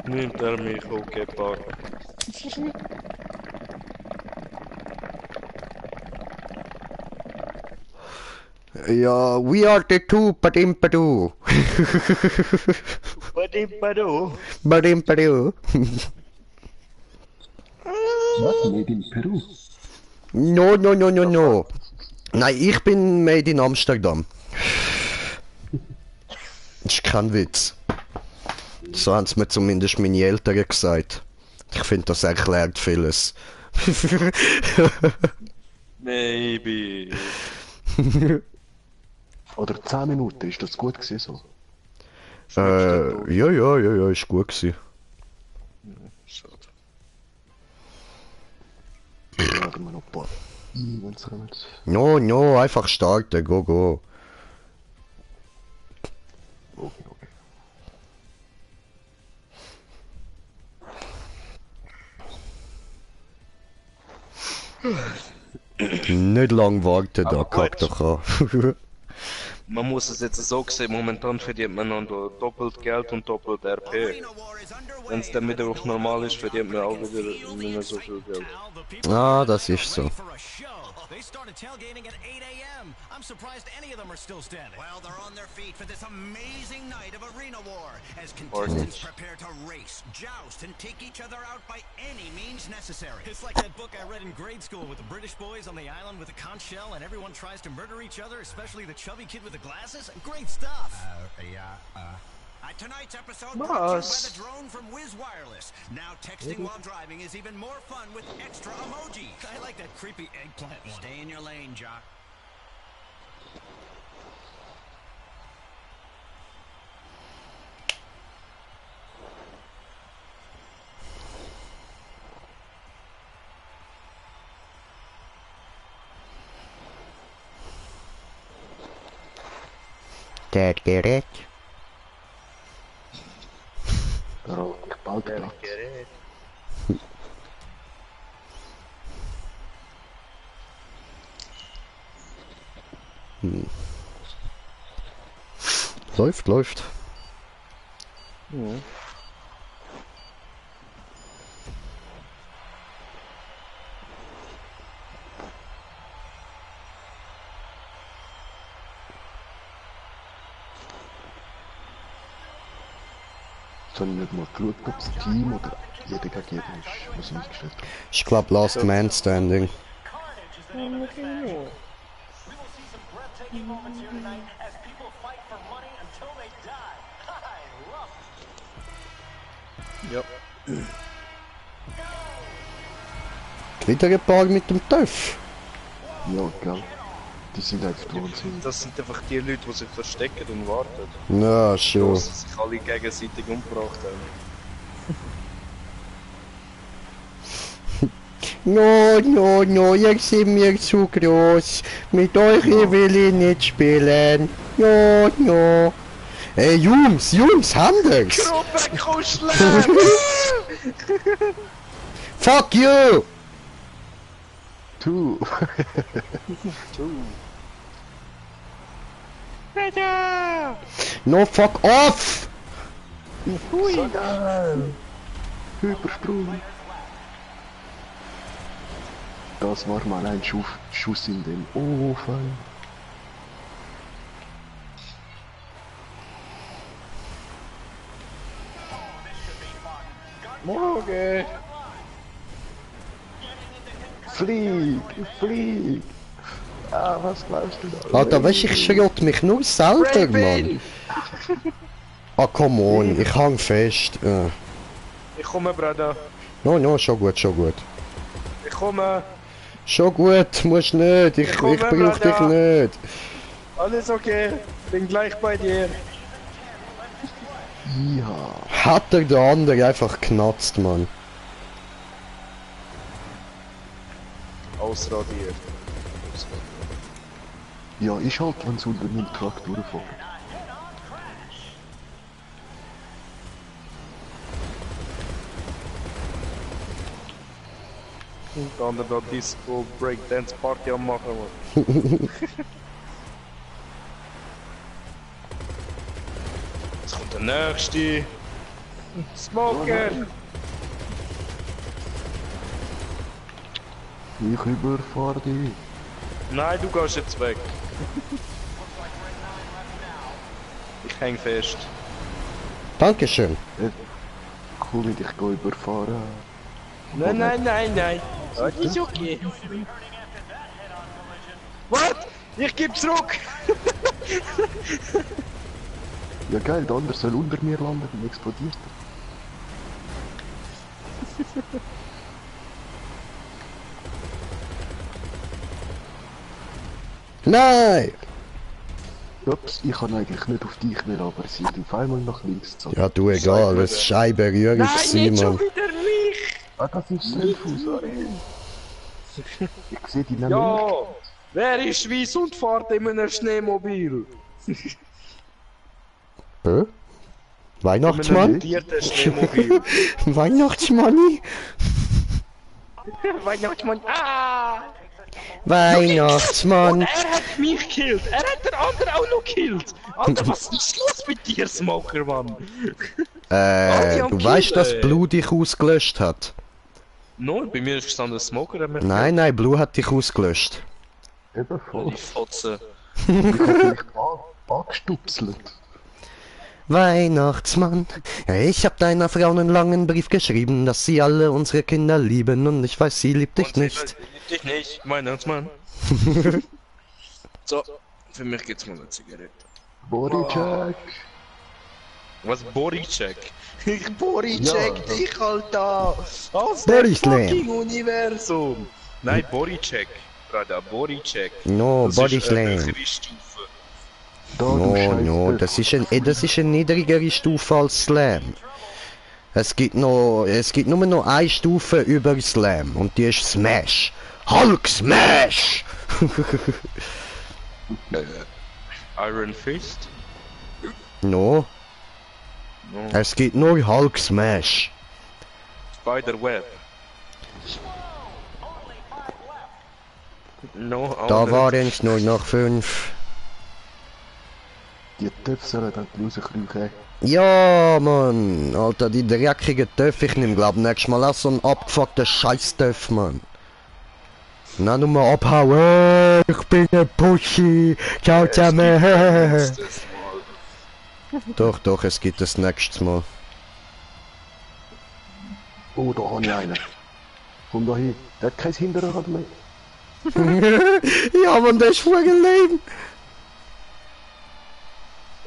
Nimmt er mich, okay, Park. Ja, we are the two, Padimpadu. Padimpadu. Padimpadu. Was? Made in Peru? No. Nein, ich bin made in Amsterdam. Das ist kein Witz. So haben es mir zumindest meine Eltern gesagt. Ich finde, das erklärt vieles. Maybe. Oder 10 Minuten, ist das gut gewesen so? Ja, ist gut gewesen. Schade. suchen wir noch ein paar Events kommen. No, no, einfach starten, go, go. Okay, okay. Nicht lang warten, da Aber kackt gut. doch an. Man muss es jetzt so sehen, momentan verdient man noch doppelt Geld und doppelt RP. Arena War is underway. Wenn es dann wieder auf normal ist, verdient man auch wieder nicht mehr so viel Geld. Al, the people Ah, are das ist so. ready for a show. They started tailgating at 8 a.m. I'm surprised any of them are still standing. Well, they're on their feet for this amazing night of Arena War as contestants prepare to race, joust, and take each other out by any means necessary. It's like that book I read in grade school with the British boys on the island with a conch shell and everyone tries to murder each other, especially the chubby kid with the glasses. Great stuff. Tonight's episode brought to you by Boss. the drone from Wiz Wireless. Now texting while driving is even more fun with extra emojis. I like that creepy eggplant one. Stay in your lane, Jock. Das Gerät. Rot, bald Platz. Läuft, läuft. Jetzt habe ich nicht mal geschaut, ob das Team oder jeder gegen jeden ist, was eingestellt habe. Ich glaub Last Man Standing. Ja. Wieder ein paar mit dem Töff. Ja, gell. Die sind einfach Wahnsinn. Das sind einfach die Leute, die sich verstecken und warten. Na, schon. Dass sie sich alle gegenseitig umgebracht haben. No, no, no, ihr seid mir zu groß. Mit euch will ich nicht spielen. No, no. Ey, Jungs, Handers! Gruppe, komm schnell! Fuck you! Tu! No, fuck off! So geil! Hypersprung! Das war mal ein Schuss in den Ofen. Morgen! Flieg! Flieg! Ah, was glaubst du da? Alter, weißt du, ich schrott mich nur selber, Mann. Ah, come on, ich hang fest. Ich komme, Bruder. No, no, schon gut, schon gut. Ich komme. Schon gut, musst nicht, ich komme, brauch dich Bruder. nicht. Alles okay. Bin gleich bei dir. Ja! Hat er der andere einfach knatzt, Mann. Ausradiert. Ja, ist halt, wenn es unter dem Traktor fährt. Der andere da Disco Breakdance Party am machen, Mann. Jetzt kommt der nächste. Smoker! Ich überfahre dich. Nein, du gehst jetzt weg. Ich häng fest. Dankeschön. Cool, ich gehe überfahren. Nein, nein, nein, nein. Das ist okay. Was? Ich geb zurück! Ja geil, der andere soll unter mir landen und explodiert. Nein! Ups, ich kann eigentlich nicht auf dich mehr, aber sie sind auf einmal nach links gezogen. Ja, du egal, es war eine Berührung, gewesen, Mann. wieder mich! Ah, das ist Selfus, sorry. Ich sehe die nämlich. Ja! Wer ist weiss und fährt in einem Schneemobil? Weihnachtsmann? Montiertes Schneemobil. Weihnachtsmanni? Weihnachtsmann. Ah! Weihnachtsmann. Und er hat mich gekillt. Er hat den anderen auch noch gekillt. Alter, was ist los mit dir, Smoker, Mann? Du weißt, dass Blue dich ausgelöscht hat? No, bei mir ist gestanden, Smoker hat mich Nein, Blue hat dich ausgelöscht. Eben voll. Die Fotze. Ich hab vielleicht angestupselt. Weihnachtsmann, ich hab deiner Frau einen langen Brief geschrieben, dass sie alle unsere Kinder lieben und ich weiß, sie liebt dich nicht. Dich nicht, Weihnachtsmann. So, für mich geht's mal eine Zigarette. Bodycheck. Was Bodycheck? Bodycheck dich, Alter! Aus Bodyslam. fucking Universum! Nein, Bodycheck. Brother, Bodycheck. No, Bodyslam. Stufe. Da, du No, Scheiße. das ist eine niedrigere Stufe als Slam. Es gibt nur noch eine Stufe über Slam und die ist Smash. Hulk Smash! Iron Fist? No, No. es gibt nur Hulk Smash. Spiderweb? No, Da andere. waren es nur noch 5. Die Töpfe sollen dann rauskriegen. Ja, Mann, Alter, die dreckigen Töpfe, ich nehm glaub nächstes Mal auch so einen abgefuckten Scheiß-Töpf, Mann. Na, nur mal abhauen, ich bin ein Pushy, ciao zusammen. Doch, es gibt das nächstes Mal. Oh, da habe ich einen. Komm da hin. Der hat kein Hinterrad mehr. Ja, Mann, der ist voll lame.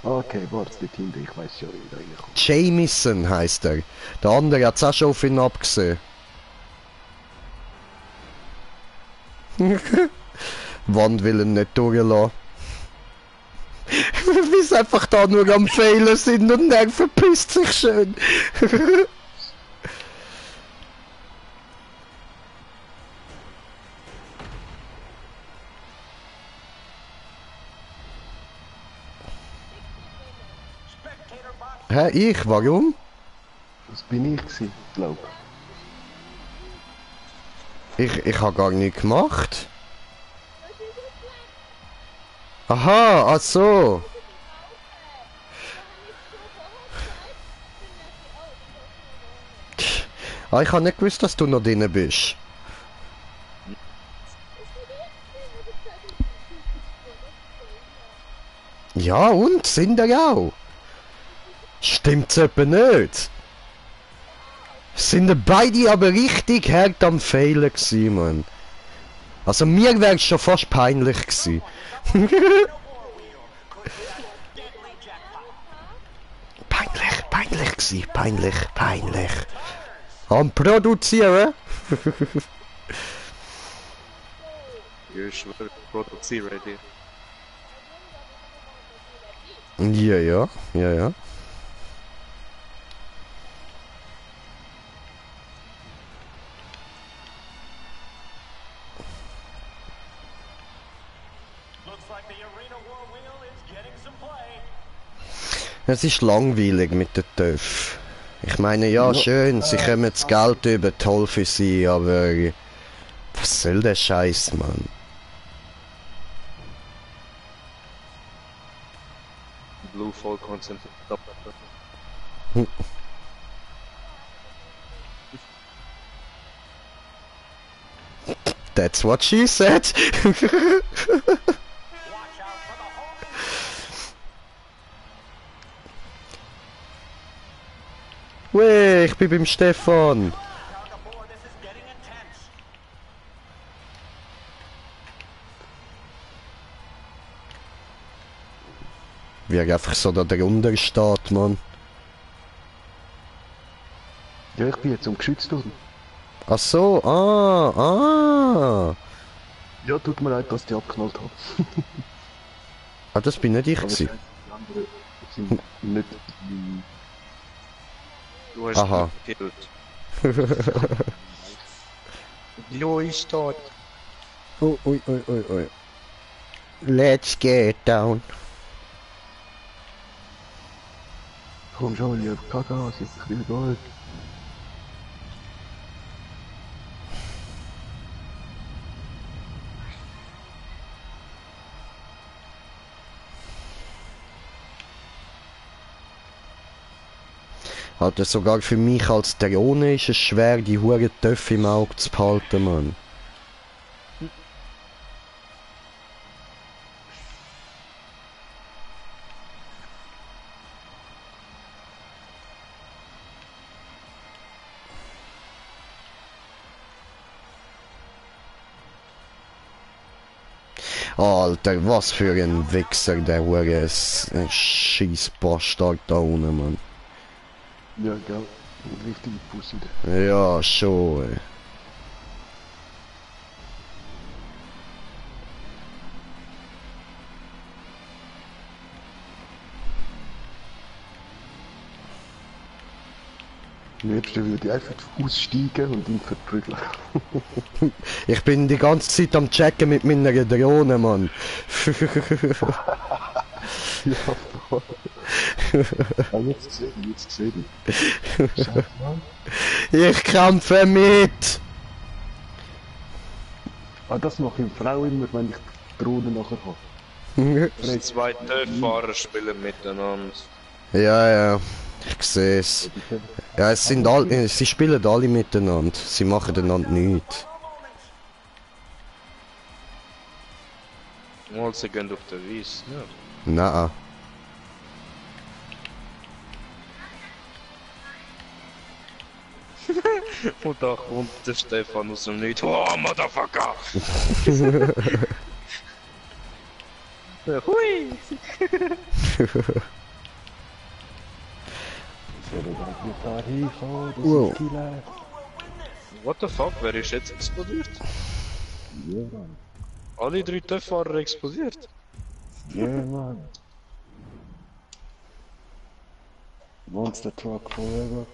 Okay, warte, dort hinten, ich weiß schon, wie der reinkommt. Jamison heisst er. Der andere hat's auch schon auf ihn abgesehen. Wand will ihn nicht durchlassen. Wie sie einfach da nur am Fehlen sind und er verpisst sich schön. Hä, ich? Warum? Das bin ich gewesen, glaub. Ich habe gar nichts gemacht. Aha, ach so. Ah, ich habe nicht gewusst, dass du noch drin bist. Ja, und? Sind er auch? Stimmt's etwa nicht? Sind beide aber richtig hart am Fehlen gewesen, Mann. Also mir wär's schon fast peinlich gewesen. Peinlich gewesen, peinlich. Am Produzieren? Ich schwöre, produziere dir. Ja. Es ist langweilig mit den TÜV. Ich meine, ja, schön, sie kommen das Geld über, toll für sie, aber was soll der Scheiß, Mann? Blue voll konzentriert. That's what she said. Weh, ich bin beim Stefan. Wie er einfach so da drunter steht, Mann. Ja, ich bin jetzt um geschützt worden. Ach so, ah. Ja, tut mir leid, dass ich die abgeknallt habe. Ah, das bin nicht ich Aber gewesen. die anderen sind nicht... Du hast Aha. mich gekillt. Jo, ich tot. Oh, ui, ui, ui, ui. Let's get down. Komm schon, ich hab kein Gas, jetzt krieg ich Gold. Alter, sogar für mich als Drohne ist es schwer, die hure Töpfe im Auge zu behalten, Mann. Alter, was für ein Wichser, der hure Scheißbastard da unten, Mann. Ja, gell. Richtige Pussy. Ja, schon, ey. Am liebsten würde ich einfach aussteigen und ihn verprügeln. Ich bin die ganze Zeit am Checken mit meiner Drohne, Mann. Ja, voll. Ah, jetzt gesehen. Scheiße, Mann. Ich kämpfe mit! Ah, das mache ich im Frau immer, wenn ich die Drohne nachher habe. Die zwei Töpffahrer spielen miteinander. Ja, ja, ich sehe es. Ja, es sind alle, sie spielen alle miteinander. Sie machen einander nichts. Mal sie gehen auf der Wies, ja. Nein. Und da kommt der Stefan aus dem Nichts. Oh, Motherfucker! Hui! Da hinkommen, das Wow. ist Killer. What the fuck, wer ist jetzt explodiert? Ja, Mann. Alle drei Töpffahrer explodiert? Ja, Mann. Monster Truck forever.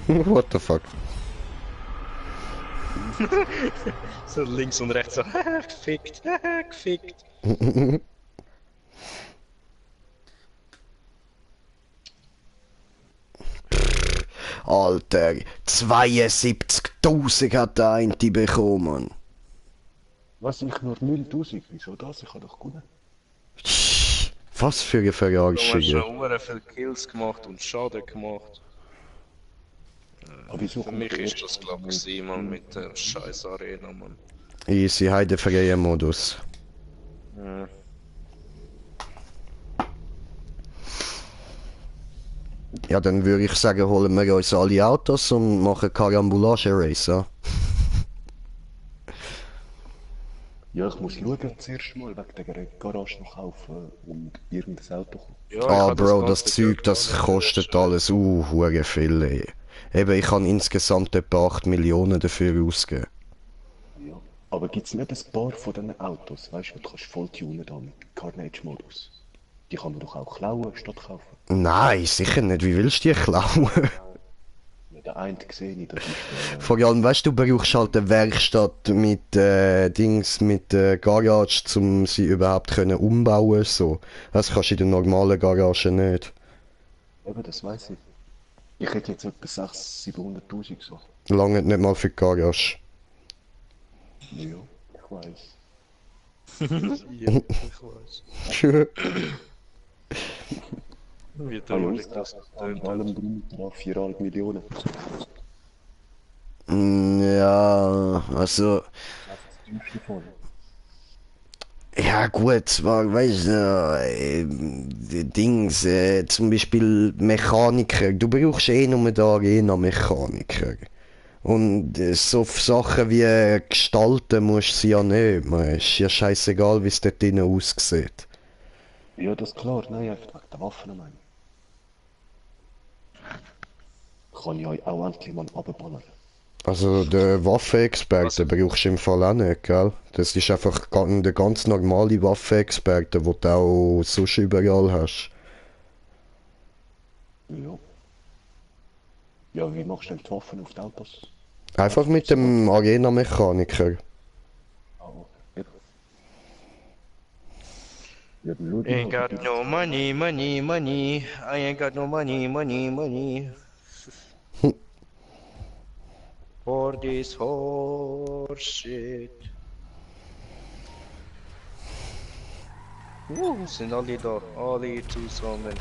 What the fuck? So links und rechts so, gefickt, gefickt. Alter, 72.000 hat der eine bekommen. Was, ich nur 9000? Wieso das? Ich habe doch gewonnen. Was für eine Du hast Verarschung. schon sehr viele Kills gemacht und Schaden gemacht. Aber wieso Für mich ist das glaube ich man mit der scheiß Arena, Mann. Easy, heidefreier Modus. Ja. Ja, dann würde ich sagen, holen wir uns alle Autos und machen Karambolage-Race, ja? Ja, ich muss schauen zuerst mal wegen der Garage noch kaufen und irgendein Auto kaufen. Ja, ich Ah, hab Bro, ganze das Zeug, das Geld kostet alles hure viel, ey. Eben, ich kann insgesamt etwa 8 Millionen dafür ausgeben. Ja. Aber gibt's nicht ein paar von diesen Autos, weißt du, du kannst voll tunen da mit Carnage-Modus? Die kann man doch auch klauen statt kaufen. Nein, sicher nicht. Wie willst du die klauen? Ja, der eine gesehen ich, das ist Vor allem, weißt du, du brauchst halt eine Werkstatt mit Dings, mit Garage, um sie überhaupt können umbauen so. Das kannst du in der normalen Garage nicht. eben, das weiß ich. Ich hätte jetzt etwa 600.000, 700.000 so. Lange nicht mal für die Garage. Ja, ich weiß. Ja, ich weiß. Wie traurig das An tönt. allem drum drauf 4,5 Millionen. Ja, also, Das dümmste von. ja gut, weißt du, Dings, zum Beispiel Mechaniker, du brauchst eh nur da Arena-Mechaniker. Und so Sachen wie gestalten musst du sie ja nicht, man ist ja scheißegal, wie es dort drinnen aussieht. Ja, das ist klar, nein, einfach wegen der Waffen, meine ich. Kann ich euch auch endlich mal runterballern. Also der Waffenexperte brauchst du im Fall auch nicht, gell? Das ist einfach der ganz normale Waffenexperte, den du auch sonst überall hast. Ja. Ja, wie machst du denn die Waffen auf die Autos? Einfach mit dem Arena-Mechaniker. Oh, ja. Ja, dann schau Ain't mal, got no money, money, money. I ain't got no money, money, money. For this horse shit. Sind alle da, alle zusammen.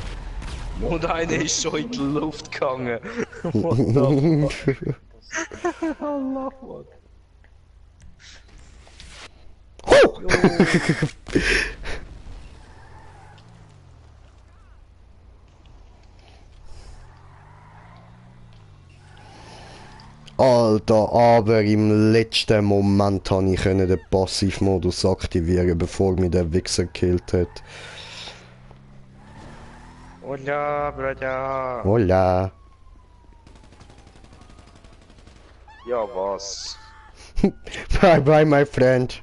Und einer ist schon in die Luft gegangen. What the fuck? Allah, what? Alter, aber im letzten Moment konnte ich den Passivmodus aktivieren, bevor mich der Wichser gekillt hat. Hola, Brother. Hola. Ja, was? Bye bye, my friend.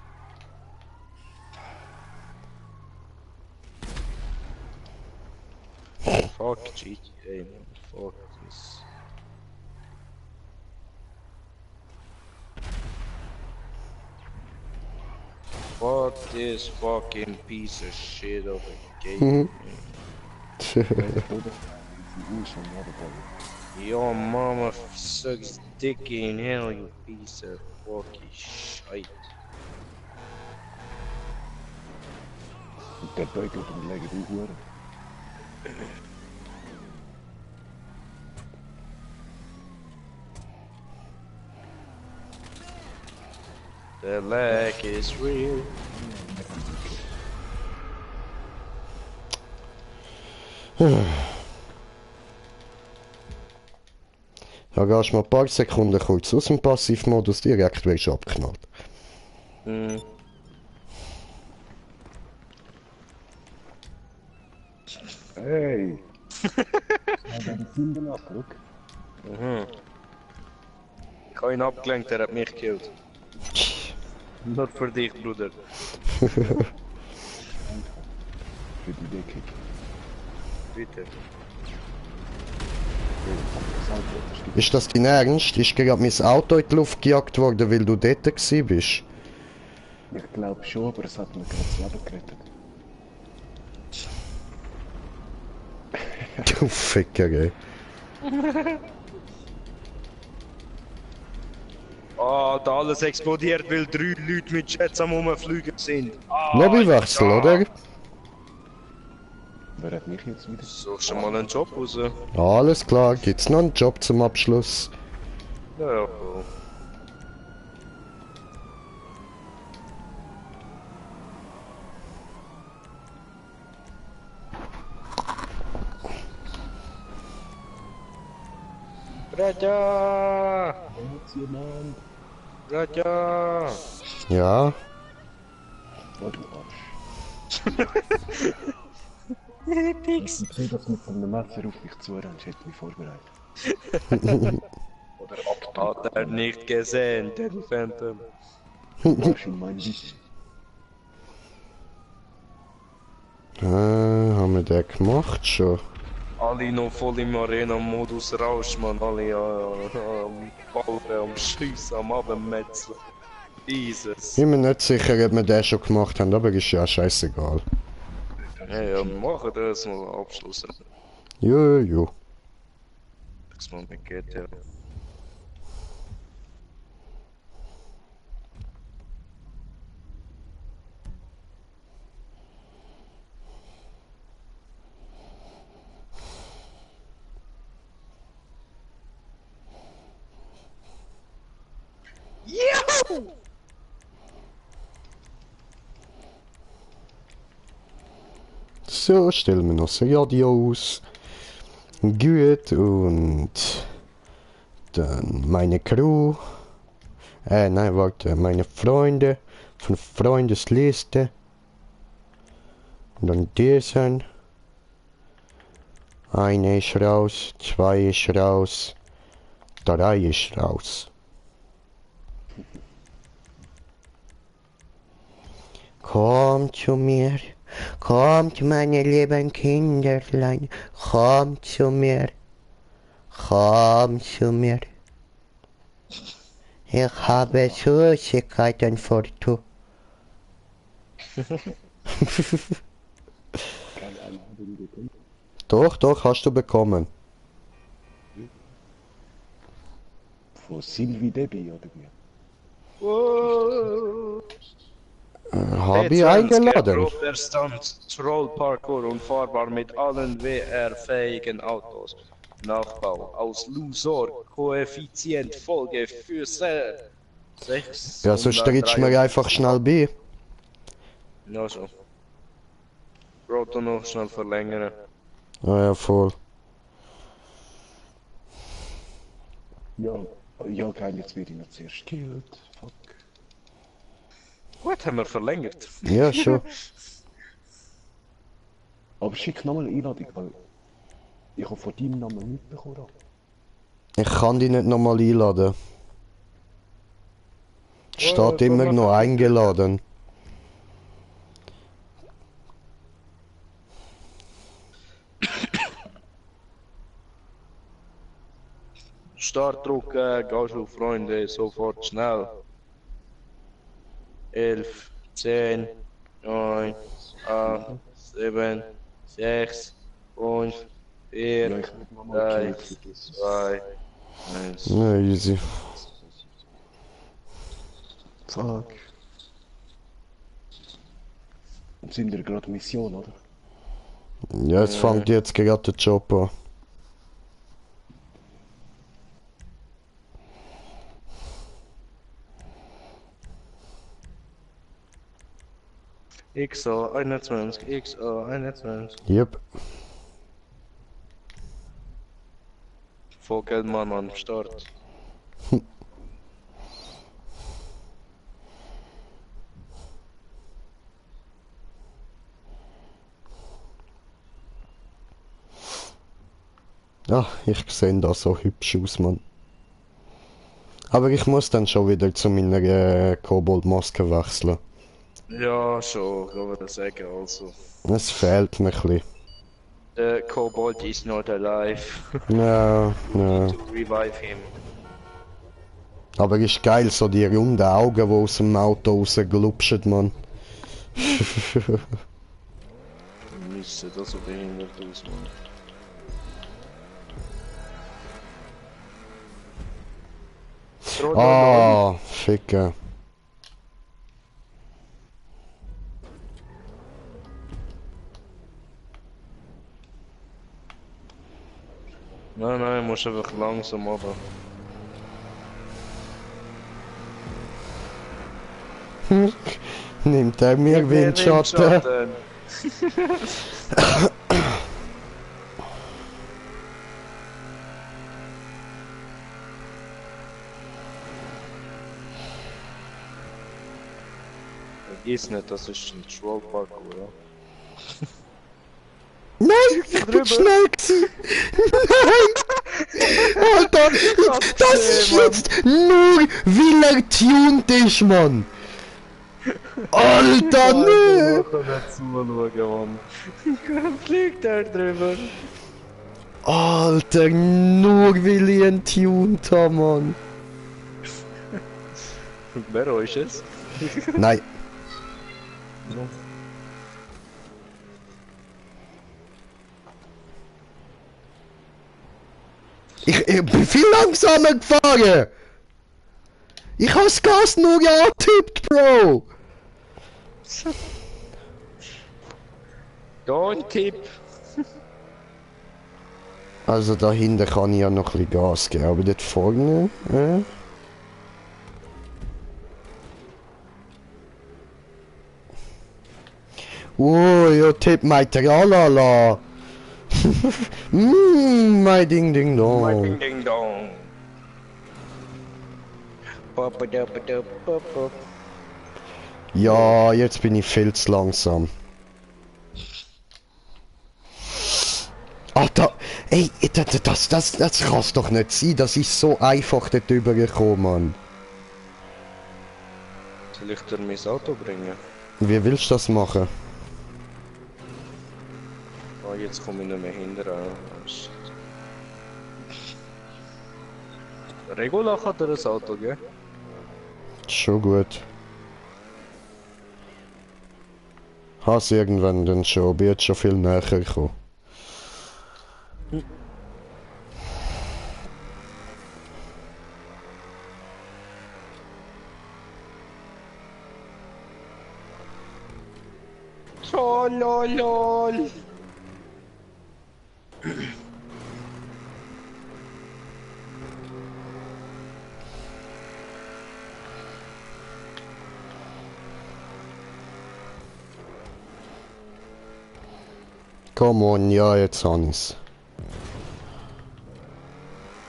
Fuck GTA, man. Fuck this. Fuck this fucking piece of shit of a game. Your mama sucks dick in hell, you piece of fucking shit. Der Beugel und lege die Huren. The lag is real. Da gehst du mal ein paar Sekunden kurz aus dem Passivmodus, direkt wirst du abgeknallt. Hm. Hey! Ich habe die Kinder abgedrückt. Mhm. Ich habe ihn abgelenkt, er hat mich gekillt. Nur für dich, Bruder. Für die Decke. Bitte. Ist das dein Ernst? Ist gerade mein Auto in die Luft gejagt worden, weil du dort gewesen bist? Ich glaube schon, aber es hat mir gerade das Leben gerettet. Du Ficker, ey. Ah, da alles explodiert, weil 3 Leute mit Jets am Rumfliegen sind. Lobbywechsel, oder? Wer hat mich jetzt wieder? Such schon mal einen Job raus. Alles klar, gibt's noch einen Job zum Abschluss? Ja, ja, cool. Raja! Raja! Ja. Oh, du Arsch. Ich sehe das mit einem Messer auf mich zu, dann hätte mich vorbereitet. Oder abgetan. Hat er nicht gesehen, den Phantom. Was in mein Wissen? Haben wir den gemacht schon? Alle noch voll im Arena-Modus Rausch, man. Alle am Ballern, am Schiessen, am Abendmetzeln. Jesus. Ich bin mir nicht sicher, ob wir den schon gemacht haben, aber ist ja scheißegal. Ja, machen das mal Abschluss. Jo. Das mal mit GTA. So, stellen wir noch das Radio aus. Gut, und dann meine Crew. Nein, warte, meine Freunde von Freundesliste. Und dann diesen. Eine ist raus, 2 ist raus, 3 ist raus. Kommt zu mir, kommt meine lieben Kinderlein, kommt zu mir, kommt zu mir. Ich habe Süßigkeiten für du. Doch, hast du bekommen. Von Sylvie Debbie oder wie? Habe ich eingeladen. Grober Stunt, Troll Parkour und fahrbar mit allen VR-fähigen Autos. Nachbau aus Lusor, Koeffizient Folge für 6. Ja, so strittst mir einfach schnell bei. Ja, so. Roto noch schnell verlängern. Ah ja, voll. Ja, geil, jetzt werde ich noch zuerst gekillt. Fuck. Gut, haben wir verlängert. Ja, schon. Aber schick nochmal eine Einladung, weil ich habe von deinem Namen mitbekommen. Ich kann dich nicht nochmal einladen. Steht immer noch eingeladen. Start drücken, gehst auf Freunde, sofort schnell. 11, 10, 9, 8, 7, 6, 5, 4, 3, 2, 1. Ja, easy. Fuck. Und sind wir gerade Mission, oder? Ja, es fängt jetzt gerade der Job an. XA 21, XA 21. Yep. Vogelmann am Start. Ja, ich sehe da so hübsch aus, Mann. Aber ich muss dann schon wieder zu meiner Koboldmaske wechseln. Ja, schon, kann man das sagen, also. Es fehlt mir ein bisschen. The Kobold is not alive. Ja, ja. To revive him. Aber ist geil, so die runden Augen, die aus dem Auto rausglupschen, Mann. Müsste das so behindert aus, Mann. Ah, Ficke. Nein, musst einfach langsam runter. Nimmt er mir Windschatten? Vergiss nicht, das ist ein Troll Parkour, ja? Nein, ich bin schnell gewesen. Nein! Alter, das ist jetzt nur, weil er tuned ist, Mann. Alter, ne! Ich kann nicht zuschauen, Mann. Fliegt er drüber? Alter, nur weil ich ihn tuned habe, Mann. Wer ist es? Nein. Ich bin viel langsamer gefahren! Ich habe das Gas nur angetippt, Bro! Don't tip! Also da hinten kann ich ja noch ein bisschen Gas geben, aber dort vorne... Oh, ja, tipp mein Tralala! Mein Ding Ding Dong! Mein Ding Ding Dong! Ja, jetzt bin ich viel zu langsam. Alter, ey, das kann's doch nicht sein, das ist so einfach dort rübergekommen, Mann. Soll ich dir mein Auto bringen? Wie willst du das machen? Oh, jetzt komme ich nicht mehr hinterher. Regula hat dir ein Auto, gell? Schon gut. Hast irgendwann dann schon, bin jetzt schon viel näher gekommen. Lol. Come on, ja, jetzt habe ich's.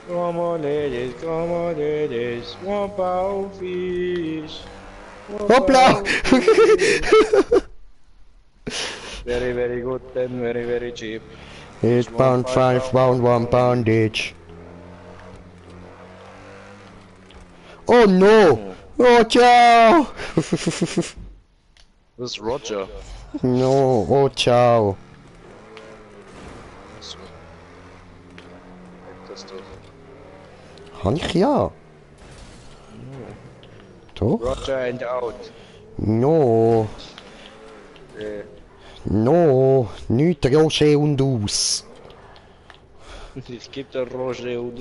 Come on ladies, one pound fish. Hoppla! Very good and very cheap. 8 pound, 5 pound, 1 pound each. Oh no! Oh, ciao! Das ist Roger. No, oh, ciao. Das doch. Kann ich ja. Doch? Roger and out. No, no, nicht Roger und aus. Ich geb der Roger und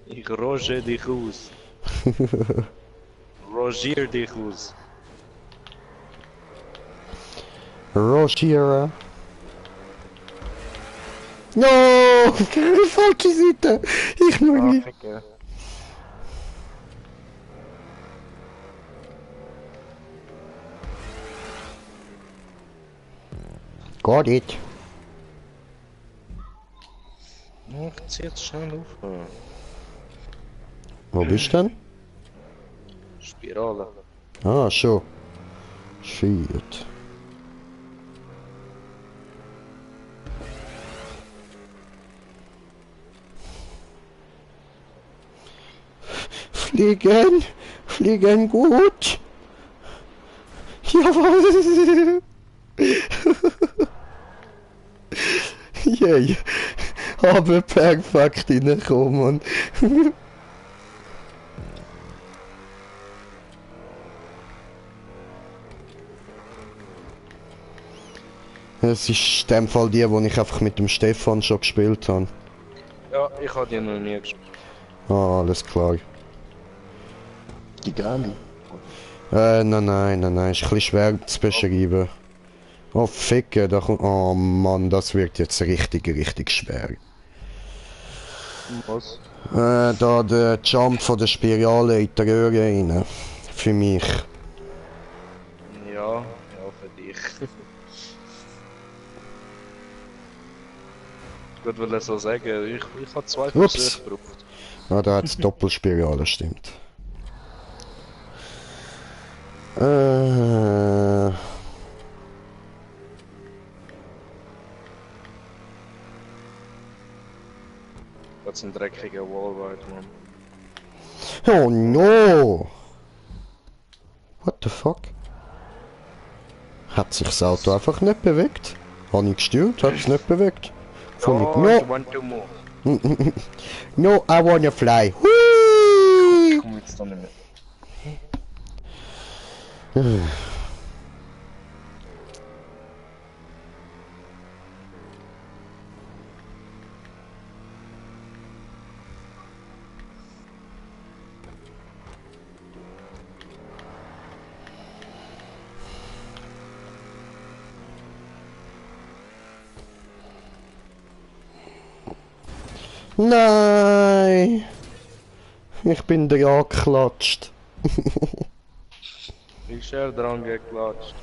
ich roge dich aus. Rogier dich aus. Roger. No! Falsche Seite! Ich nur nicht. Got it. Ich zieh jetzt schnell auf. Wo bist du denn? Spirale. Ah, schon. Shit. Fliegen! Fliegen gut! Jawohl! Yay! Aber perfekt reinkommen. Es ist in dem Fall die, die ich einfach mit dem Stefan schon gespielt habe. Ja, ich habe die noch nie gespielt. Ah, alles klar. Die Gali. Nein, ist ein bisschen schwer zu beschreiben. Oh, Ficke, da kommt... Oh Mann, das wird jetzt richtig schwer. Was? Da der Jump von der Spirale in die Röhre rein. Für mich. Ja, für dich. Ich würde so sagen, ich habe 2 Versuche gebraucht. Ah, da hat es Doppelspirale, stimmt. Das ist ein dreckiger Wallride, Mann. Oh no! What the fuck? Hat sich das Auto einfach nicht bewegt? Habe ich gestört, hat es nicht bewegt? Von Oh, no. you want to move. No, I wanna fly. Whee! Komm jetzt da nicht mehr. Nein! Ich bin dran geklatscht. Ich habe dran geklatscht.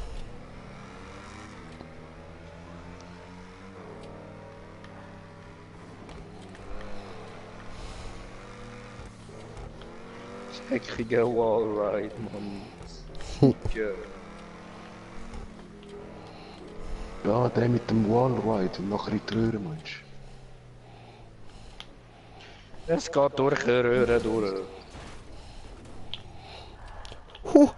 Dreckiger Wallride, Mann. Ja, der mit dem Wallride und nachher in die Röhre, Mensch. Es geht durch die Röhre durch. Huh.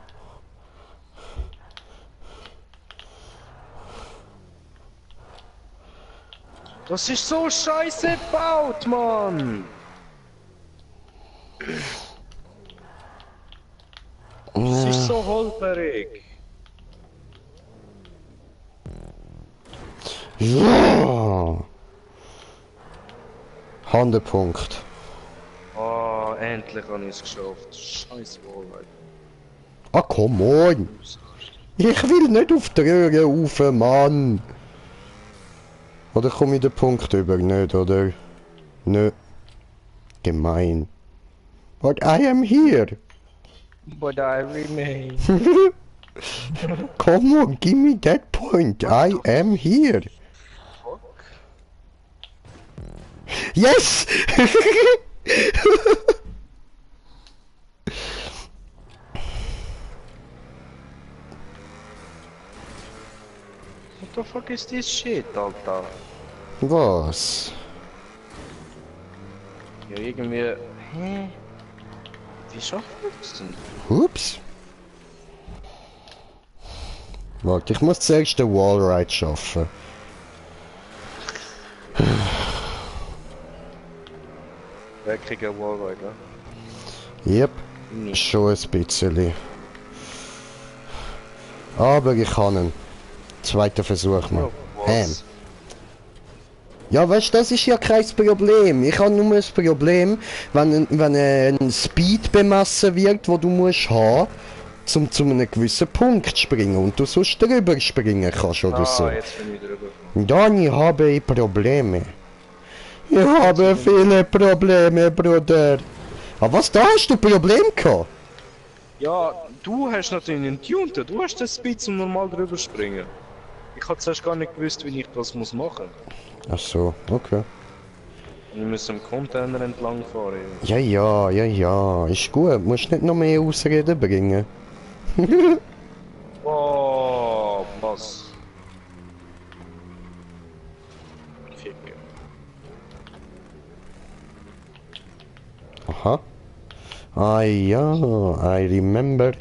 Das ist so scheiße gebaut, Mann! Es ist so holperig. Ja! Handepunkt. Ah, endlich habe ich es geschafft. Scheiß Wallride. Ah, come on! Ich will nicht auf die Röhre rauf, Mann! Oder komme ich den Punkt über? Nicht, oder? Nö. Gemein. But I am here! But I remain. Come on, give me that point! I am here! Yes! What the fuck is this shit, Alter? Was? Ja, irgendwie... Hä? Wie schafft man das denn? Ups. Warte, ich muss zuerst den Wallride schaffen. Wirklicher Wallride, Yep, ne? schon ein bisschen. Aber ich kann ihn. Zweiter Versuch mal. Was? Ja, weißt du, das ist ja kein Problem. Ich habe nur ein Problem, wenn ein Speed bemessen wird, wo du musst haben, um zu einem gewissen Punkt zu springen und du sonst drüber springen kannst oder so. Jetzt bin ich drüber. Dann habe ich Probleme. Ich habe viele Probleme, Bruder. Aber was, da hast du Problem gehabt? Ja, du hast natürlich einen Tuned, du hast den Speed zum normal drüber springen. Ich hatte zuerst gar nicht gewusst, wie ich das muss machen. Ach so, okay. Wir müssen am Container entlang fahren. Ja, ist gut. Musst nicht noch mehr Ausreden bringen. Oh, was? Ficken. Aha. Ah ja, I remember.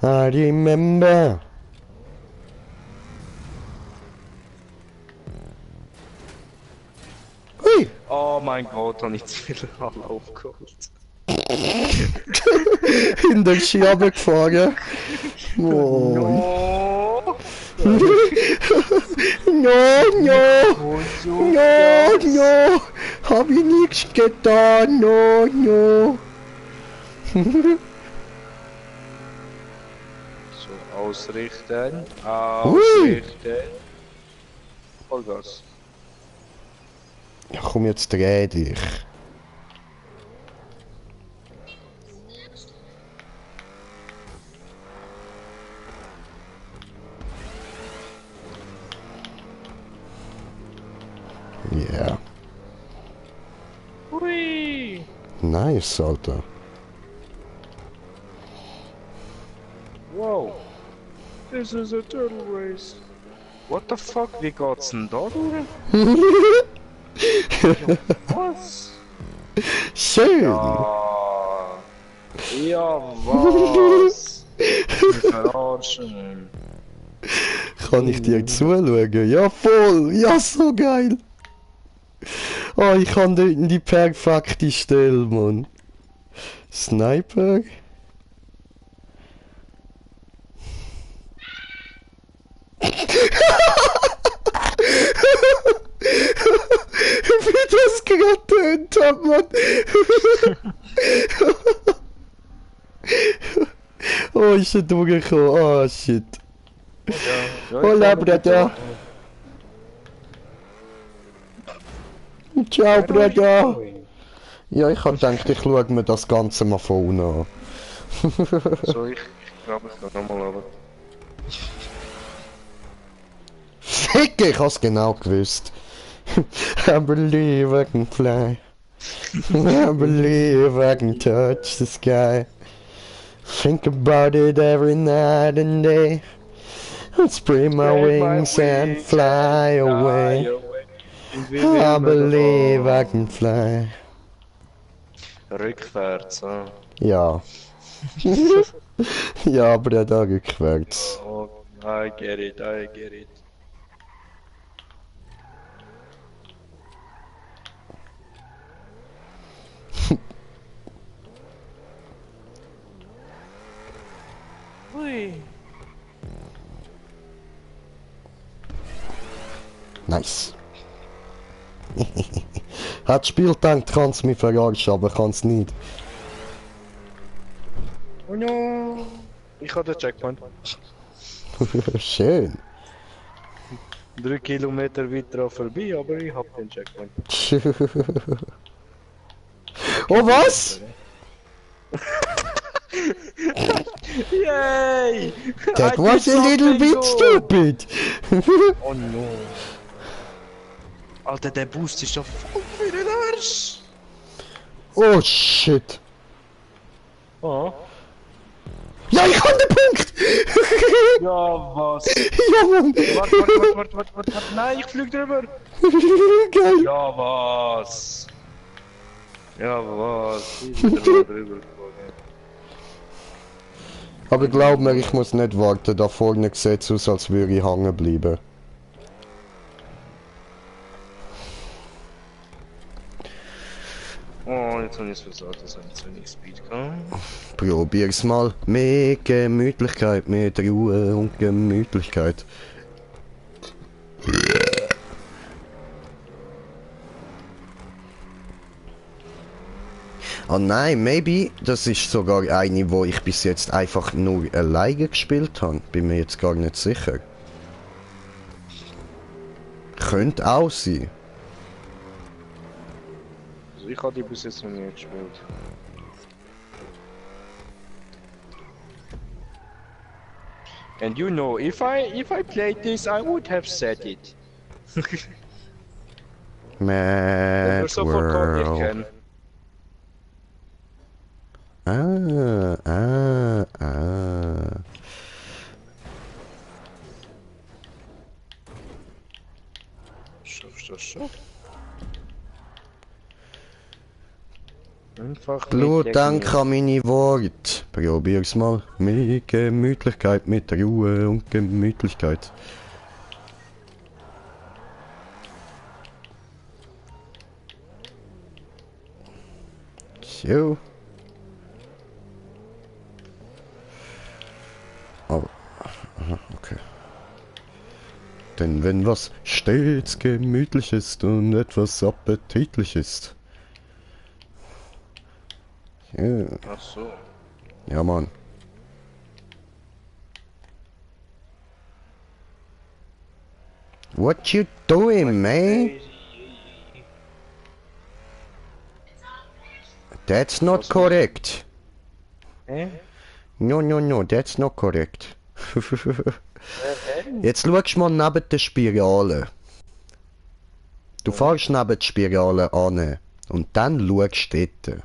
I remember. Ui! Oh mein Gott, habe ich zu viel Anlauf geholt. In der Schiebe gefahren. Oh. Oh! No, hab ich nichts getan, no. So, ausrichten. Ausrichten. Vollgas. Ja, komm, jetzt dreh dich. Yeah. Hui! Nice, Alter. Wow! This is a turtle race. What the fuck, wie geht's denn da durch? Was? Schön! Ja, was? Wir verarschen. Kann ich dir zuschauen? Ja, voll! Ja, so geil! Oh, ich kann die perfekte Stelle, Mann. Sniper? Wie das gerade tönt hat, Mann! Oh, ist er durchgekommen? Oh, shit. Hola, Bruder. Ciao, Bruder. Ja, ich hab gedacht, ich schau mir das Ganze mal von unten an. So, ich glaube, ich kann nochmal runter. Fick, ich hab's genau gewusst. I believe I can fly. I believe I can touch the sky. Think about it every night and day. And spread my wings and fly away. I believe I can fly. Rückwärts, ah. Ja. Ja, aber da rückwärts. Oh, I get it, I get it. Ui. Nice. Hat das Spiel gedacht, kann es mich verarschen, aber kann es nicht. Oh no. Ich habe den Checkpoint. Schön. 3 Kilometer weiter vorbei, aber ich hab den Checkpoint. Oh was? Yay! That I was did a little something bit good. stupid. Oh no. Alter, der Boost ist ja voll für den Arsch. Oh shit. Oh. Ja, ich hab den Punkt! Ja, was? Ja, Mann! Warte. Nein, ich flieg drüber. Geil! Ja, was? Ja, was? Ich bin drüber geflogen. Aber glaub mir, ich muss nicht warten, da vorne sieht es aus, als würde ich hängen bleiben. Oh, jetzt habe ich es versagt, dass ich zu wenig Speed kann. Probier's mal. Mit Gemütlichkeit, mit Ruhe und Gemütlichkeit. Oh nein, maybe, das ist sogar eine, wo ich bis jetzt einfach nur alleine gespielt habe. Bin mir jetzt gar nicht sicher. Könnte auch sein. Also ich habe die bis jetzt noch nie gespielt. And you know, if I played this, I would have said it. Wenn wir Mad sofort Karte World. kennen. Ah. Schaff. Einfach Blut, mitdenken. denk an meine Worte. Probier's mal. Mit Gemütlichkeit, mit Ruhe und Gemütlichkeit. So. Oh. Aha, okay. Denn wenn was stets gemütlich ist und etwas appetitlich ist. Ja, Ach so. ja Mann. What you doing, man? That's not correct. No, that's not correct. Jetzt schaust du mal neben der Spirale. Du fährst neben die Spirale an und dann schaust du dort.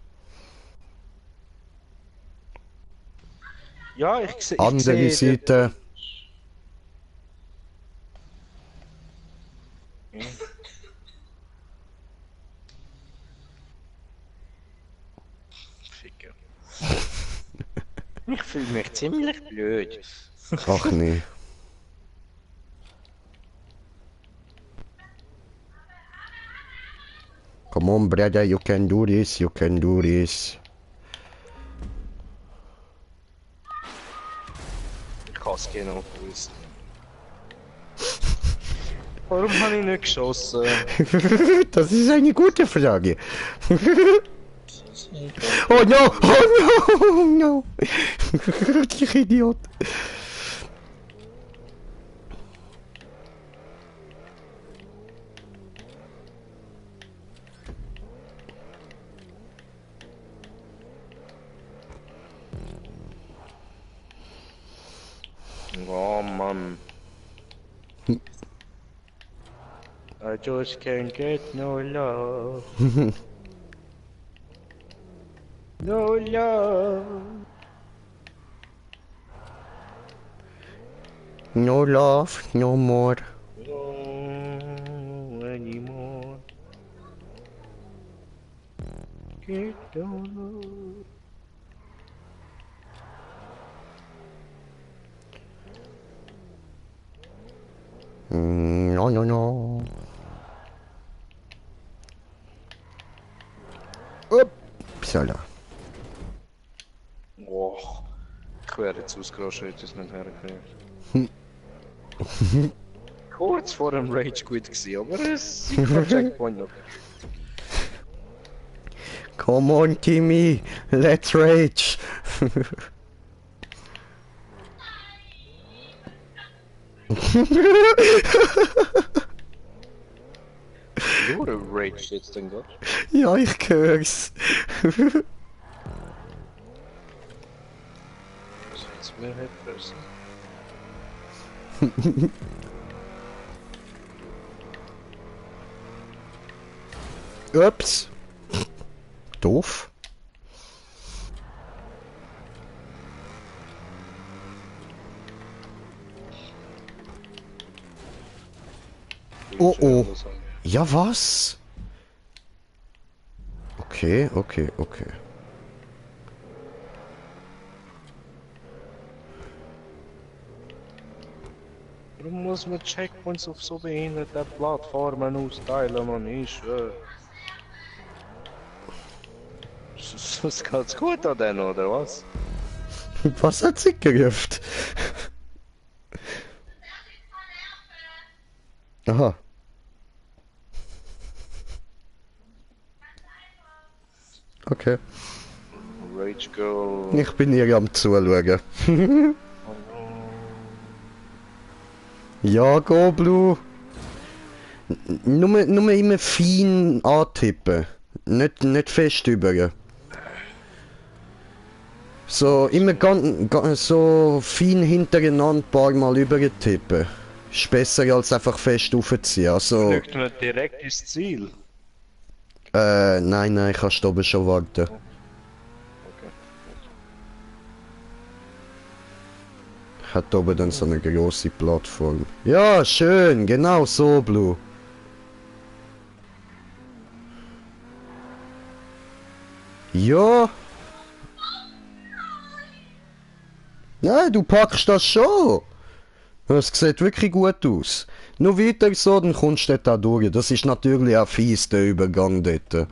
Ja, ich sehe. Andere Seite. Ficker. Ich fühle mich ziemlich blöd. Ach nee. Come on, brother, you can do this, you can do this. Ich kann es genau gewusst. Warum habe ich nicht geschossen? Das ist eine gute Frage. Oh no, oh no. Ich Idiot. Oh Mann. I just can't get no love. No love. No love, no more. No anymore. Get no love. No. Upp. Upsala. Boah. Ich wäre jetzt ausgerastet, hätte ich es nicht hergekriegt. Kurz vor dem Rage Quit gewesen, aber es ist ein Checkpoint noch. Come on, Timmy, let's rage. Jure Rage jetzt denn Gott? Ja, ich hör's. Jetzt mir etwas. Ups. Doof. Oh oh. Ja, was? Okay, okay, okay. Warum muss man Checkpoints auf so behinderten Plattformen austeilen, man ist was geht's gut an denen, oder was? Was hat sie gerufen? Aha. Okay. Rage Girl. Ich bin hier am Zuschauen. Ja, go Blue. Nur immer fein antippen. Nicht fest über. So, immer ganz so fein hintereinander ein paar Mal übertippen. Ist besser als einfach fest aufziehen. Also. Fliegt man direkt ins Ziel? Nein, kannst du oben schon warten. Okay. Hat oben dann so eine große Plattform. Ja, schön, genau so, Blue. Ja. Nein, du packst das schon. Es sieht wirklich gut aus. Nur weiter so, dann kommst du da durch. Das ist natürlich auch fies, der Übergang dort.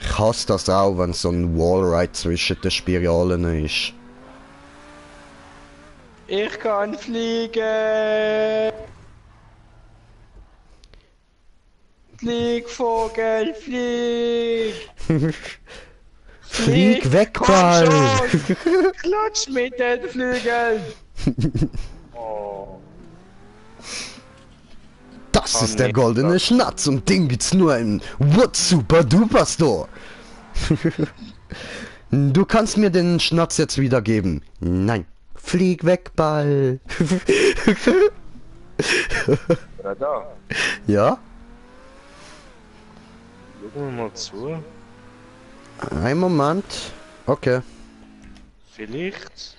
Ich hasse das auch, wenn so ein Wallride zwischen den Spiralen ist. Ich kann fliegen! Flieg, Vogel, flieg! Flieg weg, Ball! Klatsch mit den Flügeln! Oh. Das ist der goldene Schnatz und den gibt's nur im What Super Duper Store. Du kannst mir den Schnatz jetzt wiedergeben. Nein. Flieg weg, Ball. Ja, da. Ja? Schauen wir mal zu. Ein Moment. Okay. Vielleicht.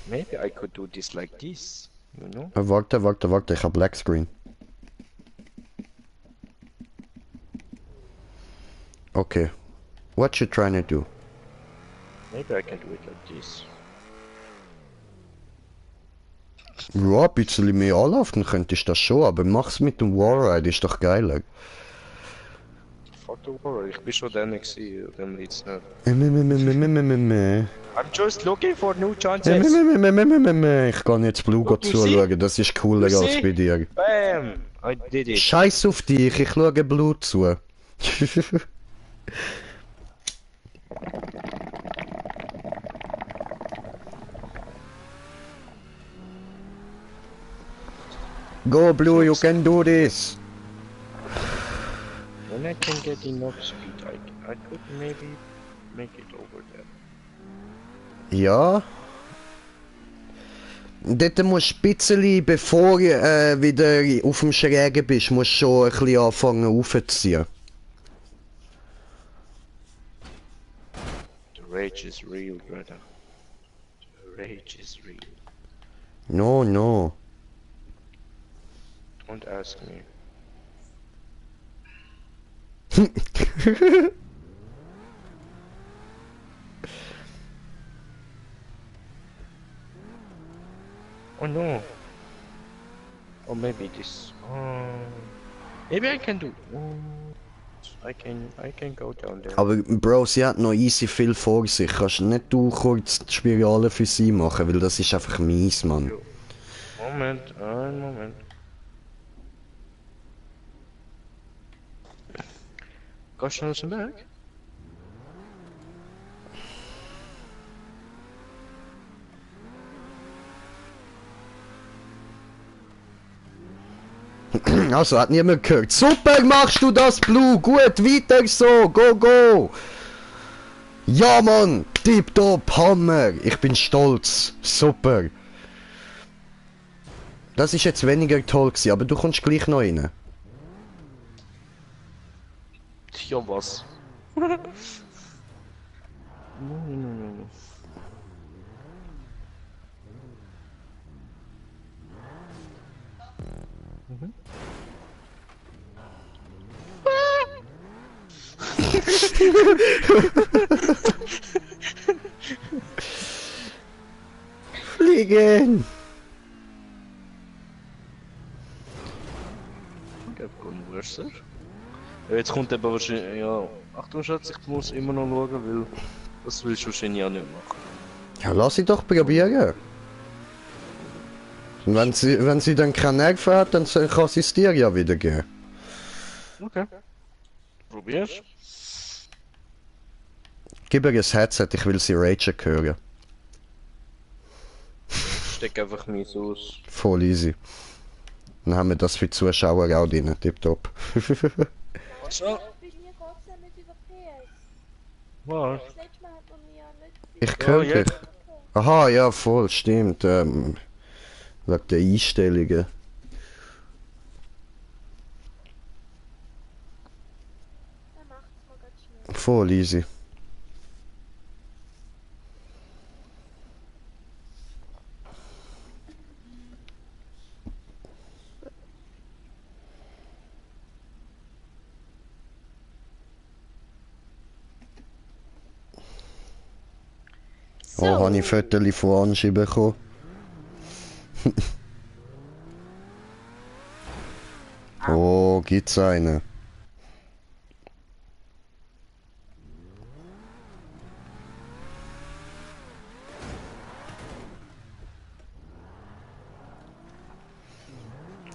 Maybe I could do this like this. You know? Warte, ich hab Black Screen. Okay. What you trying to do? Maybe I can do it like this. Ja, ein bisschen mehr anlaufen könntest du das schon, aber mach's mit dem Warride, ist doch geiler. Fuck the war, ich bin schon dann gewesen, dem liegt's nicht. I'm just looking for new chances. Ich kann jetzt Blue Look, you zuschauen, das ist cooler You als see? bei dir. Bam! I did it. Scheiß auf dich, ich schaue Blue zu. Go Blue, you can do this. When I can get enough speed, I could maybe make it over there. Ja. Dort musst du ein bisschen, bevor du wieder auf dem Schrägen bist, musst du schon ein bisschen anfangen aufzuziehen. The rage is real, brother. The rage is real. No. Don't ask me. Oh no. Or maybe this. Maybe I can do. I can go down there. Aber Bro, sie hat noch easy viel vor sich. Kannst nicht du kurz die Spirale für sie machen, weil das ist einfach mies, Mann. Moment, einen Moment. Geh schnell aus dem Weg. Also, hat niemand gehört. Super machst du das, Blue. Gut, weiter so. Go, go. Ja, Mann. Tipptopp, Hammer. Ich bin stolz. Super. Das ist jetzt weniger toll gewesen, aber du kommst gleich noch rein. Ja, was? Fliegen! Converser. Ja, jetzt kommt aber wahrscheinlich. Ja, Achtung, Schatz, ich muss immer noch schauen, weil das willst du wahrscheinlich auch nicht machen. Ja, lass sie doch probieren. Und wenn sie dann keinen Nerv hat, dann kann sie es dir ja wieder geben. Okay. Probier's. Gib ihr ein Headset, ich will sie ragen hören. Steck einfach mies aus. Voll easy. Dann haben wir das für die Zuschauer auch drin, tipptopp. So. Bei mir geht's ja nicht über PS. Was? Das letzte Mal hat man mir ja nicht... Ich höre dich. jetzt. Aha, ja, voll, stimmt. Wegen der Einstellungen. Dann macht's mal ganz schnell. Voll easy. So. Oh, habe ich Fotos von Anschi bekommen. Oh, gibt's eine.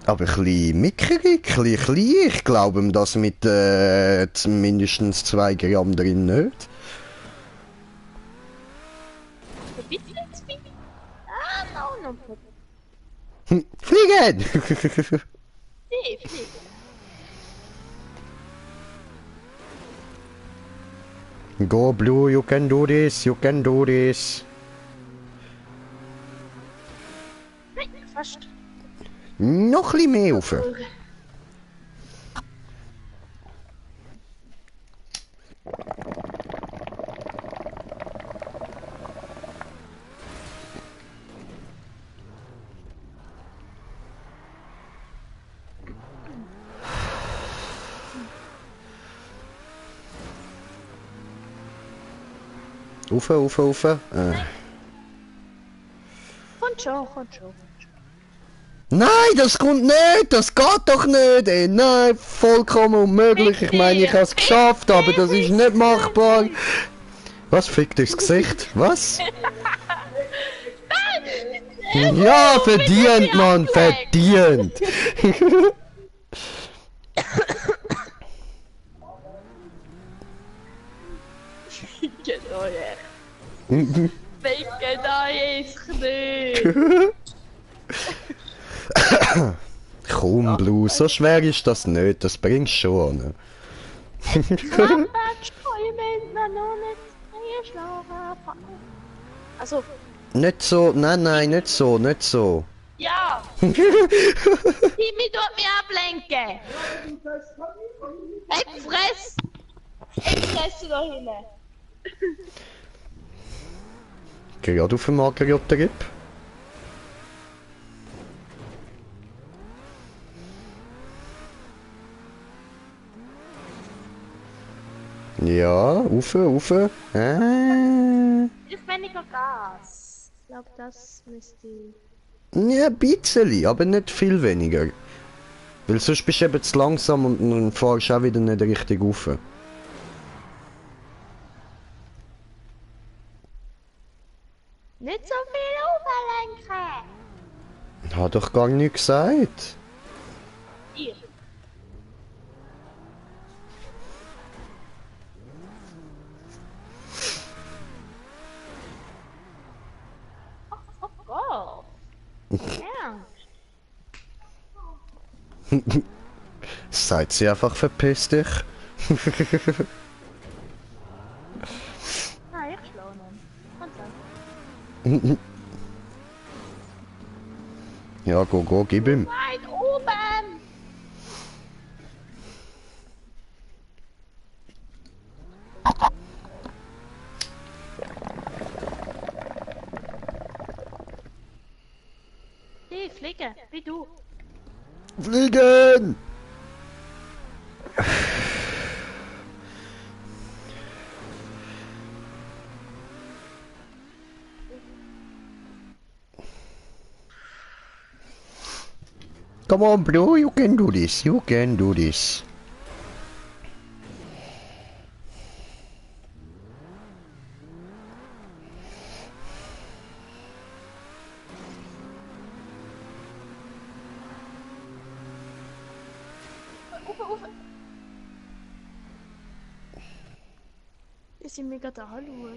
Aber ein bisschen mickerig, ein bisschen klein. Ich glaube ihm das mit mindestens 2 Gramm drin nicht. Ein bisschen zu viel. Ah, no, no. Fliegen! Nee, fliegen. Go Blue, you can do this, you can do this. Nein, fast. Noch ein bisschen mehr rauf. Rauf, rauf, rauf. Kommt schon, kommt schon. Nein, das kommt nicht, das geht doch nicht, ey. Nein, vollkommen unmöglich. Ich meine, ich habe es geschafft, aber das ist nicht machbar. Was fickt durchs Gesicht? Was? Ja, verdient, Mann, verdient. Genau, ja. Ficken da jetzt nicht. Komm, Blue, so schwer ist das nicht, das bringst schon. Ne? Moment noch nicht eingeschlafen. Also, Nicht so, nein, nicht so, nicht so. ja. Timmy tut mich ablenken. Ich fress. Ich fresse da hinten. Gerade auf dem Margarita-Trip. Ja, rauf. Ich weniger Gas. Ich glaube, das müsste ich... Ja, ein bisschen, aber nicht viel weniger. Weil sonst bist du eben zu langsam und dann fahrst du auch wieder nicht richtig rauf. Nicht so viel overlenken! Hat doch gar nichts gesagt. Ich. Oh Gott. Ernst? Seid sie einfach verpiss dich. Nein, ich schlage ihn. Und dann. Ja, go, gib ihm. Weit oben! Die fliege, wie du. Fliegen! Come on, bro, you can do this. You can do this. Ufe. Ist sie mega da, hallo.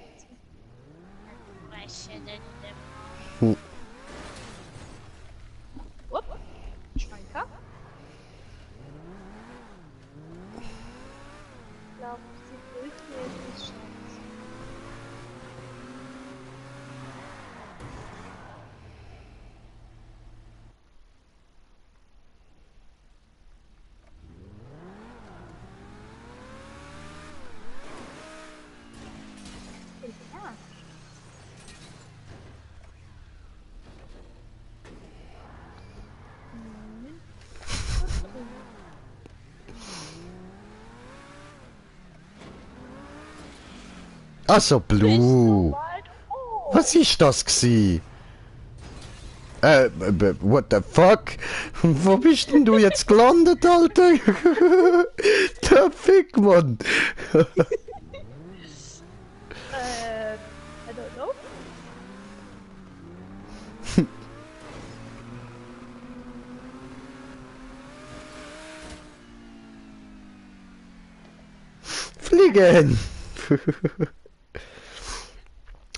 Upp, Schwenker. Ich glaube, sie will mir nicht schauen. Also Blue. Was ist das gsi? What the fuck? Wo bist denn du jetzt gelandet, Alter? Der Fick, Mann. I don't know. Fliegen!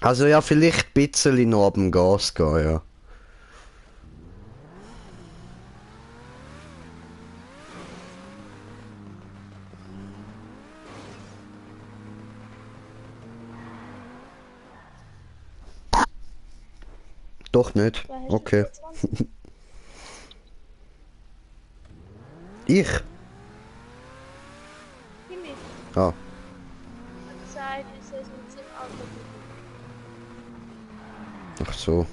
Also ja, vielleicht ein bisschen noch ab dem Gas gehen, ja. Doch nicht. Okay. Ich? Ah. Zeit ist es mit dem Auto. Ach so.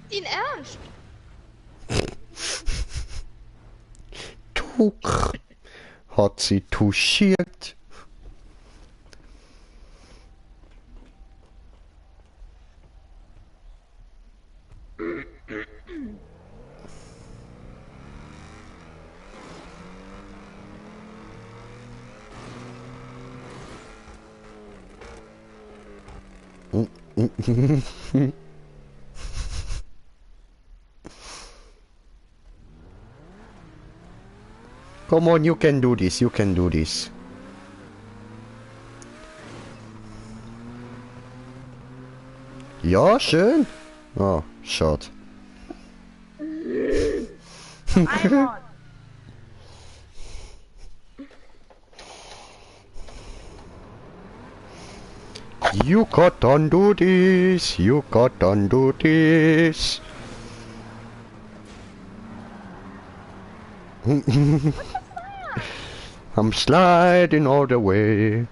In Ernst? Tuch. Hat sie touchiert. Come on, you can do this, you can do this. Ja, schön. Oh, schade. Einmal. You got to do this, you got to do this. I'm sliding all the way.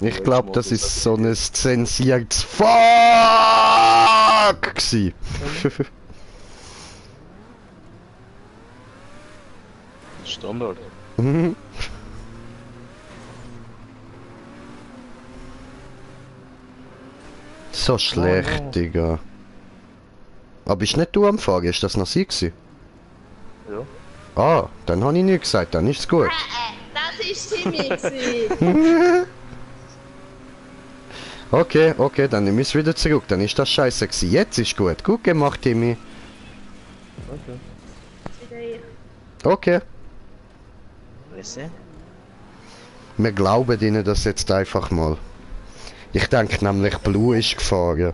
Ich glaube, das ist so ein zensiertes Fuck gsi. Standard. Mhm. So schlecht, Digga. Aber bist nicht du am Fahren? Ist das noch sie gewesen? Ja. Ah, dann habe ich nicht gesagt, dann ist's gut. Das ist Timmy gewesen. Okay, okay, dann nehme ich es wieder zurück. Dann ist das scheiße gewesen. Jetzt ist gut. Gut gemacht, Timmy. Okay. Wieder ich. Okay. Weißt du? Wir glauben ihnen das jetzt einfach mal. Ich denke nämlich, Blue ist gefahren.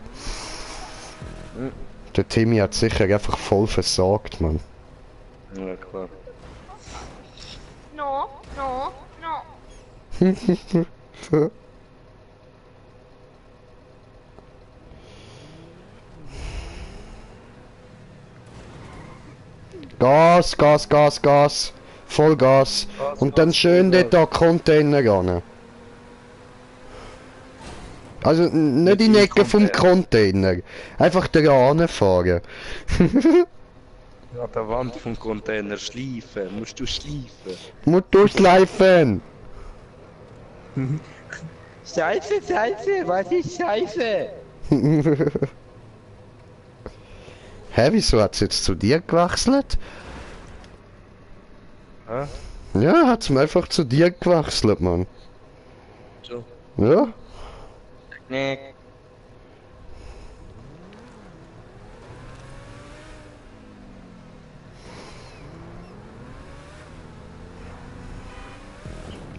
Der Timmy hat sicher einfach voll versagt, Mann. Ja, klar. No, no, no. Gas, Gas, Gas, Gas. Voll Gas. Und dann schön dort an Container ran. Also nicht in die Ecke vom Container. Einfach da fahren. An der Wand vom Container schleifen. Musst du schleifen. Musst du schleifen. Scheiße, Scheiße, was ist Scheiße? Hä, wieso hat es jetzt zu dir gewechselt? Hä? Ja, hat's mir einfach zu dir gewechselt, Mann. So. Ja? Nee.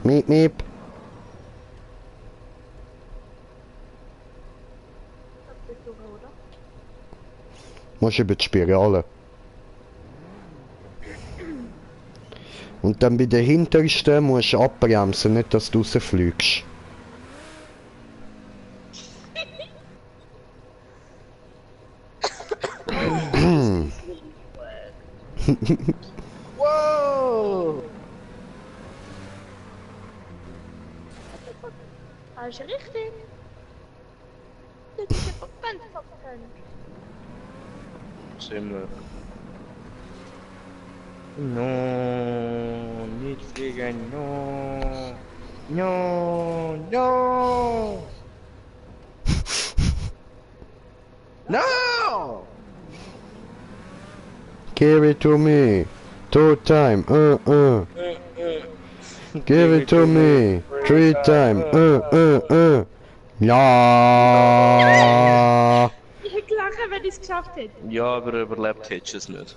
Miep, miep. Musst über die Spirale. Und dann bei der hintersten musst du abbremsen, nicht dass du rausfliegst. Wow! Das ist richtig. Das ist ja ganz verkannt. Ziemlich. No, nicht fliegen, no. No, no. No! Give it to me. Two time, Give it to me. Three time, Ja. Ich hätte gelacht, wenn ich es geschafft hätte. Ja, aber überlebt hättest du es nicht.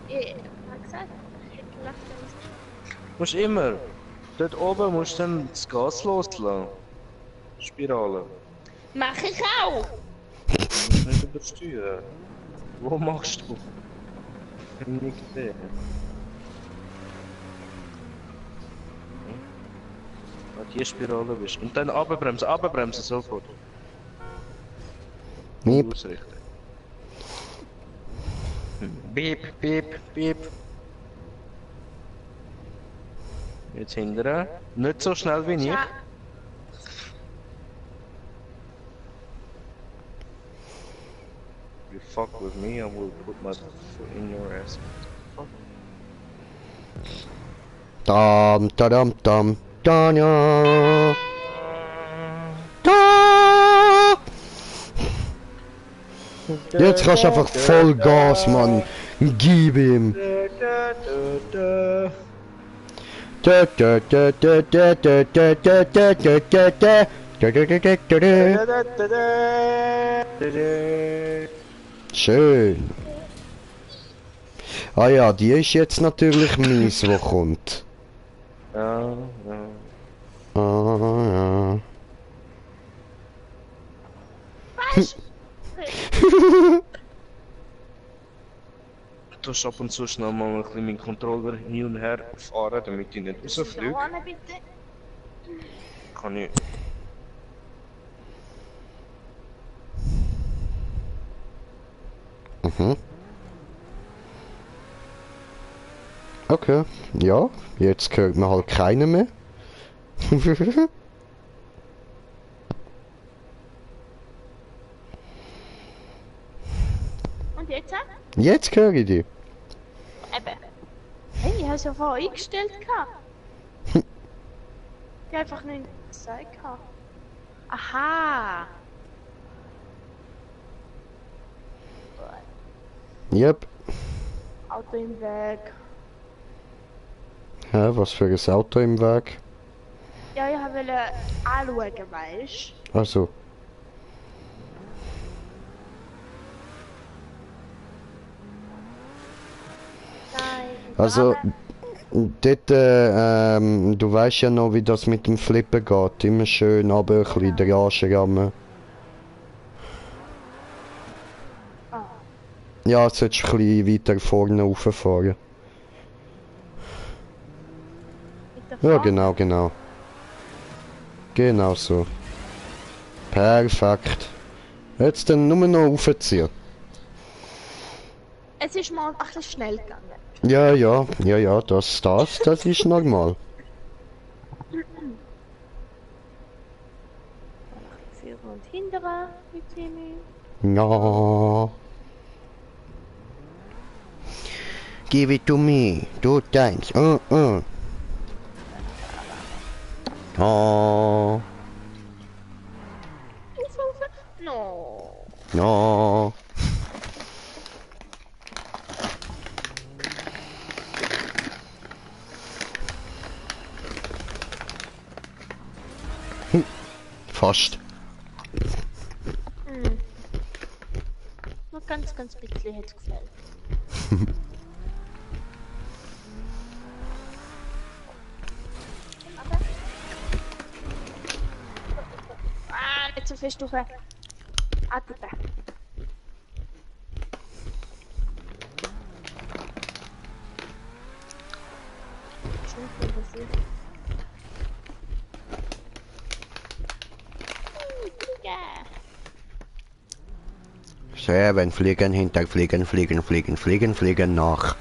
Ich hab gesagt, ich hätte gelacht, wenn ich es geschafft hätte. Musst immer. Dort oben musst du dann das Gas loslassen. Spirale. Mach ich auch. Du musst nicht übersteuern. Wo machst du? Ich hab nicht gesehen. An die Spirale bist. Und dann abbremsen, abbremsen sofort. Miep. Ausrichten. Beep, beep, beep. Jetzt hindern. Nicht so schnell wie ich. Ja. You fuck with me, I will put my foot in your ass. Dam, tadam, dam, da. Da. Jetzt kannst du einfach voll Gas, Mann. Gib ihm. Schön. Ah ja, die ist jetzt natürlich mies, wo kommt. Ja, ja. Ah ja. Weißt Du musst ab und zu schnell mal ein bisschen meinen Controller hin und her fahren, damit ich nicht rausfliege. du? Johanna, bitte. Kann ich. Mhm. Okay, ja, jetzt hört man halt keinen mehr. Und jetzt? Jetzt höre ich dich. Eben. Hey, ich habe es ja vorher eingestellt gehabt. Ich habe einfach nicht gesagt gehabt. Aha. Yep. Auto im Weg. Hä, was für ein Auto im Weg? Ja, ich wollte anschauen, weißt du? Also. Nein. Also, dort, du weißt ja noch, wie das mit dem Flippen geht. Immer schön aber ein bisschen dran schrammen. Ah. Ja, solltest du ein bisschen weiter vorne rauffahren. Ja, genau, genau. Genau so. Perfekt. Jetzt dann nur noch raufziehen. Es ist mal ein bisschen schnell gegangen. Ja, das ist normal. Führen und hindern mit Timmy. Ja. Give it to me. Du deins. Oh. No. No. Fast. Nur ganz bisschen hätte es gefällt. Nicht so fest durch. Atmen. Sehr, wenn Fliegen hinter Fliegen nach.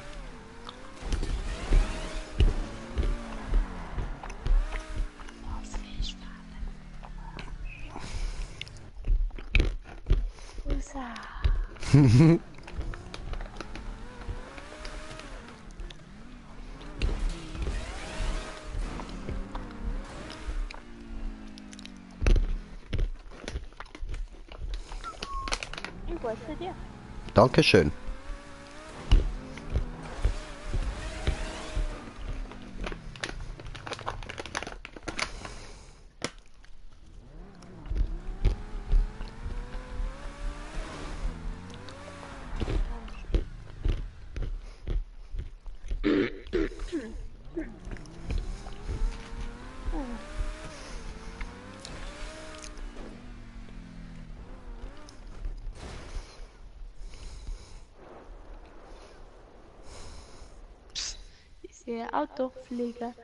Dankeschön. Ich sehe Autoflieger.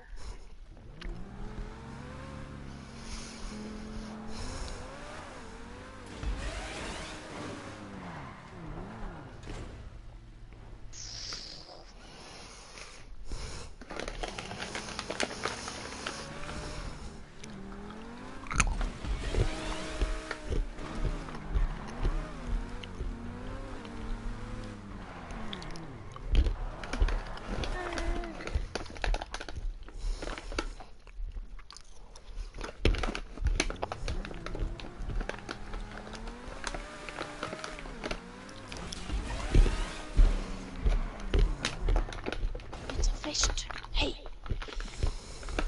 Fest. Hey.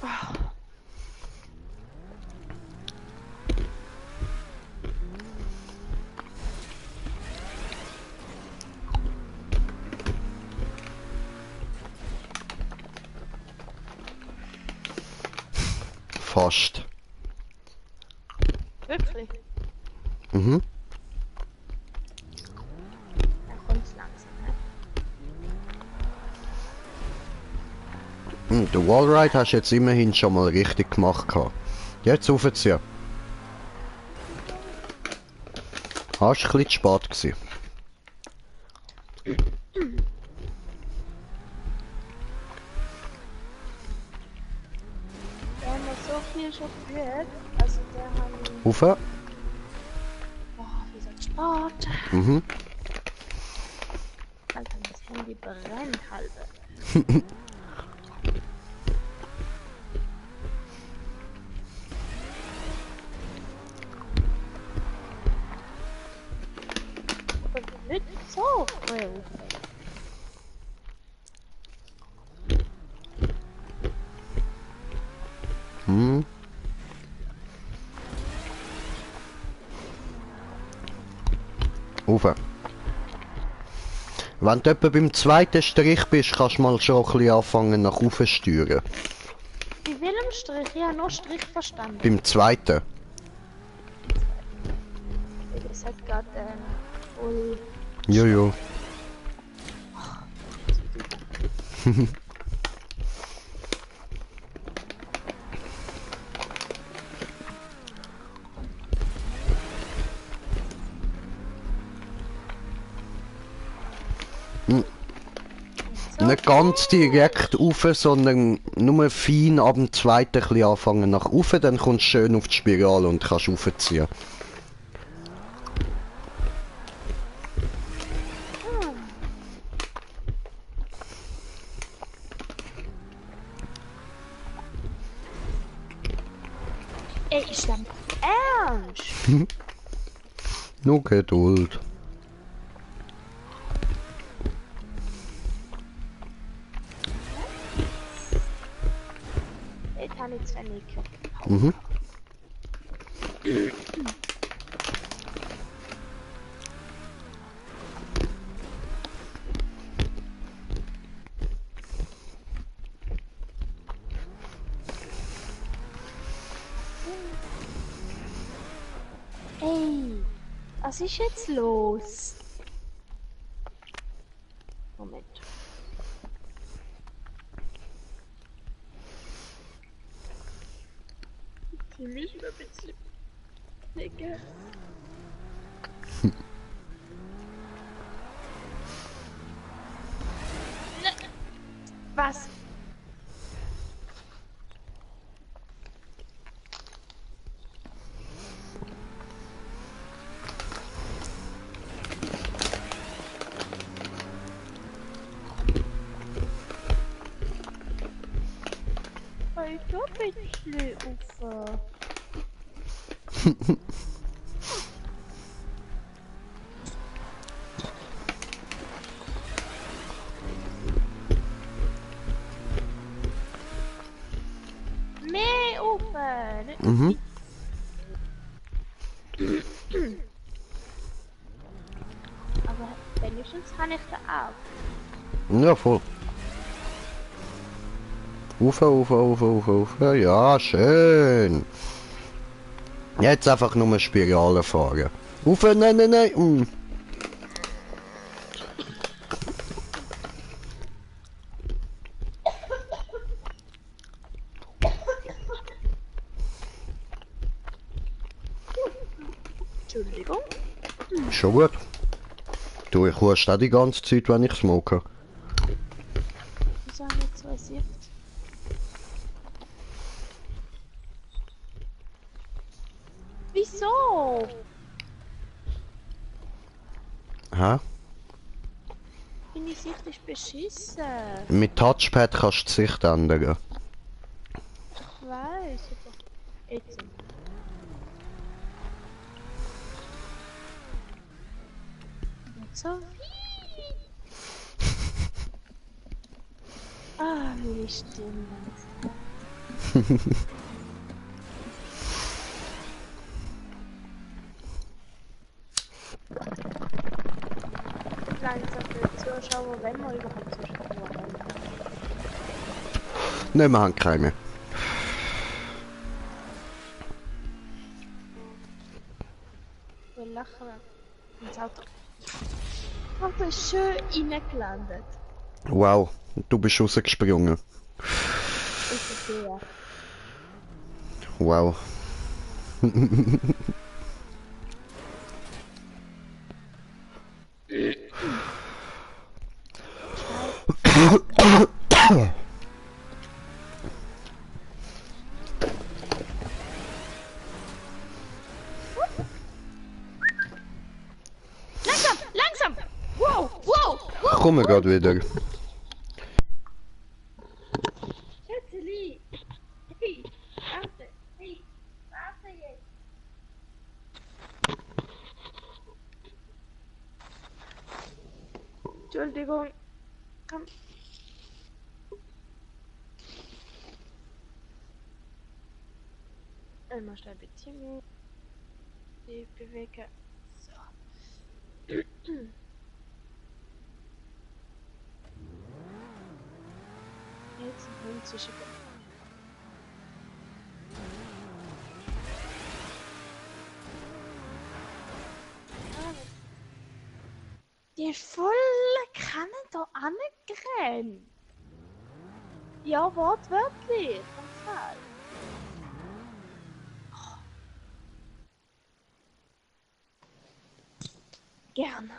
Oh. Fast. Wirklich? Mhm. Da kommt's langsam, ne? Der Wallride hast du jetzt immerhin schon mal richtig gemacht. Jetzt raufziehen. Hast ein bisschen zu spät gewesen. hier schon gehört. Also der hat... Ufer? Boah, wie so Sport. Mhm. Alter, das Handy brennt halbe. Aber nicht so früh. Hm. Ufer. Wenn du etwa beim zweiten Strich bist, kannst du mal schon ein bisschen anfangen nach oben steuern. Bei welchem Strich? Ich habe nur Strich verstanden. Beim zweiten. Das hat gerade voll... Jojo. Nicht ganz direkt rauf, sondern nur fein ab dem zweiten ein bisschen anfangen nach rauf, dann kommst du schön auf die Spirale und kannst raufziehen. Ey, ist das ernst? Nur Geduld. Ich habe jetzt wenig. Mhm. Ey, was ist jetzt los? Moment. Die mich mal bitte. Digga. Was? Ich glaube, ich will Ufer. Mehr Ufer. Mhm. Aber wenigstens habe ich da auch. Ja, voll. Ufer. Ja, schön. Jetzt einfach nur Spirale fahren. Ufer, nein. Entschuldigung. Schon gut. Du, ich huste auch die ganze Zeit, wenn ich smoke. Wieso habe ich jetzt so ein Sicht? Wieso? Hä? Meine Sicht ist beschissen. Mit Touchpad kannst du die Sicht ändern. Ich weiß, aber jetzt. Nicht so viel. Ah, wie Stimme. Langsam für Zuschauer, wenn wir überhaupt Zuschauer haben. Nein, wir haben keine. Wir lachen ins Auto. Auto ist schön reingelandet. Wow, du bist rausgesprungen. Ist okay, ja. Wow. komme gerade wieder. Schätzeli! Hey! Warte! Hey! Warte jetzt! Entschuldigung. Komm. Einmal schnell ein bisschen die bewege. So. Jetzt ein Hund zwischen die volle Kanne da angerannt. Ja, wortwörtlich. Vom Fall. Gerne.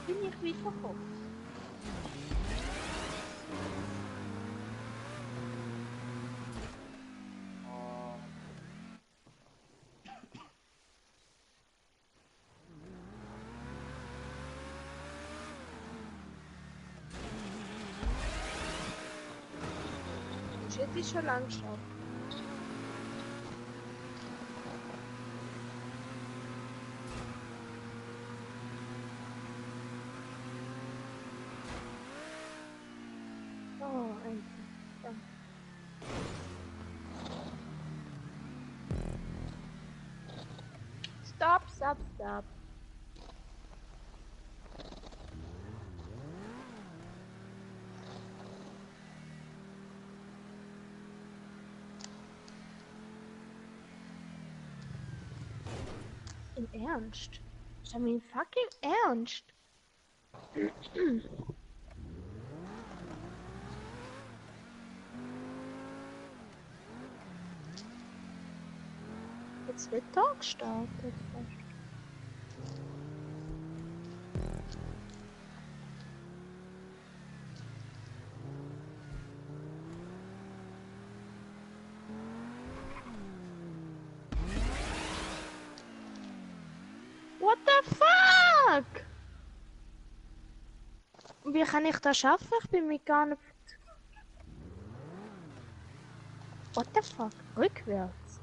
Bin ich weitergekommen? Ich hätte dich schon lang geschaut. Oh, endlich. Danke. Stop, stop, stop. Im Ernst? Ich meine im fucking Ernst. Jetzt wird Tag gestartet. What the fuck? Wie kann ich das schaffen? Ich bin mir gar nicht... What the fuck? Rückwärts?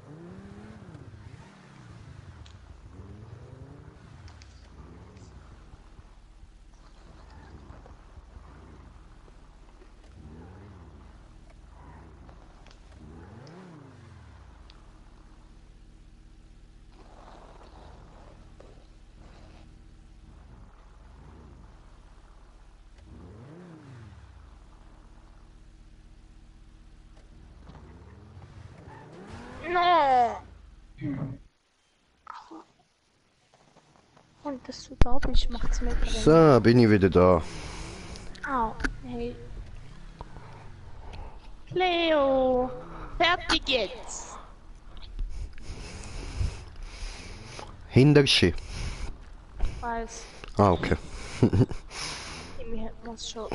No! Und dass du da bist, macht's mir drin. So, bin ich wieder da. Au, hey. Leo! Fertig jetzt! Hinterschi. Weiß. Ah, okay. Mir hätten wir es schon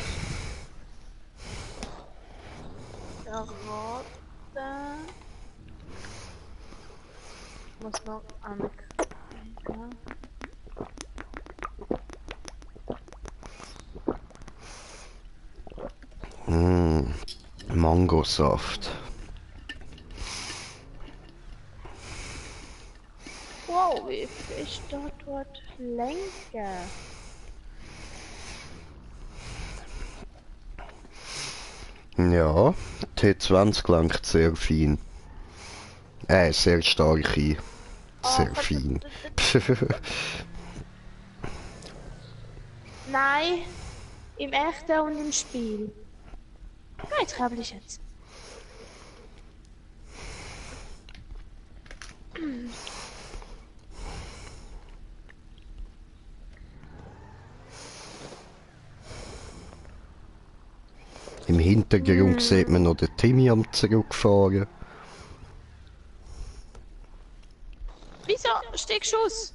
erraten. Muss noch an. Mangosaft. Wow, wie viel ist da dort Lenker? Ja, T20 langt sehr fein. Sehr stark ein. Sehr fein. Nein, im echten und im Spiel. Nein, kabel ich jetzt. Im Hintergrund sieht man noch den Timmy am Zurückfahren. Schuss.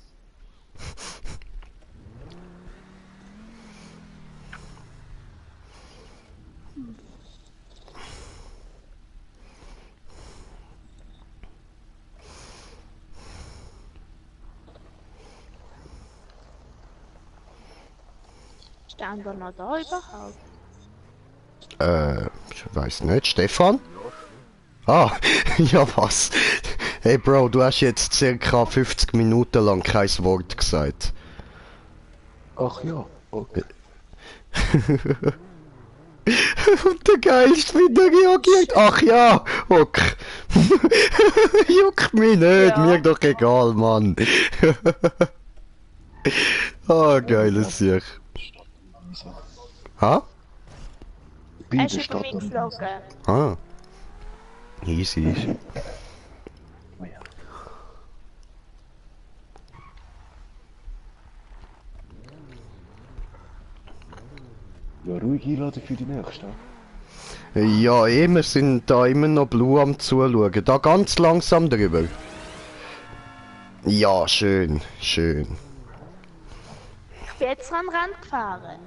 Stehen wir noch da überhaupt? Ich weiß nicht. Stefan? Ah, ja was? Hey Bro, du hast jetzt circa 50 Minuten lang kein Wort gesagt. Ach ja, okay. Und der Geist wieder reagiert. Ach ja, okay. Juckt mich nicht, mir doch egal, Mann. Ah, geiles Sieg. Ha? Er ist über mich geflogen. Ah. Easy. Oh ja. Ja, ruhig einladen für die nächste. Ja, wir sind da immer noch Blue am Zuschauen. Da ganz langsam drüber. Ja, schön, schön. Ich bin jetzt an den Rand gefahren.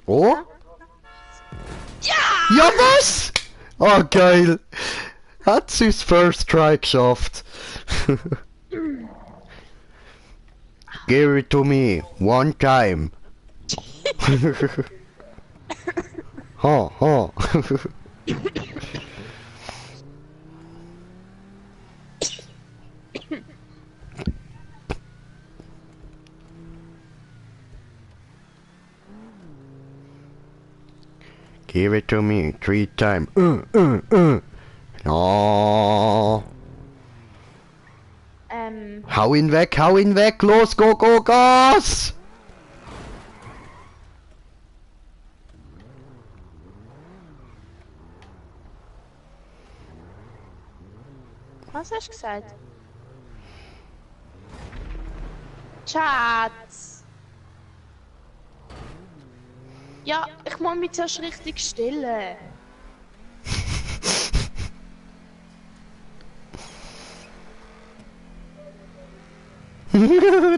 Oh? Ja! Ja, was? Oh, geil. Hat sie's First Try geschafft. Give it to me. One time. Ha, ha. Give it to me 3 times. Ja. Hau ihn weg, los, go, go, Gas! Was hast du gesagt? Schatz! Ja, ich muss mich zuerst richtig stillen.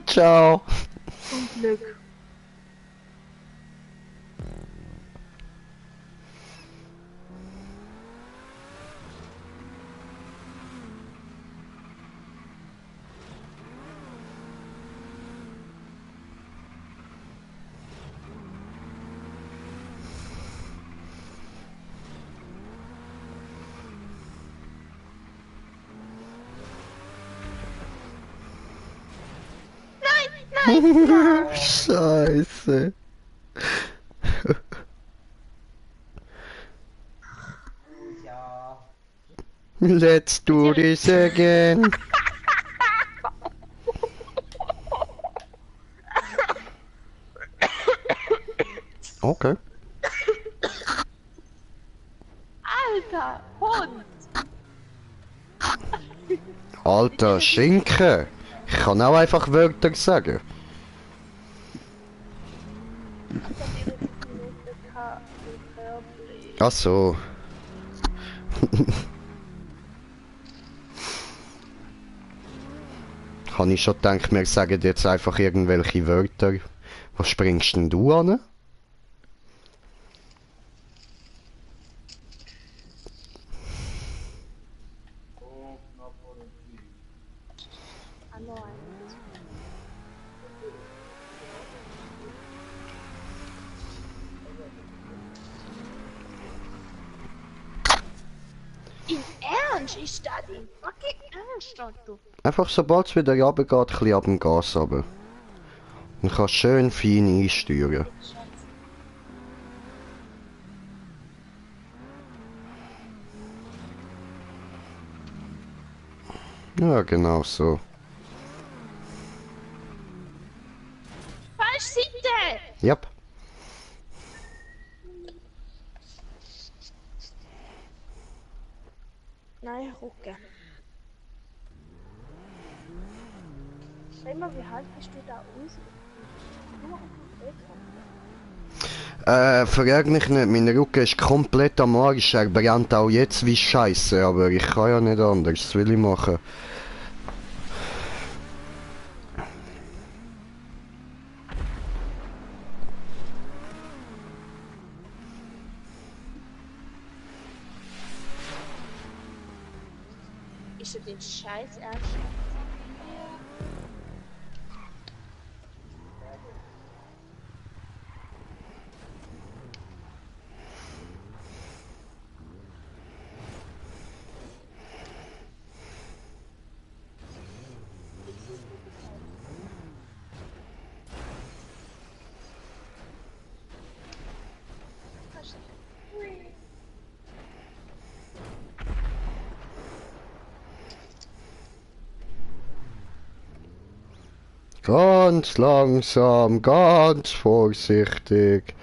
Ciao. Zum Glück. Scheiße. Let's do this again. Okay. Alter, Hund! Alter Schinken. Ich kann auch einfach Wörter sagen. Ach so. Habe ich schon gedacht, wir sagen jetzt einfach irgendwelche Wörter. Was springst denn du an? Im Ernst? Ist das im fucking Ernst, du? Einfach sobald es wieder runtergeht, ein bisschen ab dem Gas runter. Dann kannst du schön fein einsteuern. Ja, genau so. Falsche Seite! Yep. Nein, Rucke. Sag mal, wie halt bist du da aus? Nur Frag mich nicht, mein Rücken ist komplett am Arsch, er brennt auch jetzt wie Scheiße, aber ich kann ja nicht anders, was will ich machen? ist er den Scheiß ernst? Ganz langsam, ganz vorsichtig.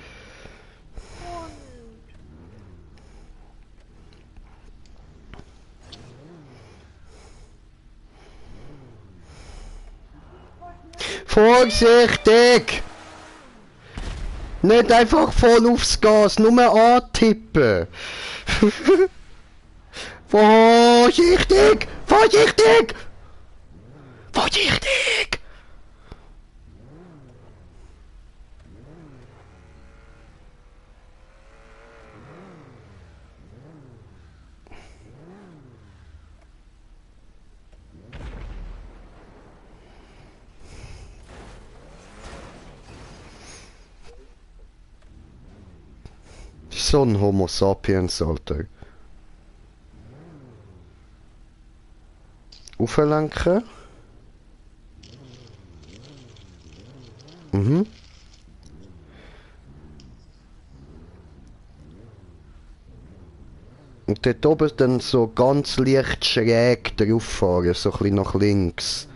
Vorsichtig! Nicht einfach voll aufs Gas, nur antippen. Vorsichtig! Vorsichtig! Vorsichtig! So ein Homo sapiens, Alter. Auflenken. Mhm. Und dort oben dann so ganz leicht schräg drauf fahren, so ein bisschen nach links.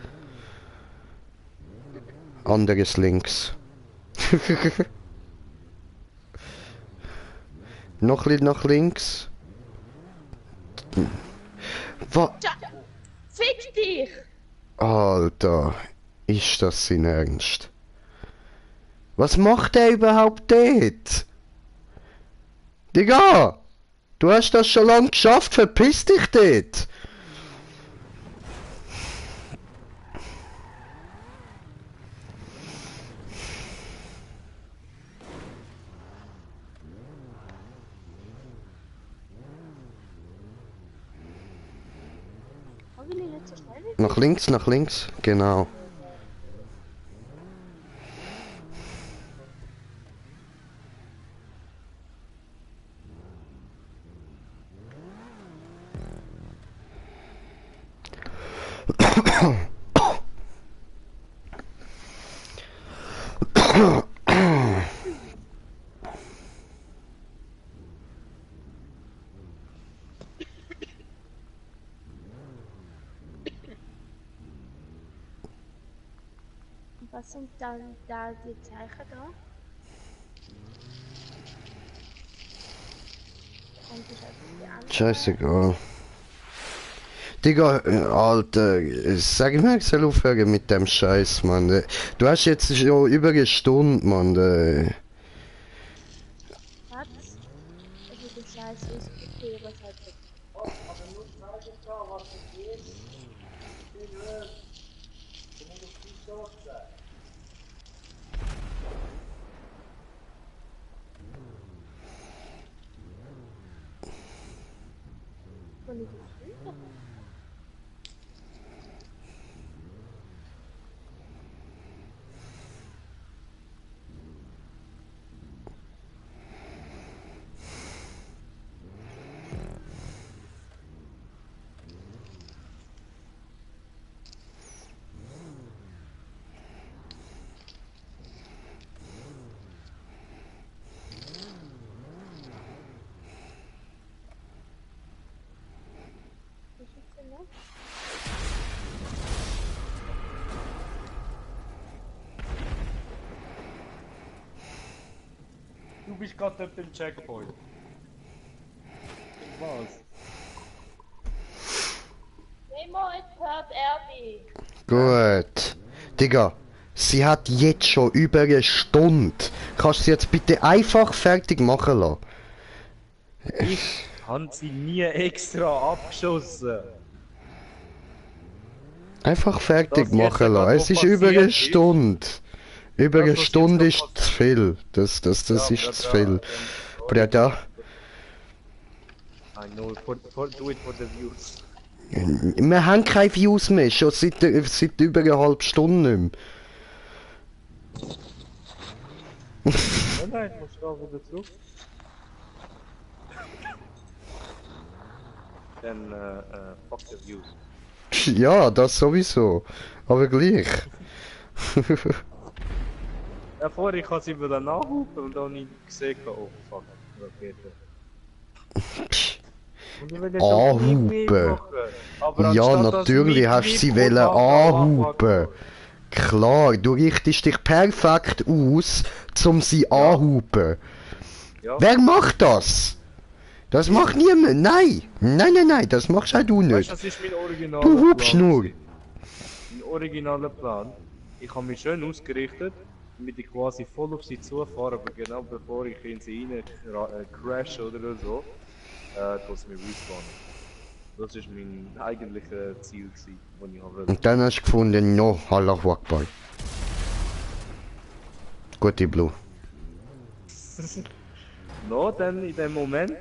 Anderes links. Noch ein bisschen nach links. Was? Fick dich! Alter, ist das sein Ernst? Was macht er überhaupt dort? Digga! Du hast das schon lange geschafft, verpiss dich dort! Nach links, genau. Was sind dann da die Zeichen da? Und ich habe die anderen. Scheißegal. Digga, Alter, sag ich mir, ich soll aufhören mit dem Scheiß, Mann. Du hast jetzt schon über eine Stunde, Mann. Was? Also der Scheiß ist okay, was halt jetzt. Und ich bist gerade auf dem Checkpoint. Was? Nemo, jetzt hört er mich. Gut. Digga, sie hat jetzt schon über eine Stunde. Kannst du sie jetzt bitte einfach fertig machen lassen? Ich habe sie nie extra abgeschossen. Einfach fertig Das machen jetzt lassen. Es ist über eine passiert ist- Stunde. Über eine Das, was Stunde jetzt ist zu viel. Das Ja, ist zu viel. Bruder. Bruder. I know, do it for the views. Wir haben keine Views mehr, schon seit über eine halbe Stunde nicht Nein, ich muss da wieder zurück. Dann, fuck the views. mehr. Ja, das sowieso. Aber gleich. Ja, vorher ich sie wieder nachhupen und dann nicht gesehen, oh fuck, Rakete. Und ich will jetzt auch nicht mitmachen. Aber Ja, anstatt dass natürlich mit- hast du sie mit- wollen Allahu Akbar. anhupen. Klar, du richtest dich perfekt aus, um sie anhupen. Ja. Wer macht das? Das macht niemand. Nein. Nein, das machst auch du Weißt, nicht. das ist mein originaler Du hupst Plan. nur. Mein originaler Plan. Ich habe mich schön ausgerichtet, damit ich quasi voll auf sie zufahren, aber genau bevor ich in sie rein crash oder so, dass wir respawnen. Das ist mein eigentliches Ziel gewesen, das ich habe. Und dann hast du gefunden, no, Allahu Akbar. Gute Blue. No, dann in dem Moment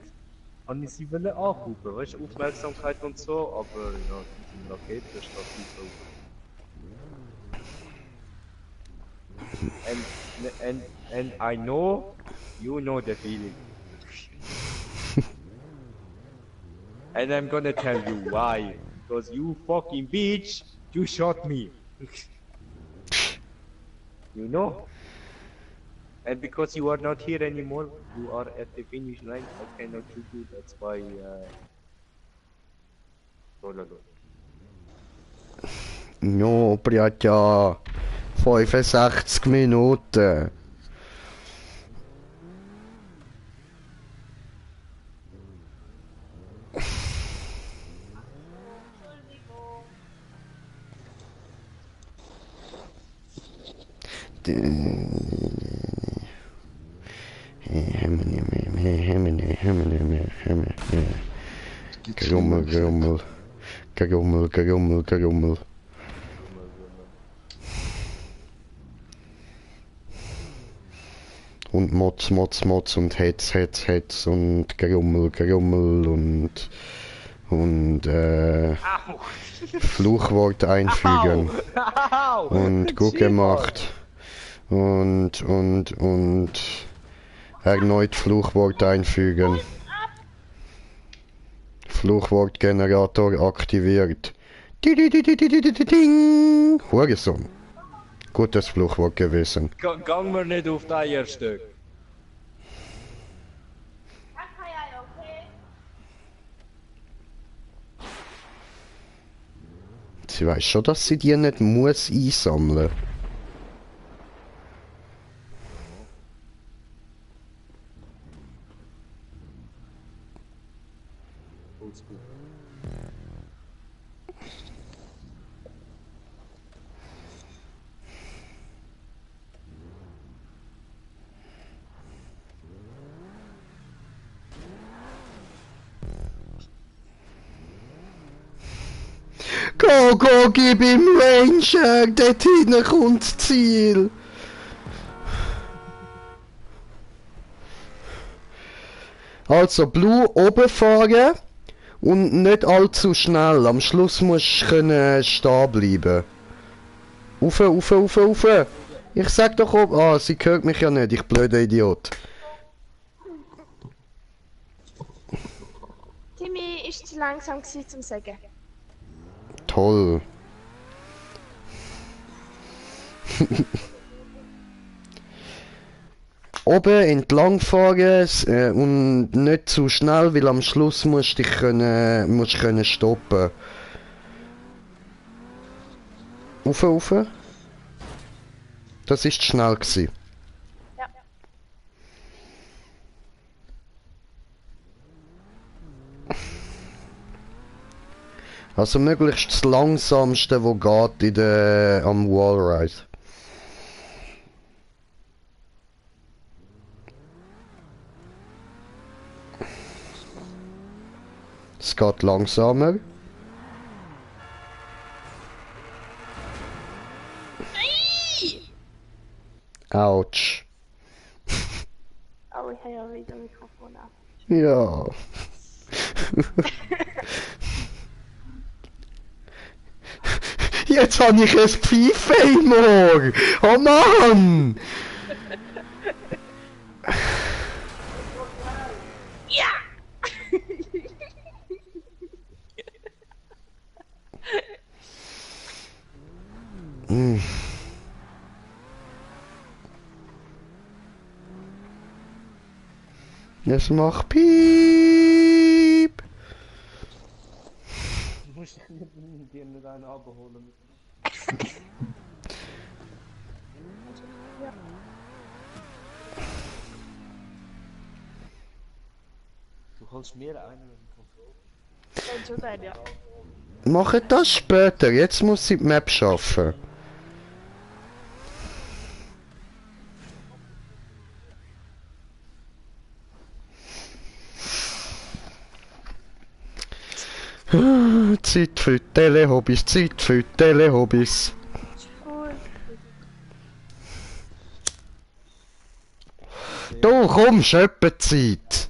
habe ich sie anhupen, weißt du, Aufmerksamkeit und so, aber ja, mit dem Raketen steht nicht so. And I know you know the feeling. And I'm gonna tell you why. Because you fucking bitch, you shot me. You know? And because you are not here anymore, you are at the finish line, I cannot shoot you, that's why, No, Bratja. 65 Minuten. Gerummel. Und Mods und Hetz und Gerummel und Fluchwort einfügen. Und gut gemacht. Und erneut Fluchwort einfügen. Fluchwortgenerator aktiviert. Ding. Hurensohn. Gutes Fluchwort gewesen. Gang mir nicht auf das Eierstück. Sie weiß schon, dass sie die nicht muss einsammeln. Go, gib ihm Ranger, dort hinten kommt das Ziel. Also, Blue oben fahren und nicht allzu schnell. Am Schluss musst du können stehen bleiben. Auf. Ich sag doch ob. Ah, sie hört mich ja nicht, ich blöder Idiot. Timmy ist zu langsam gewesen zum Sagen. Toll. Oben entlang fahren und nicht zu schnell, weil am Schluss musst du dich können stoppen. Auf. Das ist schnell gewesen. Ja. Also möglichst das langsamste, wo geht in der, am Wallride. Es geht langsamer. Autsch. Oh, ich habe ja wieder Mikrofon ab. Ja. Jetzt habe ich ein Pfeife im Ohr! Oh Mann! Ja! Es macht Piep! Du musst dir nicht einen abholen. Du holst mir einen mit dem Controller. Schon sein, ja. Mache das später, jetzt muss ich die Map schaffen. Zeit für Telehobbys, Zeit für Telehobbys. Du, komm, Schöppenzeit.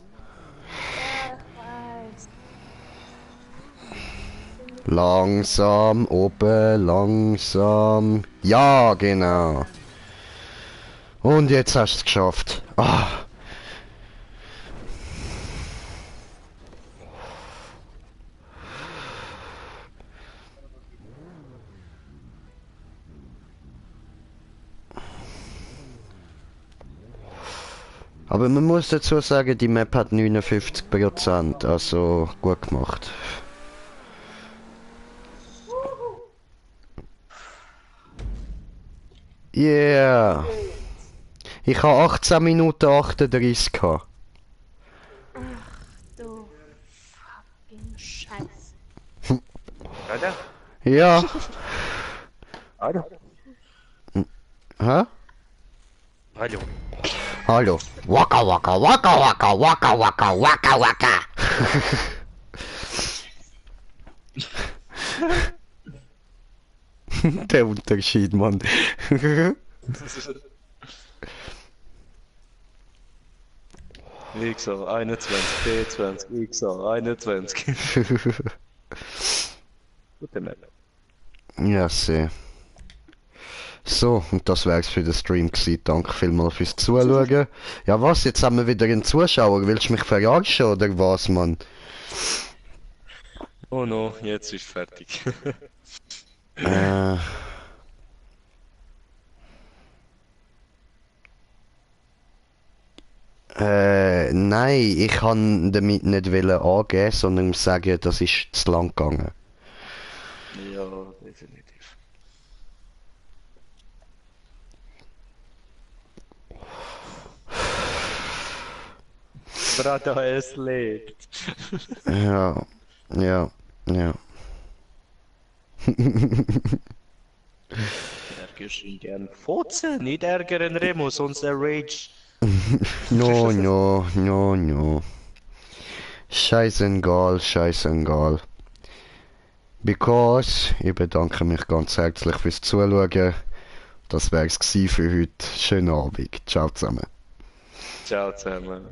Langsam, oben, langsam. Ja, genau. Und jetzt hast du es geschafft. Ah. Aber man muss dazu sagen, die Map hat 59%, also gut gemacht. Yeah! Ich habe 18 Minuten 38 gehabt. Ach du fucking Scheiße. Alter? Ja. Alter? Hä? Hallo. Hallo. Waka waka waka waka waka waka waka waka. Der Unterschied, Mann. XO 21, B20, XO 21. Gute Map. Ja, sehr. So, und das wär's für den Stream gewesen. Danke vielmals fürs Zuschauen. Ja was, jetzt haben wir wieder einen Zuschauer. Willst du mich verarschen oder was, Mann? Oh no, jetzt ist fertig. Nein, ich kann damit nicht angeben, sondern sagen, das ist zu lang gegangen. Ja, definitiv. Brata, es lebt. Ja, ja, ja. Ärgerst ihn gern. Fotze, nicht ärgern Remo, sonst der Rage. No, no, no, no. Scheißegal, scheißegal. Because, ich bedanke mich ganz herzlich fürs Zuschauen. Das wär's gewesen für heute. Schönen Abend. Ciao zusammen. Ciao zusammen.